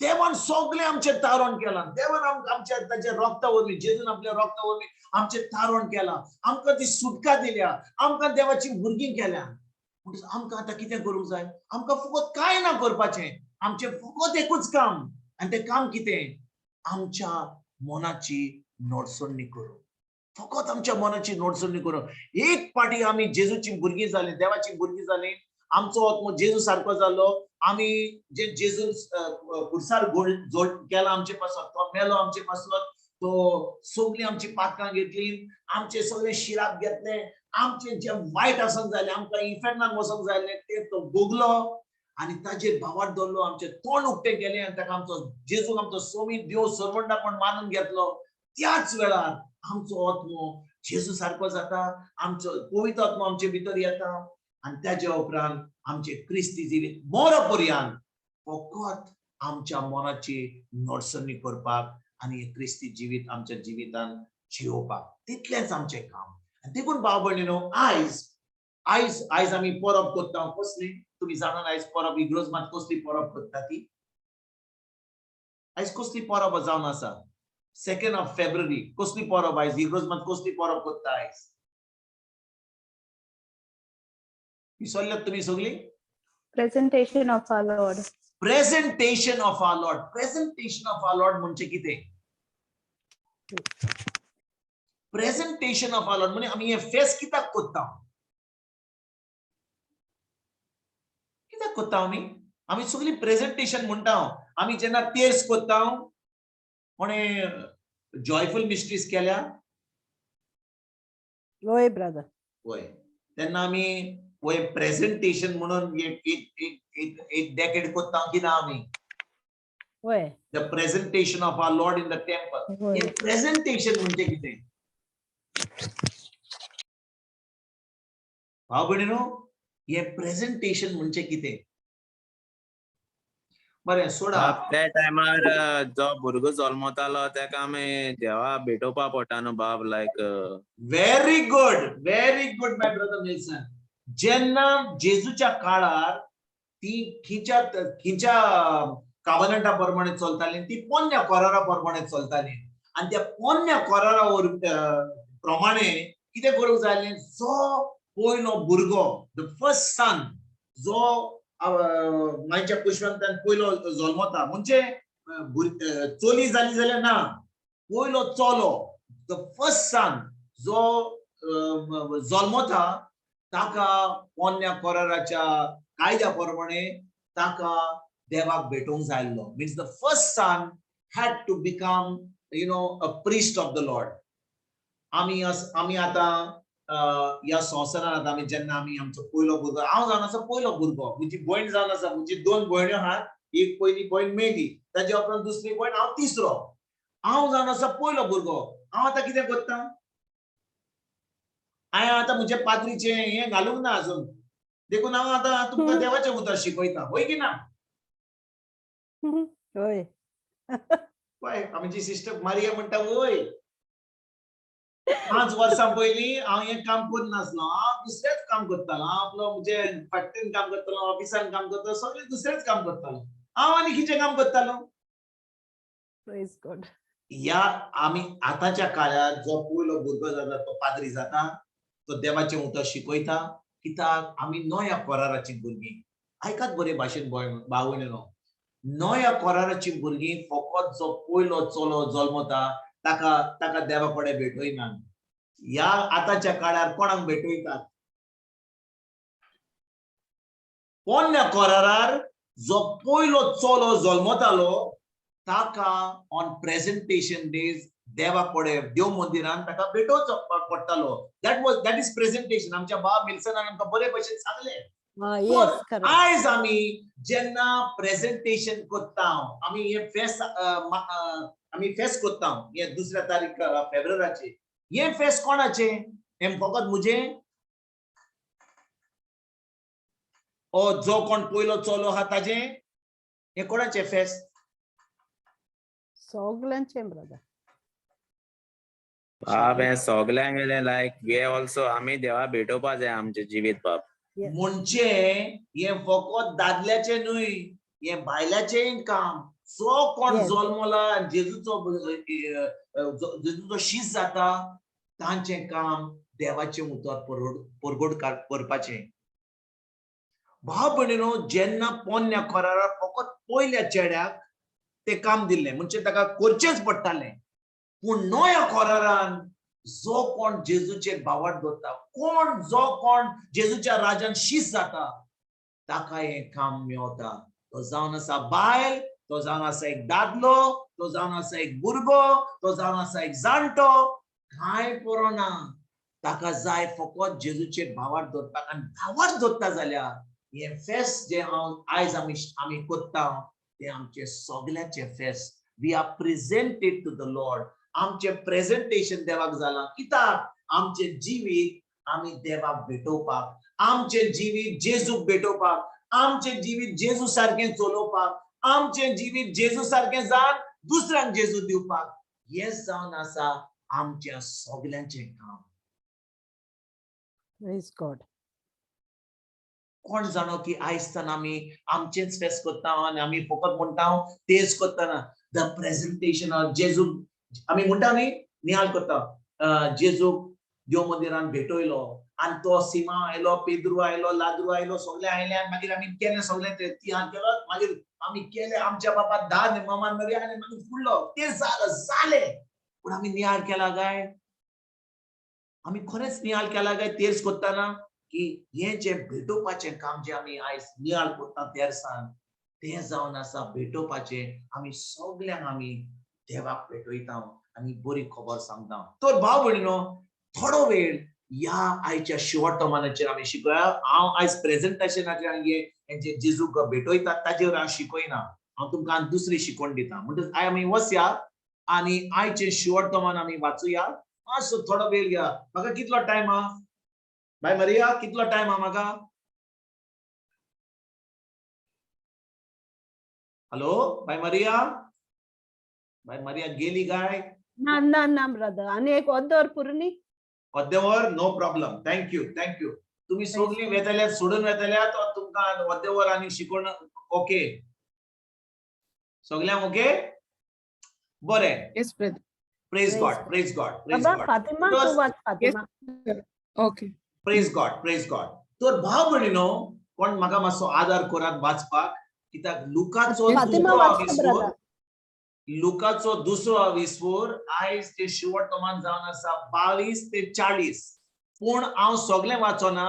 देवान सगळें आमचें तारण केलां, देवान आमच्या ताच्या रोगता वरवीं, जेजून आपल्या रोगता वरवीं आमचें तारण केलां, आमकां ती सुटका दिल्या, आमकां देवाची भुरगीं केल्या. म्हणटच आमकां आतां कितें करूंक जाय? आमकां फकत कांय ना करपाचें, आमचें फकत एकूच काम, आनी तें काम कितें? आमच्या मनाची नडसणी करूंक, फकत आमच्या मनाची नडसणी करूंक. एक पाटी आमी जेजूची भुरगीं जालीं, देवाची भुरगीं जालीं, आमचो आत्मो जेजू सारको जालो, आमी जे जेजून खुर्सार गोड जोड केला आमचे पासत, तो मेलो आमचे पासत, तो सगळीं आमची पातकां घेतली, आमचे सगळे शिराप घेतले, आमचे जे वायट आसक जालें, आमकां इफेक्टान वचोंक जाय ते तो भोगलो आनी ताजेर भावार्थ दवरलो, आमचें तोंड उक्तें केलें आनी ताका आमचो जेजूक आमचो सोमी देव सरवंडा म्हण मानून घेतलो. त्याच वेळार आमचो आत्मो जेजू सारको जाता, आमचो पवित्र आत्मो आमचे भितर येता आनी ताज्या उपरांत आमचे क्रिस्ती जिवीत मरो पर्यंत फकत आमच्या मनाची नडसणी करपाक आनी क्रिस्ती जिवीत आमच्या जिवितान जियोवपाक, तितलेंच आमचें काम. आनी देखून भाव भयणीनो, आयज आयज आयज आमी परब करता कसली? तुमी जाणात आयज परब इग्रोज मात कसली परब करता ती? आयज कसली परब जावन आसा? 2 February कसली परब आयज? इग्रोज मात कसली परब करता आयज? विसरल्यात तुमी सगळीं? Presentation of our Lord. Presentation of our Lord. Presentation of our Lord म्हणजे कितें? प्रेझेंटेशन ऑफ our Lord म्हणजे आमी हें फेस्त कित्याक करता? कित्याक करता आमी? आमी सगळीं प्रेझेंटेशन म्हणटा. आमी जेन्ना तेर्स करता, कोणें जॉयफूल मिस्ट्रीज केल्या? हय ब्रदर. वय, तेन्ना आमी वय प्रेझेंटेशन म्हणून एक एक एक एक डेकेड करता की ना आमी? वय. The presentation of our Lord in the temple. हे प्रेझेंटेशन म्हणजे कितें? भाव भयणीनो, हे प्रेझेंटेशन म्हणजे कितें? बरें सोडा. त्या टायमार जो भुरगो जल्मतालो तेका आमी देवा भेटोवपा पडटा न्हू बाब, like very good, very good my brother Nelson. जेन्ना जेजूच्या काळार ती खिच्या खिच्या कावनंटा प्रमाणे चलताली, ती पोन्न्या कोरारा प्रमाणे चलताली आनी त्या पोन्न्या कोरारा प्रमाणे कितें करूंक जाय आसलें? जो पयलो भुरगो, the first सन, जो मायच्या कुशवंतान पयलो जल्मता, म्हणजे चली जाली जाल्यार ना, पयलो चलो, the first सन जो जल्मता ताका पोन्न्या कोराराच्या कायद्या प्रमाणे ताका देवाक भेटोवंक जाय आसलो. Means the first son had to become a priest of the Lord. आमी आमी आतां ह्या संवसारांत आमी जेन्ना आमी आमचो पयलो भुरगो, हांव जावन आसा पयलो भुरगो, म्हजी भयण जावन आसा, म्हजी 2 भयण्यो आहात, एक पयली भयण मेली, ताज्या उपरांत दुसरी भयण, हांव तिसरो, हांव जावन आसा पयलो भुरगो. हांव आतां कितें करता? हांवें आतां म्हज्या पाद्रीचें हें घालूंक ना अजून, देखून हांव आतां तुमकां देवाचें उतर शिकयता, हय की ना? हय. पळय आमची सिस्टर मारिया म्हणटा वय. 5 वर्सां पयलीं हांव हें काम करनासलो, हांव दुसरेंच काम करतालो, हांव आपलो म्हणजे फॅक्टरीन काम करतालो, ऑफिसान काम करतालो, सगळें दुसरेंच काम करतालो. हांव आनी कितें काम करतालो? Praise God. ह्या आमी आतांच्या काळार जो पयलो भुरगो जाता तो पाद्री जाता, तो देवाचें उतर शिकयता, कित्याक आमी नव्या कोराराचीं भुरगीं. आयकात बरे भाशेन भाव भयणीनो, नव्या कोराराचीं भुरगीं फकत जो पयलो चलो जल्मता ताका ताका देवा कडेन भेटयना. ह्या आतांच्या काळार कोणाक भेटयतात? पोन्न्या कोरारार जो पयलो चलो जल्मतालो ताका ऑन प्रेझेंटेशन डेज देवा कडेन देव मंदिरान ताका भेटोवचो पडटालो. That is presentation. आमच्या बाब मिल्सनान आमकां बरे भशेन सांगलें, येस, करेक्ट. आयज आमी जेन्ना प्रेजेंटेशन करता, आमी हे फेस्त, आमी फेस्त करता हे दुसऱ्या तारीख फेब्रुवारीचे, हे फेस्त कोणाचे? हे फकत मुझे ओ जो कोण पयलो चलो आहा ताजे? हे कोणाचे फेस्त? सगळ्यांचे ब्रदर. बाब, हे सगल्यांगेले, लायक वे ऑल्सो आमी देवा भेटोवपा जाय आमचे जिवीत बाब. म्हणजे हे फकत दादल्याचे न्हय, हे बायलाचेंय काम. जो कोण जल्मला आनी जेजूचो शीस जाता, तांचें काम देवाचें उतर परगोड करपाचें. भाव भयणीनो, जेन्ना पोन्न्या करारार फकत पयल्या चेड्याक ते काम दिल्लें, म्हणजे ताका करचेंच पडटालें. पूण नव्या करारान जो कोण जेजूचेर भावार्थ दवरता, कोण जो कोण जेजूच्या राजान शीस जाता, ताका हें काम मेवता. तो जावन आसा बायल, तो जावन आसा एक दादलो, तो जावन आसा एक भुरगो, तो जावन आसा एक जाणटो, कांय पुरो ना, ताका जाय फकत जेजूचेर भावार्थ दवरपाक. आनी भावार्थ दवरता जाल्यार हें फेस्त जें हांव आयज आमी करता तें आमचें सगल्यांचें फेस्त. We are presented to the Lord. आमचें प्रेजेंटेशन देवाक जालां. कित्याक? आमचें जिवीत आमी देवाक भेटोवपाक, आमचें जिवीत जेजूक भेटोवपाक, आमचें जिवीत जेजू सारकें चलोवपाक, आमचें जिवीत जेजू सारकें जावन दुसऱ्यांक जेजू दिवपाक. हें जावन आसा आमच्या सगल्यांचें काम. Praise God. कोण जाणो की आयज आमी आमचेंच फेस्त करता आनी आमी फकत म्हणटा तेच करतना the presentation of जेजू. आमी म्हणटा न्ही, निहाल करता, जेजूक देव मंदिरान भेटयलो आनी तो सिमा आयलो, पेद्रू आयलो, लाद्रू आयलो, सगळे आयले आनी मागीर आमी केलें सगळें ते तिहान केलो. मागीर आमी केले आमच्या बाबा धा मामान मागीर आनी मागीर फुडलो ते जालें जालें. पूण आमी निहाल केला काय? आमी खरेंच निहाल केला काय तेच करतना की हें जें भेटोवपाचें काम जें आमी आयज निहाल करता तेरसान, तें जावन आसा भेटोवपाचें. आमी सगल्यांक आमी देवाक भेटयता आनी बरी खबर सांगता. तर भाव भयणीनो, थोडो वेळ ह्या आयच्या शिवटमानाचेर आमी शिकोया. हांव आयज प्रेजेंटेशनाचेर आनी हेंचे जेजूक भेटयतात ताजेर हांव शिकयना, हांव तुमकां दुसरी शिकवण दिता. म्हणटच आयज आमी वसया आनी आयचें शिवटमान आमी वाचुया. मातसो थोडो वेळ घ्या. म्हाका कितलो टायम आहा बाय मरिया? कितलो टायम आहा म्हाका? हॅलो बाय मरिया, बाय मरिया गेली काय? ना ना ना ब्रदर, आनी एक अर्द पुरो न्ही. अर्दें वर, no problem. Thank you, thank you. तुमी सगळीं वेतल्यात, सोडून वेतल्यात, तुमकां अर्दें वर आनी शिकोवन ओके सगल्यांक? ओके, बरें. Yes, brother. Praise God, praise God, praise Baba God. Fatima, तूं वाच Fatima. Okay. Praise God, praise God. तर भाव भयणीनो, कोण म्हाका मातसो आदार करात वाचपाक, कित्याक लुकाचो फातिमा दुसरो वाचता आविस्पोर, ब्रदर. लुकाचो दुसरो आविस्पोर, आयज ते शिवटमान जावन आसा 22 ते 40. पूण हांव सगळें वाचोना,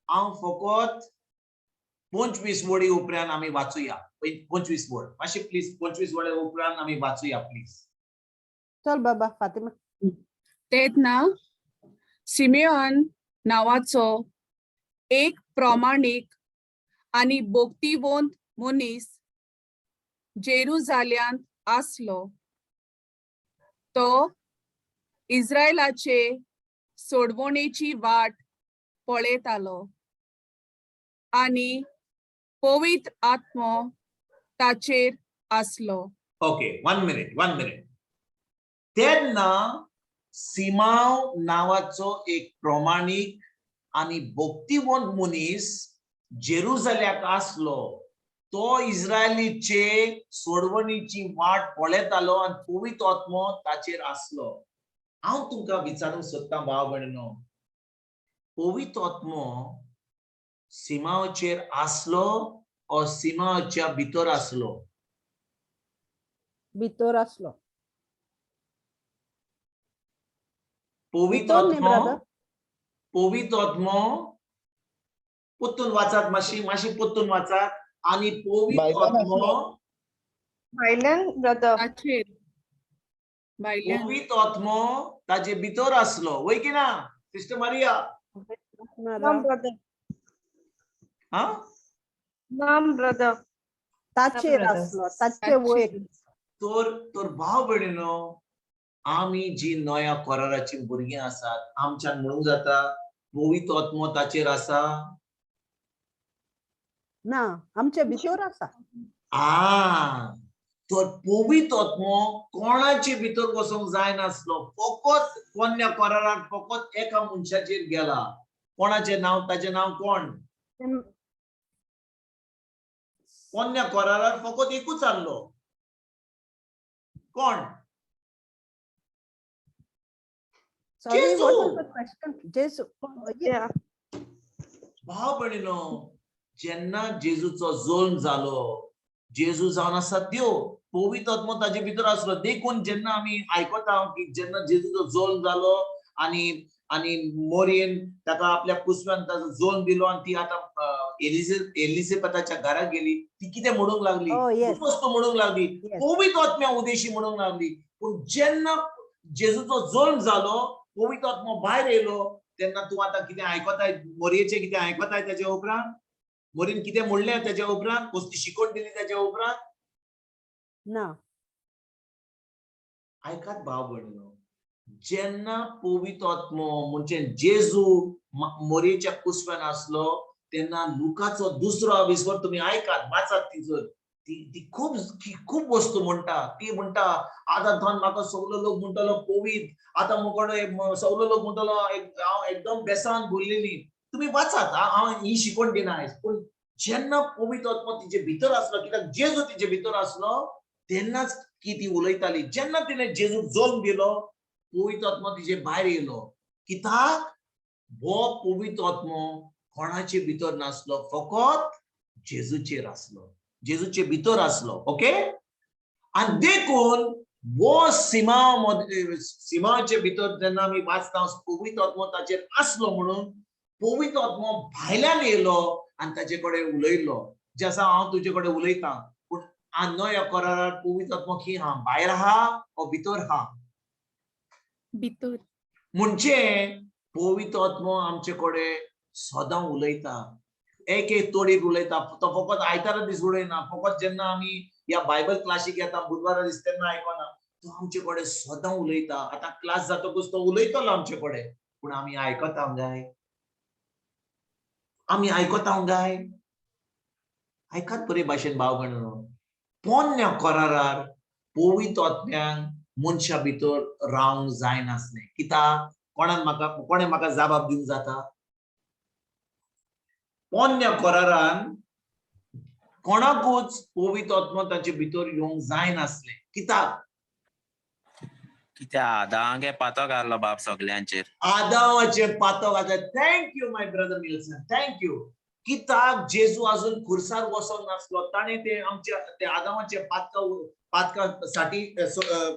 हांव फकत 25 वळी उपरांत आमी वाचुया. 25 वळ मातशी प्लीज, 25 वळी उपरांत आमी वाचुया प्लीज. चल बाबा फातिमा. तेन्ना सिमेऑन नांवाचो एक प्रामाणीक आनी भक्तिवंत मनीस जेरुजाल्यांत आसलो. तो इस्रायलाचे सोडवणेची वाट पळयतालो आनी पवित्र आत्मो ताचेर आसलो. Okay, one minute, one minute. तेन्ना सिमाव नांवाचो एक प्रमाणीक आनी भक्तिवंत मनीस जेरुजाल्याक आसलो. तो इस्रायलीचे सोडवणीची वाट पळयतालो आनी पवित्र आत्मो ताचेर आसलो. हांव तुमकां विचारूंक सोदतां भाव भयणीनो, पवित्र आत्मो सिमावचेर आसलो ओ सिमावच्या भितर आसलो? भितर आसलो. पवित्र भितर न्ही आत्मो ब्रदर? पवित्र आत्मो, परतून वाचात मातशी, मातशी परतून वाचात. आनी पवित्र भायल्यान आत्मो आसलो. भायल्यान ब्रदर. ताचेर, भायल्यान. पवित्र आत्मो ताजे भितर आसलो, वय की ना सिस्टर मारिया? ना ब्रदर. हा? ना ब्रदर. ताचेर brother. आसलो, ताचे वयर. तर तर भाव भयणीनो, आमी जी नव्या कराराची भुरगीं आसात, आमच्यान म्हणूंक जाता पवित्र आत्मो ताचेर आसा? ना, आमच्या भितर आसा. आ, तर पवित्र आत्मो कोणाचे भितर वचोंक जायनासलो. फकत पोन्न्या करारान फकत एका मनशाचेर गेला. कोणाचें नांव? ताचें नांव कोण? पोन्न्या करारार फकत एकूच आहलो. कोण? Sorry, what was Jesu. the question? Jesu. Oh, yeah. Yeah. भाव भयणीनो, जेन्ना जेजूचो जल्म जालो, जेजू जावन आसा देव, पवित्र आत्मो ताजे भितर आसलो. देखून जेन्ना आमी आयकता की जेन्ना जेजूचो जल्म जालो आनी मोरयेन ताका आपल्या कुसव्यान ताजो जल्म दिलो आनी ती आतां एलिझाबेथाच्या घरा गेली, ती कितें म्हणूंक लागली? Oh, yes. खूब वस्तू म्हणूंक लागली. पवित्र आत्म्या उदेशी म्हणूंक लागली. पूण जेन्ना जेजूचो जल्म जालो, पवित्र आत्मो भायर येयलो, तेन्ना तूं आतां कितें आयकताय? मोरयेचें कितें आयकताय? तेज्या उपरांत मोरीन कितें म्हणलें? तेज्या उपरांत कसली शिकवण दिली तेज्या उपरांत? ना. आयकात भाव भयणीनो, जेन्ना पवित्र आत्मो म्हणजे जेजू मोरयेच्या कुसव्यान आसलो, तेन्ना लुकाचो दुसरो आविस्वर तुमी आयकात, वाचात. तिजो ती ती खूब खूब वस्तू म्हणटा. ती म्हणटा, आतां थंय म्हाका सगलो लोक म्हणटलो पवित्र, आतां मुकोडो सगलो लोक म्हणटलो हांव एकदम बेसान भरलेली. तुमी वाचात, हांव ही शिकवण दिना आयज. पूण जेन्ना पवित्र आत्मो तिजे भितर आसलो, कित्याक जेजू तिजे भितर आसलो, तेन्नाच की ती उलयताली. जेन्ना तिणें जेजूक जल्म दिलो, पवित्र आत्मो तिजे भायर येयलो. कित्याक हो पवित्र आत्मो कोणाचे भितर नासलो, फकत जेजूचेर आसलो, जेजूचे भितर आसलो. ओके, आनी देखून हो सिमा सिमाचे भितर जेन्ना आमी वाचता, पवित्र आत्मो ताचेर आसलो म्हणून पवित्र आत्मो भायल्यान येयलो आनी ताचे कडेन उलयलो, जे आसा हांव तुजे कडेन उलयतां. पूण नव्या करारार पवित्र आत्मो खंय आहा? भायर आहा ओ भितर आहा? भितर. म्हणजे पवित्र आत्मो आमचे कडेन सदां उलयता, एक एक तोडीक उलयता. तो फकत आयतारा दीस उलयना, फकत जेन्ना आमी ह्या बायबल क्लासीक येता बुधवारा दीस तेन्ना आयकना. तो आमचे कडेन सदां उलयता. आतां क्लास जातकूच तो उलयतलो आमचे कडेन. पूण आमी आयकता काय? आमी आयकता काय? आयकात बरे भाशेन भाव भयणीनो, पोन्न्या करारार पवित्र आत्म्यांक मनशा भितर रावंक जायनासलें. कित्याक? कोणाक म्हाका कोणें म्हाका जाबाब दिवंक जाता? पोन्न्या करारान कोणाकूच पवित्र आत्मो ताचे भितर येवंक जायनासलें. कित्याक? कित्याक आदांगे पातक आहलो बाब सगल्यांचेर. आदावाचें पातक आसा. Thank you my brother Nilson, thank you. कित्याक जेजू अजून खुर्सार वचोंक नासलो, ताणें ते आमच्या ते आदावाचे पातका साठी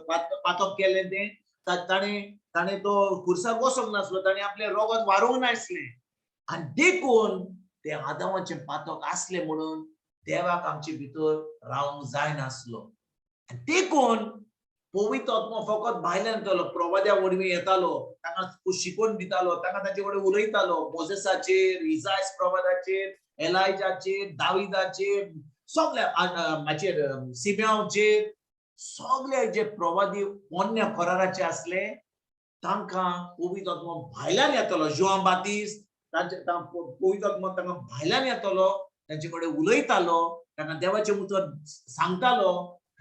पातक केलें तें ताणें तो खुर्सार वचोंक नासलो, ताणें आपलें रगत वारोवंक नासलें. आनी देखून ते आदावाचें पातक आसलें म्हणून देवाक आमचे भितर रावंक जायनासलो. आनी देखून पवित्र आत्मो फकत भायल्यान येतालो, प्रवाद्या वरवीं येतालो, तांकां शिकवण दितालो, तांकां ताचे कडेन उलयतालो. मोजेसाचेर, इजायस प्रवादाचेर, एलायजाचेर, दाविदाचेर, सगल्या हाचेर, सिम्यावचेर, सगळे जे प्रवादी पोन्न्या कराराचे आसले तांकां पवित्र आत्मो भायल्यान येतालो. जुआंव बातिस्त तांचे पवित्र आत्मो तांकां भायल्यान येतालो, तांचे कडेन उलयतालो, तांकां देवाचें उतर सांगतालो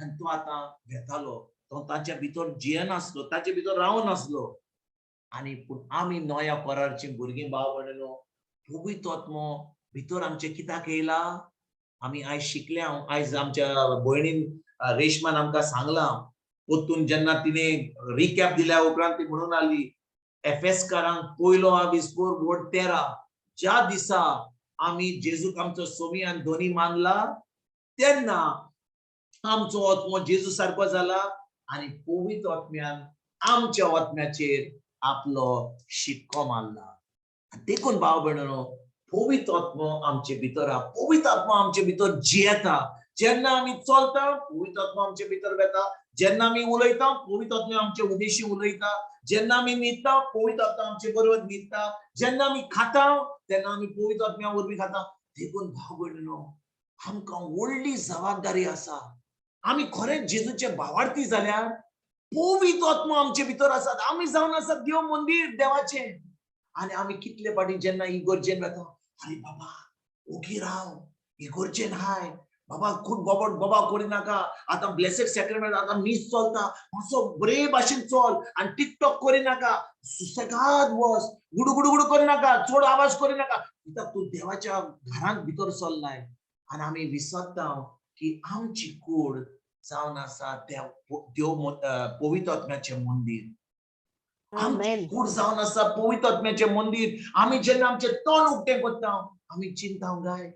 आनी तो आतां घेतालो. तो ताच्या भितर जियेनासलो, ताचे भितर रावनासलो. आनी पूण आमी नव्या करारची भुरगीं भाव भयणीनो, पवित्र आत्मो भितर आमचे कित्याक येयला? आमी आयज शिकल्या, आयज आमच्या भयणीन रेशमान आमकां सांगलां. परतून जेन्ना तिणें रिकॅप दिल्या उपरांत ती म्हणून आली, एफएसकारांक पयलो आविस्पोर वोट 13, ज्या दिसा आमी जेजूक आमचो सोमी आनी धनी मानला तेन्ना आमचो आत्मो जेजू सारको जाला आनी पवित्र आत्म्यान आमच्या आत्म्याचेर आपलो शिक्को मारला. देखून भाव भयणीनो, पवित्र आत्मो आमचे भितर आहा, पवित्र आत्मो आमचे भितर जियेता. जेन्ना आमी चलता पवित्र आत्मो आमचे भितर वेता, जेन्ना आमी उलयता पवित्र आत्मो आमचे उदेशी उलयता, जेन्ना आमी न्हिदता पवित्र आत्मो आमचे बरोबर न्हिदता, जेन्ना आमी खाता तेन्ना आमी पवित्र आत्म्या वरवीं खाता. देखून भाव भयणीनो, आमकां व्हडली जबाबदारी आसा. आमी खरेंच जेजूचे भावार्थी जाल्यार पवित्र आत्मो आमचे भितर आसात. आमी जावन आसात देव मंदीर देवाचें. आनी आमी कितले फावटी जेन्ना इगर्जेन वता, अरे बाबा ओगी राव, इगर्जेन हाय बाबा, खूब बोबट बोबा करी नाका, आतां ब्लेसेड सॅक्रेमेंट, आतां मीस चलता, मातसो बरे भाशेन चल आनी टिकटॉक करी नाका, सुसेगाद वस, गुडू गुडू गुडू करी नाका, चड आवाज करी नाका, कित्याक तूं देवाच्या घरांत भितर चल्लाय. आनी आमी विसरता की आमची कूड जावन आसा देव पवित्र आत्म्याचें मंदीर. आमची कूड जावन आसा पवित्र आत्म्याचें मंदीर. आमी जेन्ना आमचें तोंड उक्तें करता, आमी चिंता गाय,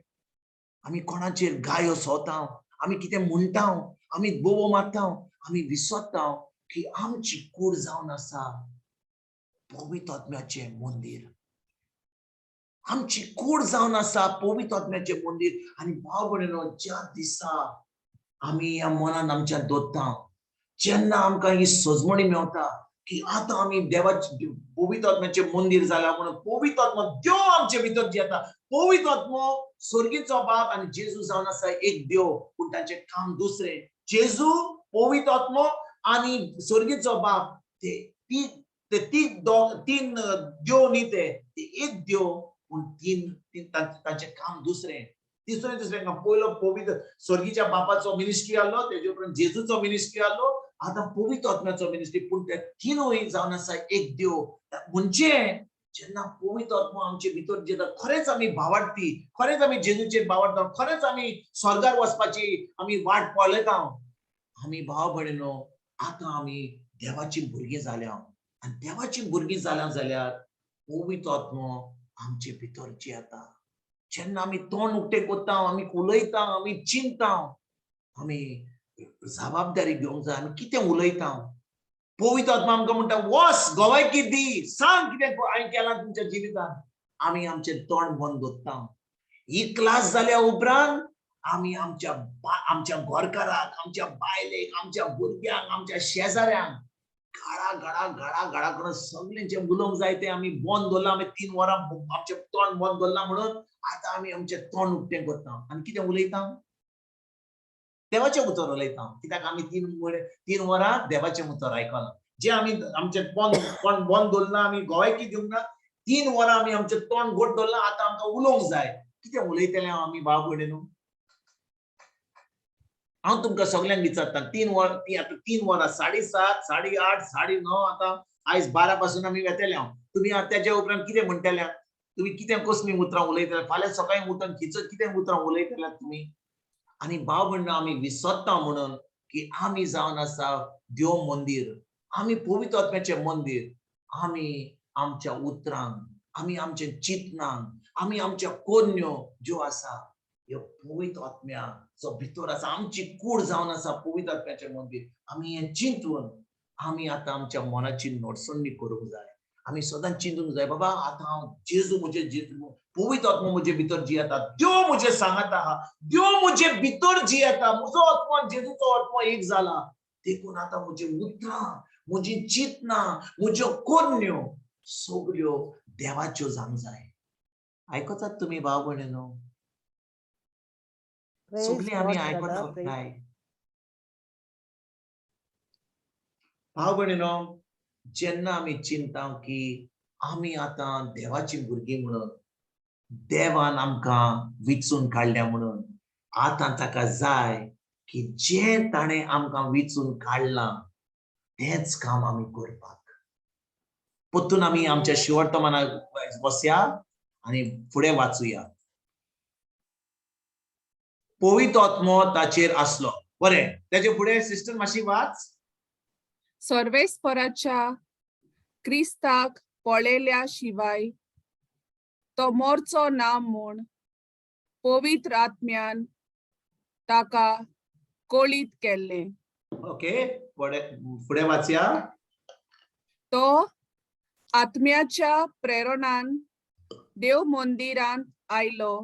आमी कोणाचेर गायो सोता, आमी कितें म्हणटा, आमी बोवो मारता, आमी विसरता की आमची कूड जावन आसा पवित्र आत्म्याचें मंदीर. आमची कूड जावन आसा पवित्र आत्म्याचें मंदीर. आनी भाव भयणीनो, ज्या दिसा आमी ह्या मनान आमच्या दवरता, जेन्ना आमकां ही सजमणी मेवता की आतां आमी देवाचे पवित्र आत्म्याचें मंदीर जालां म्हणून पवित्र आत्मो देव आमचे भितर येता. पवित्र आत्मो स्वर्गीचो बाप आनी जेजू जावन आसा एक देव, पूण तांचें काम दुसरें. जेजू, पवित्र आत्मो आनी स्वर्गीचो बाप ते तीन देव न्ही, ते एक देव, पूण तीन तांचें काम दुसरें. तिसरें दुसरें काम. पयलो पवित्र स्वर्गीच्या बापाचो मिनिस्ट्री आसलो, तेजे उपरांत जेजूचो मिनिस्ट्री आसलो, आतां पवित्र आत्म्याचो मिनिस्ट्री. पूण ते तिनूय जावन आसा एक देव. म्हणजे जेन्ना पवित्र आत्मो आमचे भितर जेन्ना खरेंच आमी भावार्थी, खरेंच आमी जेजूचेर भावार्थ, खरेंच आमी स्वर्गार वचपाची आमी वाट पळयता, आमी भाव भयणीनो आतां आमी देवाची भुरगीं जाल्या. आनी देवाची भुरगीं जाल्या जाल्यार पवित्र आत्मो आमचे भितर जियेता. जेन्ना आमी तोंड उक्तें करता, आमी उलयता, आमी चिंता, आमी जबाबदारी घेवंक जाय. आमी कितें उलयता, पवित्र आत्मा आमकां म्हणटा वस गवायकी दी, सांग कितें हांवें केलां तुमच्या जिवितान. आमी आमचें तोंड बंद दवरता. ही क्लास जाल्या उपरांत आमी आमच्या आमच्या घरकाराक, आमच्या बायलेक, आमच्या भुरग्यांक, आमच्या शेजाऱ्यांक गाळा गाळा गाळा गाळा करून सगळें जें उलोवंक जाय तें आमी बंद दवरलां. आमी 3 वरां आमचें तोंड बंद दवरलां म्हणून आतां आमी आमचें तोंड उक्तें करता आनी कितें उलयता, देवाचें उतर उलयता. कित्याक आमी 3 वरां देवाचें उतर आयकलां. जे आमी आमचें तोंड बंद दवरलां, आमी गोवायकी दिवंक ना, 3 वरां आमी आमचें तोंड घट दवरलां, आतां आमकां उलोवंक जाय. कितें उलयतलें आमी भाव भयणीनो? हांव तुमकां सगल्यांक विचारता, 3 वरां, आतां 3 वरां, 7:30, 8:30, 9:30, आतां आयज 12 पासून आमी वेतले. हांव तुमी तेज्या उपरांत कितें म्हणटले? तुमी कितें कसलीं उतरां उलयतले? फाल्यां सकाळीं उठून खिचत कितें उतरां उलयतले तुमी? आनी भाव भयणीनो, आमी विसरता म्हणून की आमी जावन आसा देव मंदीर, आमी पवित्र आत्म्याचें मंदीर. आमी आमच्या उतरांक, आमी आमच्या चिंतनांक, आमी आमच्या कोन्यो ज्यो आसा ह्यो पवित्र आत्म्याचो भितर आसा, आमची कूड जावन आसा पवित्र आत्म्याचें मंदीर. आमी हें चिंतून आमी आतां आमच्या मनाची नडसणी करूंक जाय. आमी सदांच चिंतूंक जाय, बाबा आतां हांव जेजू म्हजे पवित्र आत्मो म्हजे भितर जियेता, देव म्हजे सांगाता आहा, देव म्हजे भितर जियेता, म्हजो आत्मो जेजूचो आत्मो एक जाला. देखून आतां म्हजी उतरां, म्हजी चिंतनां, म्हज्यो कोन्यो सगल्यो देवाच्यो जावंक जाय. आयकतात तुमी भाव भयणीनो? सगळीं आमी आयकतात काय भाव भयणीनो? जेन्ना आमी चिंता की आमी आतां देवाची भुरगीं म्हणून, देवान आमकां विचून काडल्या म्हणून, आतां ताका जाय की जें ताणें आमकां विचून काडलां तेंच काम आमी करपाक. परतून आमी आमच्या शिवर्तमानाक बसया आनी फुडें वाचुया. पवित्र आत्मो ताचेर आसलो. बरें, तेजे फुडें सिस्टर मातशी वाच. सर्वेस्पराच्या क्रिस्ताक पळयल्या शिवाय तो मोरचो ना म्हूण पवित्र आत्म्यान ताका कळीत केल्लें. ओके, फुडें वाचया. तो आत्म्याच्या प्रेरणान देव मंदिरांत आयलो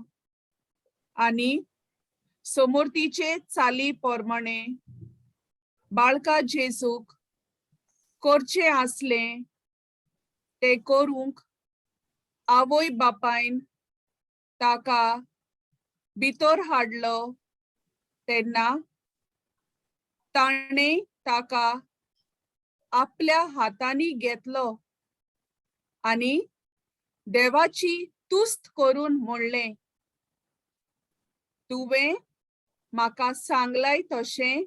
आनी समूर्तीचे चाली प्रमाणे बाळका जेजूक करचें आसलें ते करूंक आवय बापायन ताका भितर हाडलो तेन्ना ताणें ताका आपल्या हातांनी घेतलो आनी देवाची तुस्त करून म्हणलें, तुवें म्हाका सांगलाय तशें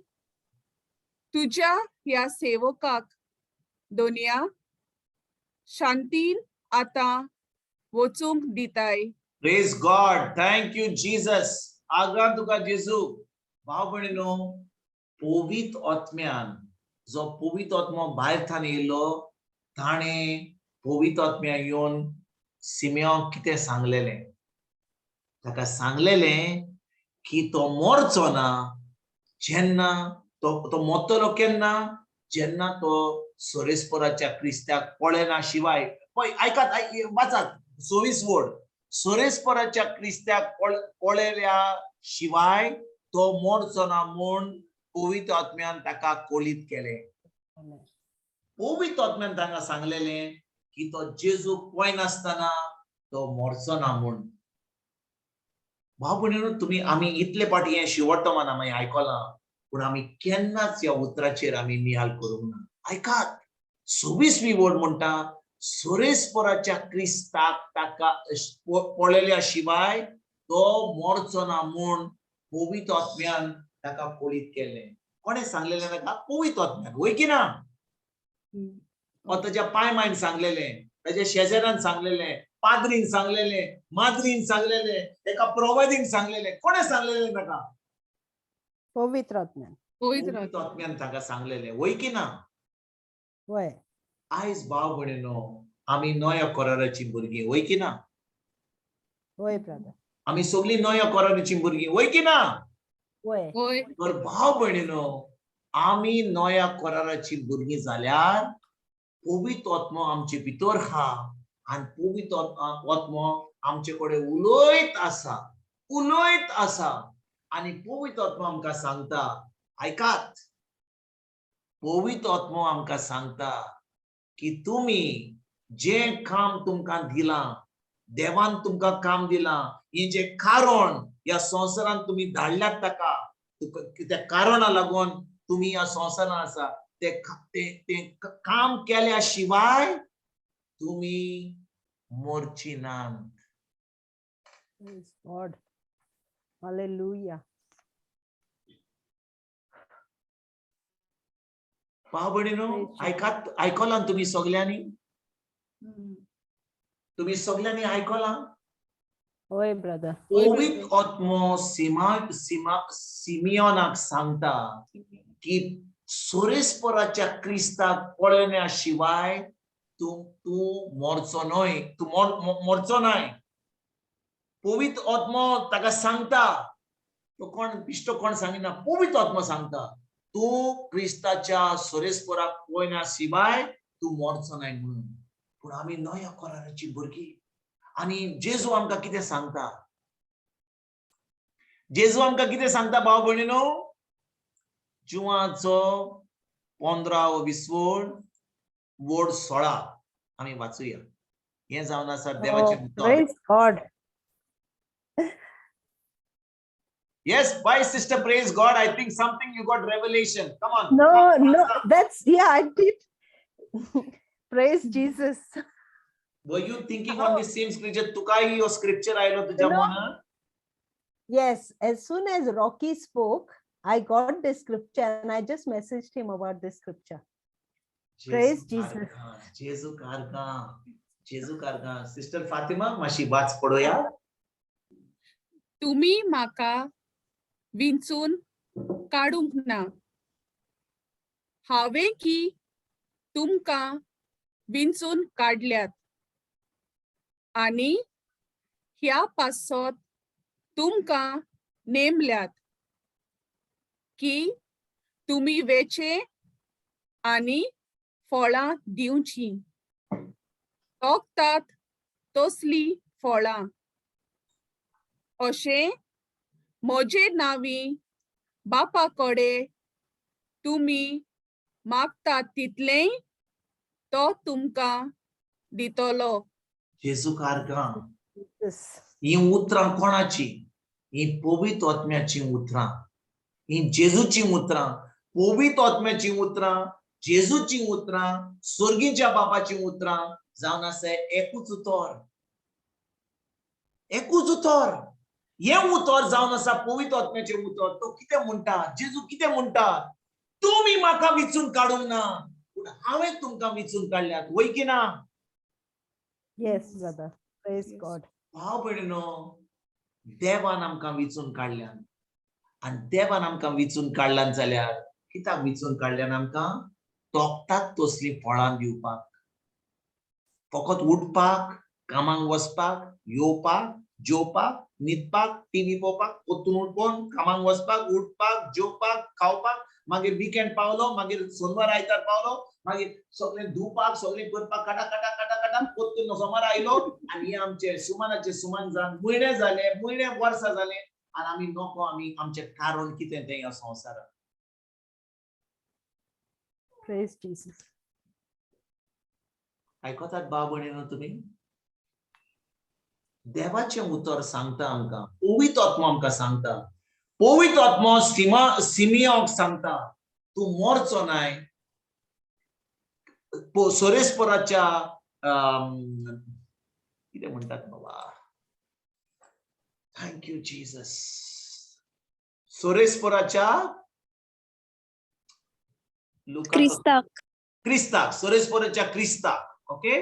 तुज्या ह्या सेवकाक दोनया शांतीन आतां वचूंक दिताय. Praise God, thank you Jesus. आग्रान तुका जेजू. भाव भयणीनो, पवित आत्म्यान, जो पवित आत्मो भायर थान येयलो, ताणें पवित आत्म्या येवन सिमियोंक कितें सांगलेलें? ताका सांगलेलें की तो मरचो ना जेन्ना तो मरतलो. केन्ना? जेन्ना तो सोरेस्पराच्या क्रिस्त्याक पळयना शिवाय. पळय, आयकात, वाचात 26 वर्ड. सोरेस्पराच्या क्रिस्त्याक पळयल्या शिवाय तो मरचो ना म्हूण पवित्र आत्म्यान ताका कोलीत केलें. पवित्र आत्म्यान तांकां सांगलेलें की तो जेजू पळयनासतना तो मरचो ना म्हूण. भाव भयणीनो, तुमी आमी इतले फावटी हें शिवटमान आमी आयकलां, पूण आमी केन्नाच ह्या उतराचेर आमी निहाल करूंक ना. आयकात, 26वी वर्ड म्हणटा, सोरेस्पराच्या क्रिस्ताक ताका पळयल्या शिवाय तो मरचो ना म्हूण पवित्र आत्म्यान ताका कोळीत केलें. कोणें सांगलेलें ताका? पवित्र आत्म्यान, वय की ना? ओ ताच्या पाय मायन सांगलेलें, ताच्या शेजाऱ्यान सांगलेलें, पाद्रीन सांगलेलें, माद्रीन सांगलेलें, एका प्रवादीन सांगलेलें? कोणें सांगलेलें ताका? पवित्र आत्म्यान. पवित्र. पवित्र आत्म्यान ताका सांगलेलें, वय की ना? वय. आयज भाव भयणीनो, आमी नव्या कराराची भुरगीं, वय की ना? वय ब्रदर. आमी सगळीं नव्या कराराची भुरगीं, वय की ना? वय. होय. तर भाव भयणीनो, आमी नव्या कराराची भुरगीं जाल्यार पवित्र आत्मो आमचे भितर आहा आनी पवित्र आत्मो आमचे कडेन उलयत आसा, उलयत आसा. आनी पवित्र आत्मो आमकां सांगता, आयकात, पवित्र आत्मो आमकां सांगता की तुमी जें काम तुमकां दिलां, देवान तुमकां काम दिलां, हें जें कारण ह्या संवसारांत तुमी धाडल्यात ताका, तुका त्या कारणा लागून तुमी ह्या संवसारांत आसा, ते ते ते काम केल्या शिवाय तुमी मरची नात. Praise God. Hallelujah. भाव भयणीनो, Praise Jesus. आयकात, आयकलां तुमी सगल्यांनी? तुमी सगल्यांनी आयकलां? वय ब्रदर. पवित्र आत्मो सीमा सीमा सिमियोनाक सांगता की सोरेस्पराच्या क्रिस्ताक पळयल्या शिवाय तूं तूं मरचो न्हय, तूं मरचो नाय. पवित्र आत्मो ताका सांगता. तो कोण बिश्टो कोण सांगिना, पवित्र आत्मो सांगता, तूं क्रिस्ताच्या सोरेस्पराक पळयना शिवाय तूं मरचो नाय म्हणून. पूण आमी नव्या कराराची भुरगीं आनी जेजू आमकां कितें सांगता? जेजू आमकां कितें सांगता भाव भयणीनो? जुवाचो 15 विसवण वोड 16 आमी वाचूया. हें जावन आसा देवाचें उतर. Praise God. Yes, bye, sister. Praise God. I think something you got revelation. Come on. No, Come on. no, that's, yeah, I did. Praise Jesus. Were you thinking on the same scripture? तुकाय हो scripture आयलो तुझ्या No. मनात? Yes, as soon as Rocky spoke, I got the scripture and I just messaged him about this scripture. Praise Jesus. जेजू कारगा, जेजू कारगा. Sister Fatima, मातशी वाच पळोवया. तुमी म्हाका विंचून काडूंक ना, हांवें की तुमकां विंचून काडल्यात आनी ह्या पासत तुमकां नेमल्यात की तुमी वेचे आनी फळां दिवचीं, तोखतात तसलीं फळां. अशें म्हजे नांवी बापा कडेन तुमी मागतात तितलेंय तो तुमकां दितलो. जेजू कारगा. Jesus. ही उतरां कोणाची? ही पवित्र आत्म्याचीं उतरां, ही जेजूचीं उतरां, पवित्र आत्म्याचीं उतरां, जेजूचीं उतरां, स्वर्गीच्या बापाचीं उतरां जावन आसा एकूच उतर, एकूच उतर. हें उतर जावन आसा पवित्र आत्म्याचें उतर. तो कितें म्हणटा? जेजू कितें म्हणटा? तुमी म्हाका विचून काडूंक ना, पूण हांवें तुमकां विचून काडल्यात, वय की ना? Yes brother, praise God. भाव भयणीनो, देवान आमकां विचून काडल्यान, आनी देवान आमकां विचून काडल्यान जाल्यार कित्याक विचून काडल्यान? आमकां तोखतात तसलीं फळां दिवपाक, फकत उठपाक, कामाक वचपाक, येवपाक, जेवपाक, न्हिदपाक, टिवी पळोवपाक, परतून उठोवन कामाक वचपाक, उठपाक, जेवपाक, खावपाक, मागीर विकेंड पावलो, मागीर सोनवार आयतार पावलो, मागीर सगळें धुवपाक, सगळें करपाक, काटा काटा काटा काटा, परतून सोमार आयलो आनी हे आमचे सुमानाचे सुमान जावन म्हयने जाले, म्हयने वर्सां जाले आनी आमी नको, आमी आमचें कारण कितें तें ह्या संवसारांत. Praise Jesus. आयकतात भाव भयणीनो तुमी? देवाचें उतर सांगता आमकां, पवित्र आत्मो आमकां सांगता, पवित्र आत्मो सिमियोक सांगता, तूं मरचो नाय. सोरेस्पराच्या कितें म्हणटात बाबा, thank you Jesus, सोरेस्पराच्या क्रिस्ताक, क्रिस्ताक, सोरेस्पराच्या क्रिस्ताक. ओके,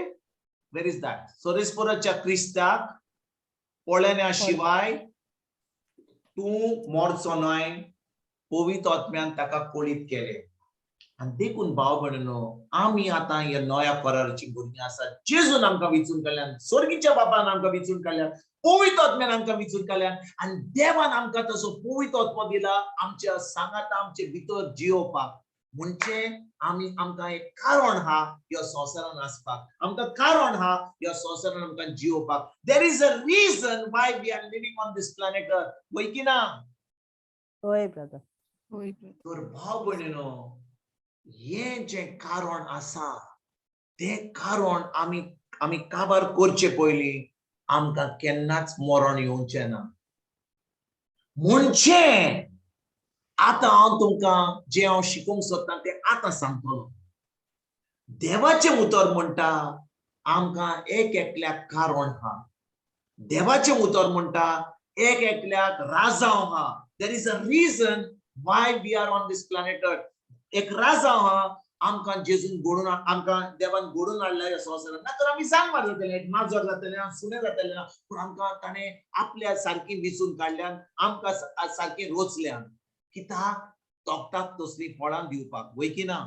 वेर is that? सोरेस्पराच्या क्रिस्ताक पळयल्या शिवाय तूं मरचो न्हय, पवित्र आत्म्यान ताका कळीत केलें. आनी देखून भाव भयणीनो, आमी आतां ह्या नव्या कराराची भुरगीं आसात. जेजून आमकां विचून काडल्यान, स्वर्गीच्या बापान आमकां विचून काडल्यान, पवित्र आत्म्यान आमकां विचून काडल्यान, आनी देवान आमकां तसो पवित्र आत्मो दिला आमच्या सांगाता, आमचे भितर जियोवपाक. म्हणजे आमी आमकां एक कारण हा ह्या संवसारान आसपाक, आमकां कारण हा ह्या संवसारान आमकां जियोवपाक. There is a reason why we are living on this planet earth, वय की ना? होय ब्रदर. होय brother. तर भाव भयणीनो, हें जें कारण आसा तें कारण आमी आमी काबार करचे पयलीं आमकां केन्नाच मरण येवचें ना. म्हणजे आतां हांव तुमकां जें हांव शिकोवंक सोदतां तें आतां सांगतलो. देवाचें उतर म्हणटा आमकां एक एकल्याक कारण आहा. देवाचें उतर म्हणटा एक एकल्याक राजांव आहा. There is a reason why we are on this planet earth. एक राजांव आहा आमकां जेजून घडून, आमकां देवान घडून हाडला ह्या संवसारांत. ना तर आमी जानवर जातले, एक माजर जातले ना, सुणें जातले ना. पूण आमकां ताणें आपल्या सारकी विचून काडल्यान, आमकां सारकी रोचल्यान, कित्याक? तोखतात तसलीं फळां दिवपाक, वय की ना?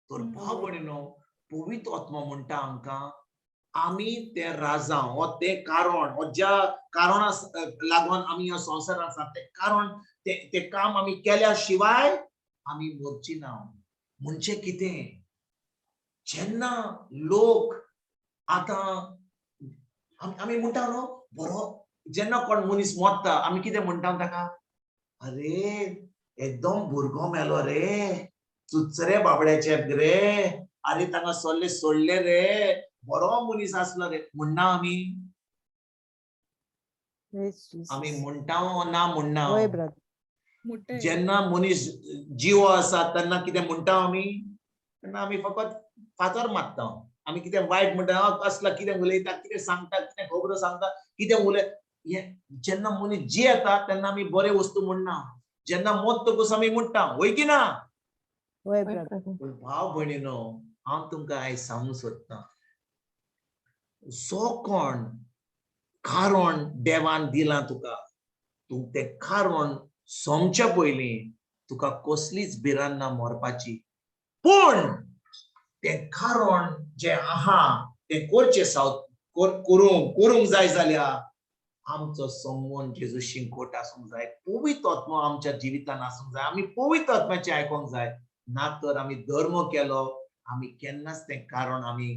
तर भाव भयणीनो, पवित्र आत्मो म्हणटा आमकां आमी तें राजांव, हो तें कारण, हो ज्या कारणा लागून आमी ह्या संवसारांत आसा तें कारण, तें काम आमी केल्या शिवाय आमी मरची ना. म्हणजे कितें? जेन्ना लोक आतां आमी म्हणटा न्हू बरो, जेन्ना कोण मनीस मरता आमी कितें म्हणटा ताका? अरे एकदम भुरगो मेलो रे, चुचरे बाबड्याचे रे, अरे तांगा सोडले सोडले रे, बरो मनीस आसलो रे, म्हणना आमी? आमी म्हणटा ना म्हणना? जेन्ना मनीस जिवो आसा तेन्ना कितें म्हणटा आमी? तेन्ना आमी फकत फातर मारता, आमी कितें वायट म्हणटा, कसला कितें उलयता, कितें सांगता, कितें खबरो सांगता, कितें उलय. जेन्ना मनीस जियेता तेन्ना आमी बरे वस्तू म्हणना, जेन्ना मरतकूच आमी म्हणटा, वय की ना? पूण भाव भयणीनो, हांव तुमकां आयज सांगूंक सोदतां, जो कोण कारण देवान दिलां तुका, तूं तें कारण सोमच्या पयलीं तुका कसलीच भिरांत ना मरपाची. पूण तें कारण जें आहा तें करचें सावत करूंक जाय जाल्यार आमचो संबंद जेजूशी घट आसूंक जाय, पवित्र आत्मो आमच्या जिवितान आसूंक जाय, आमी पवित्र आत्म्याचें आयकोंक जाय. ना तर आमी धर्म केलो, आमी केन्नाच तें कारण आमी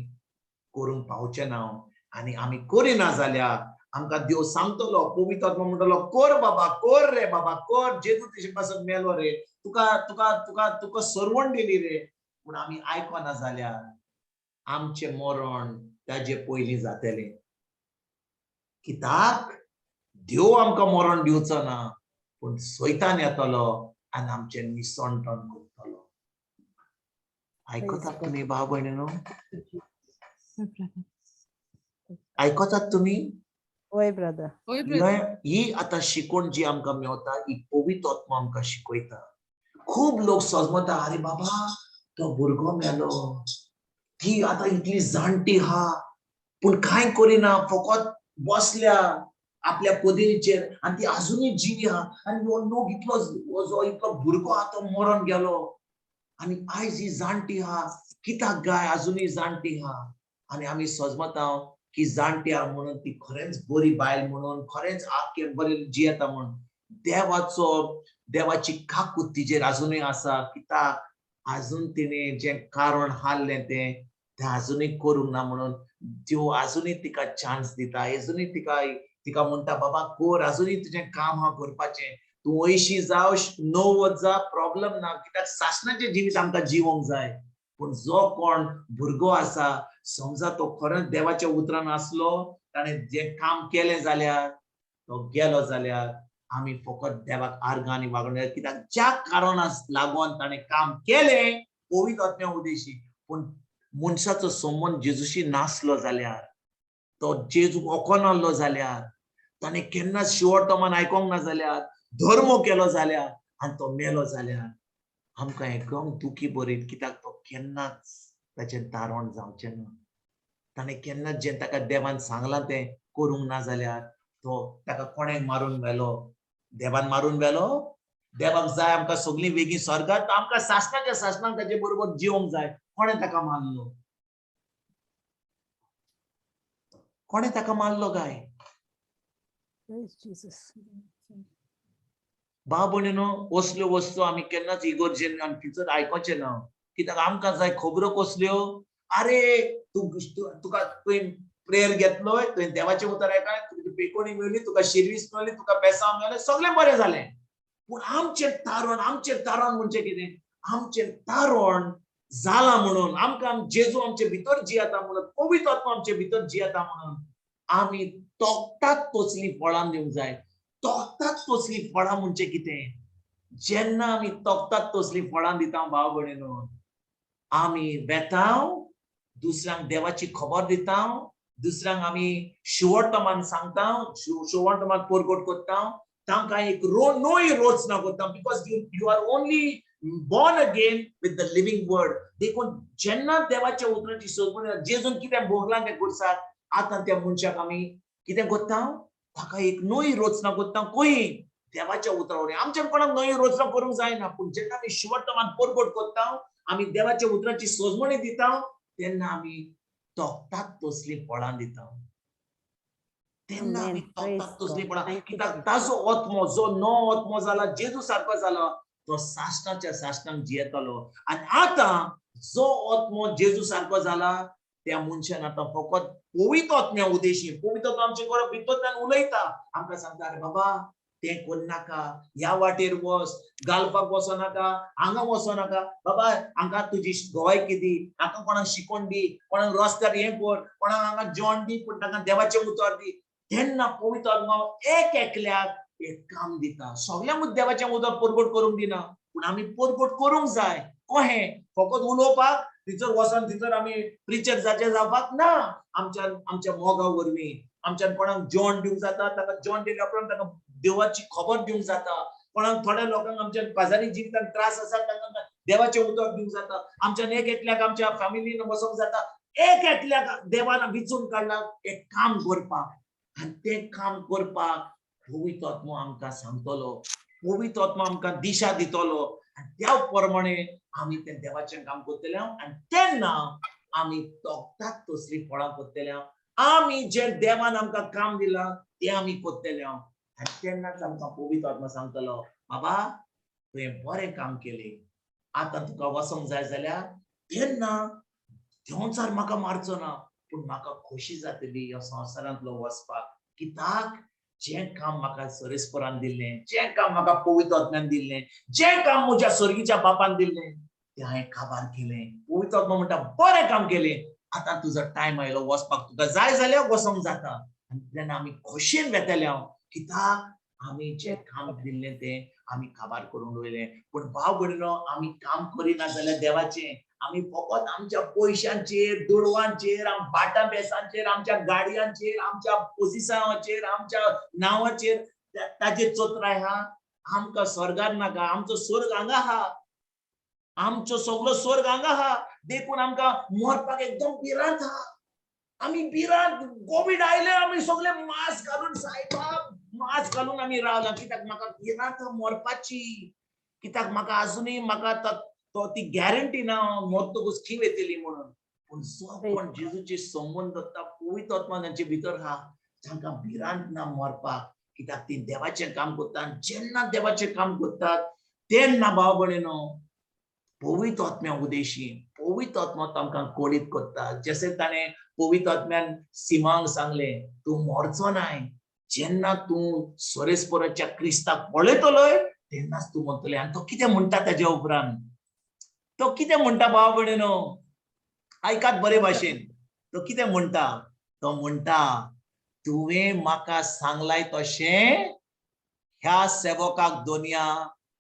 करूंक पावचे ना. आनी आमी करिना जाल्यार आमकां देव सांगतलो, पवित्र आत्मो म्हणटलो, कर बाबा, कर रे बाबा, कर, जेजू तुजे पासत मेलो रे, तुका तुका तुका तुका सरवण दिली रे. पूण आमी आयकना जाल्यार आमचें मरण ताजे पयलीं जातलें. कित्याक? देव आमकां मरण दिवचो ना, पूण सैतान येतलो आनी आमचें निसणटण करतलो. आयकतात तुमी भाव भयणीनो? आयकतात तुमी? वय ब्रदर. हय ब्रदर. ही आतां शिकवण जी आमकां मेवता ही पवित्र आत्मा आमकां शिकयता. खूब लोक सजमता, अरे बाबा तो भुरगो मेलो, ती आतां इतली जाणटी आहा पूण कांय करिना, फकत बसल्या आपल्या पदेरीचेर आनी ती आजुनूय जिवी आहा आनी हो लोक इतलो जो इतलो भुरगो आहा तो मरोन गेलो आनी आयज ही जाणटी आहा, कित्याक गाय आजुनूय जाणटी आहा. आनी आमी सजमता की जाणटी आहा म्हणून ती खरेंच बरी बायल म्हणून, खरेंच आख्खे बरें जियेता म्हणून. देवाचो देवाची काकूत तिजेर आजुनूय आसा, कित्याक आजून तिणें जें कारण हाडलें तें तें आजुनूय करूंक ना म्हणून देव आजुनूय तिका चान्स दिता, आजुनूय तिका तिका म्हणटा बाबा कर, आजुनूय तुजें काम आहा करपाचें, तूं 80 जावं 90 जा प्रॉब्लम ना, कित्याक सासणाचें जिवीत आमकां जिवोंक जाय. पूण जो कोण भुरगो आसा समजा तो खरेंच देवाच्या उतरान आसलो, ताणें जें काम केलें जाल्यार तो गेलो जाल्यार आमी फकत देवाक आर्गां आनी वागणूक, कित्याक ज्या कारणाक लागून ताणें काम केलें पवित्र आत्म्या उदेशी, पूण मनशाचो संबंद जेजूशी नासलो जाल्यार, तो जेजू ओकनासलो जाल्यार, ताणें केन्नाच शिवटमान आयकोंक ना जाल्यार, धर्म केलो जाल्यार आनी तो मेलो जाल्यार आमकां एकदम दुखी बरीत, कित्याक तो केन्नाच ताचें तारण जावचें ना. ताणें केन्नाच जें ताका देवान सांगलां तें करूंक ना जाल्यार तो ताका कोणें मारून व्हेलो? देवान मारून व्हेलो? देवाक जाय आमकां सगळीं वेगीं स्वर्गात, आमकां सासणाच्या सासणाक ताचे बरोबर जिवंक जाय. कोणें ताका मारलो? कोणें ताका मारलो काय? भाव भयणीनो, असल्यो वस्तू आमी केन्नाच इगर्जेन आनी थंयसर आयकोचें ना, कित्याक आमकां जाय खबरो कसल्यो. अरे तूं तुका तुवें प्रेयर घेतलोय, तुवें देवाचें उतर आयकलें, तुका पेकोणी मेळ्ळी, तुका शिरवीस मेळ्ळी, तुका बेसांव मेळ्ळें, सगळें बरें जालें. पूण आमचें तारण, आमचें तारण म्हणजे कितें? आमचें तारण जालां म्हणून आमकां जेजू आमचे भितर जियेता म्हणून, पवित्र आत्मा आमचे भितर जियेता म्हणून आमी तोखतात तसलीं फळां दिवंक जाय. तोखतात तसलीं फळां म्हणजे कितें? जेन्ना आमी तोखतात तसलीं फळां दिता भाव भयणीनो, आमी वेताव दुसऱ्यांक देवाची खबर दिता, दुसऱ्यांक आमी शिवटमान सांगता, शिवटमान परगट करता, तांकां एक नवी रचना करता. Because you are only born again with the living word. देखून जेन्ना देवाच्या उतराची सोदून जेजून कितें भोगलां तें करसात, आतां त्या मनशाक आमी कितें करता? ताका एक नवी रचना करता. खंय? देवाच्या उतरा वरवीं. आमच्यान कोणाक नवी रचना करूंक जायना, पूण जेन्ना आमी शिवटमान परगट करता, आमी देवाच्या उतराची सोजमणी दिता, तेन्ना आमी तोखतात तसलीं फळां दिता. तेन्ना आमी तोखतात तसलीं फळां, कित्याक ताजो आत्मो जो नवो आत्मो जाला, जेजू सारको जाला, तो सासणाच्या सासणाक जियेतलो. आनी आतां जो आत्मो जेजू सारको जाला त्या मनशान आतां फकत पवित्र आत्म्या उदेशी, पवित्र आत्मो आमचे बरोबर भितरल्यान उलयता, आमकां सांगता अरे बाबा तें करनाका, ह्या वाटेर वस, गालपाक वचो नाका, हांगा वचो नाका, बाबा हांगा तुजी गोवायकी दी, हांगा कोणाक शिकोवन दी, कोणाक रस्त्यार हें कर, कोणाक हांगा जेवण दी, पूण तांकां देवाचें उतर दी. तेन्ना पवित्र आत्मा एक एकल्याक एक काम दिता. सगल्यांकूच देवाचें उतर परगट करूंक दिना, पूण आमी परगट करूंक जाय. कहें फकत उलोवपाक थंयसर वचोन थंयसर आमी प्रिचर जाचे जावपाक ना. आमच्यान आमच्या मोगा वरवीं आमच्यान कोणाक जेवण दिवंक जाता, ताका जेवण दिल्या उपरांत ताका देवाची खबर दिवंक जाता. कोणाक थोड्या लोकांक आमच्या बाजारी जिवितांत त्रास आसा तांकां देवाचें उतर दिवंक जाता. आमच्यान एक एकल्याक आमच्या फॅमिलीन वचोंक जाता. एक एकल्याक देवान विचून काडला एक काम करपाक, आनी तें काम करपाक पवित्र आत्मो आमकां सांगतलो, पवित्र आत्मो आमकां दिशा दितलो, आनी त्या प्रमाणे आमी तें देवाचें काम करतले. आनी तेन्ना आमी तोखतात तसलीं फळां करतले. आमी जें देवान आमकां काम दिलां तें आमी करतले. आनी तेन्नाच आमकां पवित्र आत्मा सांगतलो, बाबा तुवें बरें काम केलें, आतां तुका वचोंक जाय जाल्यार तेन्ना देंवचार म्हाका मारचो ना, पूण म्हाका खोशी जातली ह्या संवसारांतलो वचपाक, कित्याक जें काम म्हाका सरेस्परान दिल्लें, जें काम म्हाका पवित्र आत्म्यान दिल्लें, जें काम म्हज्या स्वर्गीच्या बापान दिल्लें तें हांवें काबार केलें. पवित्र आत्मा म्हणटा बरें काम केलें, आतां तुजो टायम आयलो वचपाक, तुका जाय जाल्यार वचोंक जाता. आनी तेन्ना आमी खोशयेन वेतले हांव, कित्याक आमी जें काम दिल्लें तें आमी काबार करून वयलें. पूण भाव भयणीनो, आमी काम करिना जाल्यार देवाचें आमी फकत आमच्या पयशांचेर, दुडवांचेर, बाटां बेसांचेर, आमच्या गाडयांचेर, आमच्या पोजिसांवाचेर, आमच्या नांवाचेर ताजेर चोत्राय आहा. आमकां स्वर्गार नाका, आमचो स्वर्ग हांगा आहा, आमचो सगलो स्वर्ग हांगा आहा. देखून आमकां मरपाक एकदम भिरांत आहा. आमी भिरांत, कोवीड आयले आमी सगळे मास्क घालून, सायबा मास्क घालून आमी रावला. कित्याक म्हाका भिरांत मरपाची, कित्याक म्हाका अजुनूय म्हाका तो ती गॅरंटी ना मरतकूच खंय वेतली म्हणून. पूण जो कोण जेजूची संबंद दवरता, पवित्र आत्मा तांचे भितर आहा, तांकां भिरांत ना मरपाक. कित्याक ती देवाचें काम करता. जेन्ना देवाचें काम करतात तेन्ना भाव भयणीनो पवित्र आत्म्या उदेशी पवित्र आत्मा तांकां कळीत करता. जशें ताणें पवित्र आत्म्यान सिमांक सांगलें, तूं मरचो नाय, जेन्ना तूं सोरेस्पराच्या क्रिस्ताक पळयतलोय तेन्नाच तूं मरतले. आनी तो कितें म्हणटा ताज्या उपरांत, तो कितें म्हणटा भाव भयणीनो, आयकात बरे भाशेन. तो कितें म्हणटा, तो म्हणटा तुवें म्हाका सांगलाय तशें ह्या सेवकाक दोनया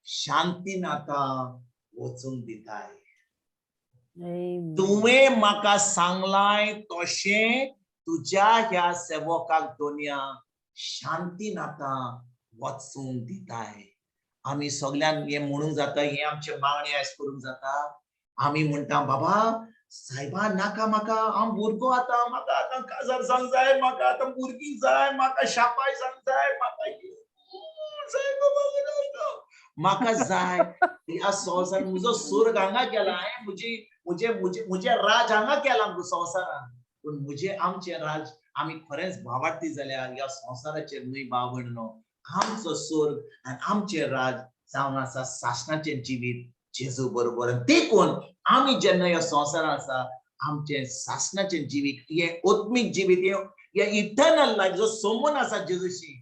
शांतीन आतां वचूंक दिताय. तुवें म्हाका सांगलाय तशें तुज्या ह्या सेवकाक दोनया शांतीन आतां वचूंक दिताय. आमी सगल्यांक हें म्हणूंक जाता, हें आमचें मागणें आयज करूंक जाता. आमी म्हणटा बाबा सायबा नाका म्हाका, हांव भुरगो आतां, म्हाका आतां काजार जावंक जाय, म्हाका आतां भुरगीं जाय, म्हाका शापाय जावंक जाय, म्हाका जाय बाबा, म्हाका जाय ह्या संवसार म्हजो स्वर्ग हांगा केला, म्हजी म्हजे म्हजे म्हजें राज हांगा केलां संवसारान. पूण म्हजें आमचें राज आमी खरेंच भावार्थी जाल्यार ह्या संवसाराचेर न्हय भाव भयणीनो, आमचो स्वर्ग आनी आमचें राज जावन आसा सासणाचें जिवीत जेजू बरोबर. देखून आमी जेन्ना ह्या संवसारान आसा आमचें सासणाचें जिवीत, हें आत्मीक जिवीत, हें इटर्नल लायफ जो संबंद आसा जेजूशी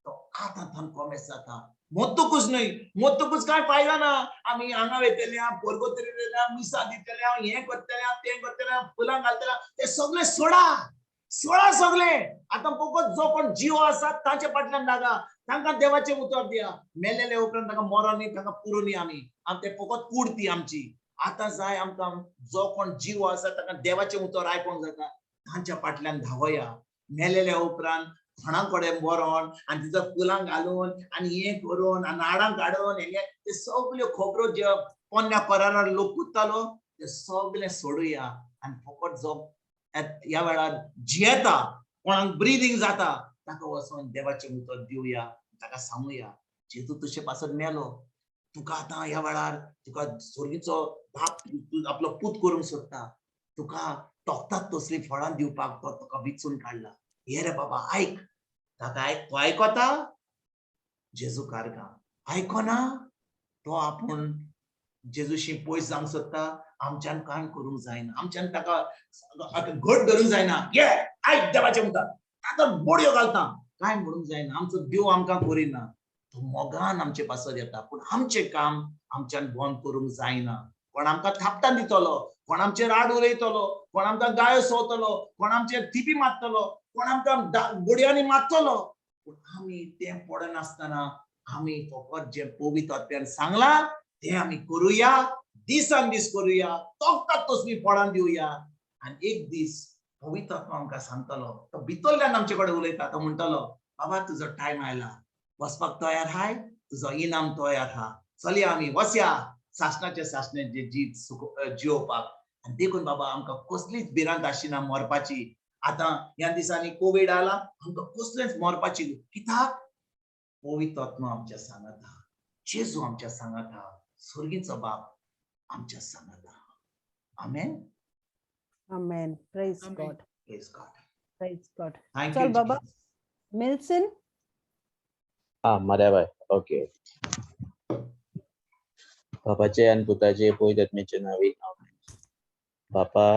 तो आतां थंय कॉमेस जाता. मरतकूच न्हय, मरतकूच कांय फायदा ना. आमी हांगा वयतले, परगोतरी वयतले, मिसां दितले, हें करतले, तें करतले, फुलां घालतले, ते सगळे सोडा सोडा सगळे. आतां फकत जो कोण जीव आसा ताचे फाटल्यान लागा, तांकां देवाचें उतर दिया. मेलेले उपरांत तांकां मरोन न्ही, तांकां पुरो न्ही आमी, आमी ते फकत कूड ती आमची. आतां जाय आमकां जो कोण जीव आसा तांकां देवाचें उतर आयकोंक जाता, तांच्या फाटल्यान धांवया. मेलेल्या उपरांत कोणा कडेन मरोन आनी तिचो फुलां घालून आनी हें करून आनी हाडां काडून हें ते सगल्यो खबरो ज्यो पोन्न्या करारार लोक करतालो ते सगळें सोडुया आनी फकत जो ह्या वेळार जियेता, कोणाक ब्रिदींग जाता ताका वचोन देवाचें उतर दिवया, ताका सांगुया जेजू तुजे पासत मेलो, तुका आतां ह्या वेळार तुका स्वर्गीचो बाप आपलो पूत करूंक सोदता, तुका तोखतात तसलीं फळां दिवपाक तो तुका विचून काडला. हे रे बाबा आयक, ताका आयक, तो आयकता जेजू कारगा, आयकना तो आपूण जेजूशी पयस जावंक सोदता. आमच्यान कांय करूंक जायना, आमच्यान ताका घट धरूंक जायना. ये आयक देवाचें उतर, आतां बोडयो घालता, कांय म्हणूंक जायना. आमचो देव आमकां करिना, तो मोगान आमचे पासत येता. पूण आमचें काम आमच्यान बंद करूंक जायना. कोण आमकां थापटां दितलो, कोण आमचेर आड उलयतलो, कोण आमकां गायो सोवतलो, कोण आमचेर थिपी मारतलो, कोण आमकां बोडयांनी मारतलो, पूण आमी तें पडनासतना आमी फकत जें पवित्र आत्म्यान सांगलां तें आमी करुया, दिसान दीस करुया, तोखतात तसलीं फळां दिवया. आनी एक दीस पवित्र आत्मा आमकां सांगतलो, तो भितरल्यान आमचे कडेन उलयता, तो म्हणटलो बाबा तुजो टायम आयला, वचपाक तयार हाय, तुजो इनाम तयार आहा, चलया आमी वसया सासणाचे सासणे जे जीत जियोवपाक. आनी देखून बाबा आमकां कसलीच भिरांत आशिना मरपाची. आतां ह्या दिसांनी कोवीड आयला, आमकां कसलेंच मरपाची, कित्याक पवित्र आत्मा आमच्या सांगात आहा, जेजू आमच्या सांगात आहा, स्वर्गीचो बाप आमच्या सांगात आहा. आमेन. आमेन. Praise God. Praise God. Praise God. Thank चल you बाबा मिल्सन. हा मर्या बाय. ओके. बापाचे आनी पुताचे पवित्र आत्म्याचे नांवी. बापा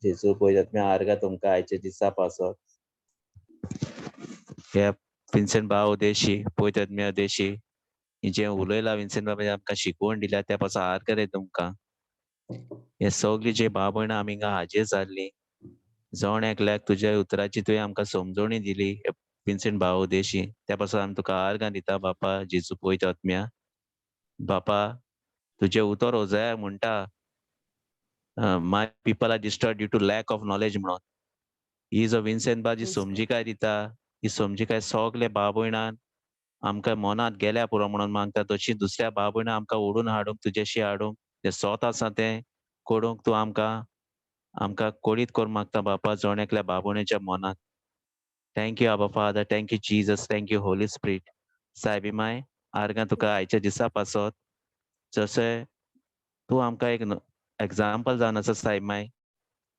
जेजू पवित्र आत्म्या आर्गां तुमकां आयच्या दिसा पासत ह्या विन्सेंट भाव उदेशी पवित्र आत्म्या उदेशी जें उलयलां विन्सेंट बाबा आमकां शिकवण दिल्या त्या पासून आर्गां रे तुमकां. हे सगळीं जे भाव भयणां आमी हिंगा हाजीर जाल्लीं, जण एकल्याक तुज्या उतराची तुवें आमकां समजवणी दिली. विन्सेंट भाव देशी त्या पासून आमी तुका आर्गां दिता बापा जेजू पवित्र आत्म्या. बापा तुजें उतर ओजाया म्हणटा, my people are destroyed due to lack of knowledge म्हणून. ही जो विन्सेंट बा जी समजिकाय दिता, ही समजिकाय सगळे भाव भयणान आमकां मनांत गेल्या पुरो म्हणून मागता. तशी दुसऱ्या भाव भयणां आमकां ओडून हाडूंक, तुजेशी हाडूंक, जें सोत आसा तें करूंक तूं आमकां आमकां कोडीत करूंक मागता बापा, जण एकल्या भाव भयणीच्या मनांत. Thank you Abba Father, thank you Jesus, thank you Holy Spirit. सायबी my, आर्गां तुका आयच्या दिसा पासत, जशें तूं आमकां एक एग्जाम्पल जावन आसा सायब माय.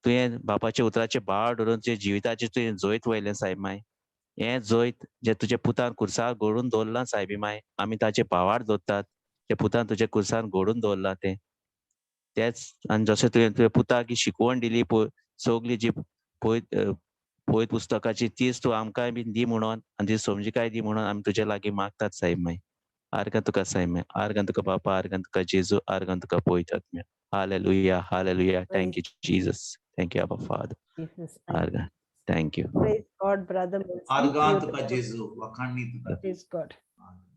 तुवें बापाच्या उतराचें बाळ धरून तुज्या जिविताचें तुवें जैत वयलें सायब माय. हें जैत जें तुज्या पुतान कुर्सार घडून दवरलां सायबी माय, आमी ताचे भावार दवरतात. ते पुतान तुज्या कुर्सान घडून दवरलां तें तेच. आनी जशें तुवें तुज्या पुताक ही शिकवण दिली पळय सगली जी पळय पवित्र पुस्तकाची, तीच तूं आमकांय बी दी म्हणून आनी ती समजिकाय दी म्हणून आमी तुज्या लागीं मागतात सायब माय. आर्गां तुका सायब माय, आर्गां तुका बापा, आर्गां तुका जेजू, आर्गां तुका पवित्र आत्म्या. Hallelujah, hallelujah. Thank you Jesus, thank you Abba Father. Jesus, thank you. आर्गां, thank you. Praise God, brother Wilson. आर्गां तुका Beautiful. जेजू, वखाणणी तुका. Praise God.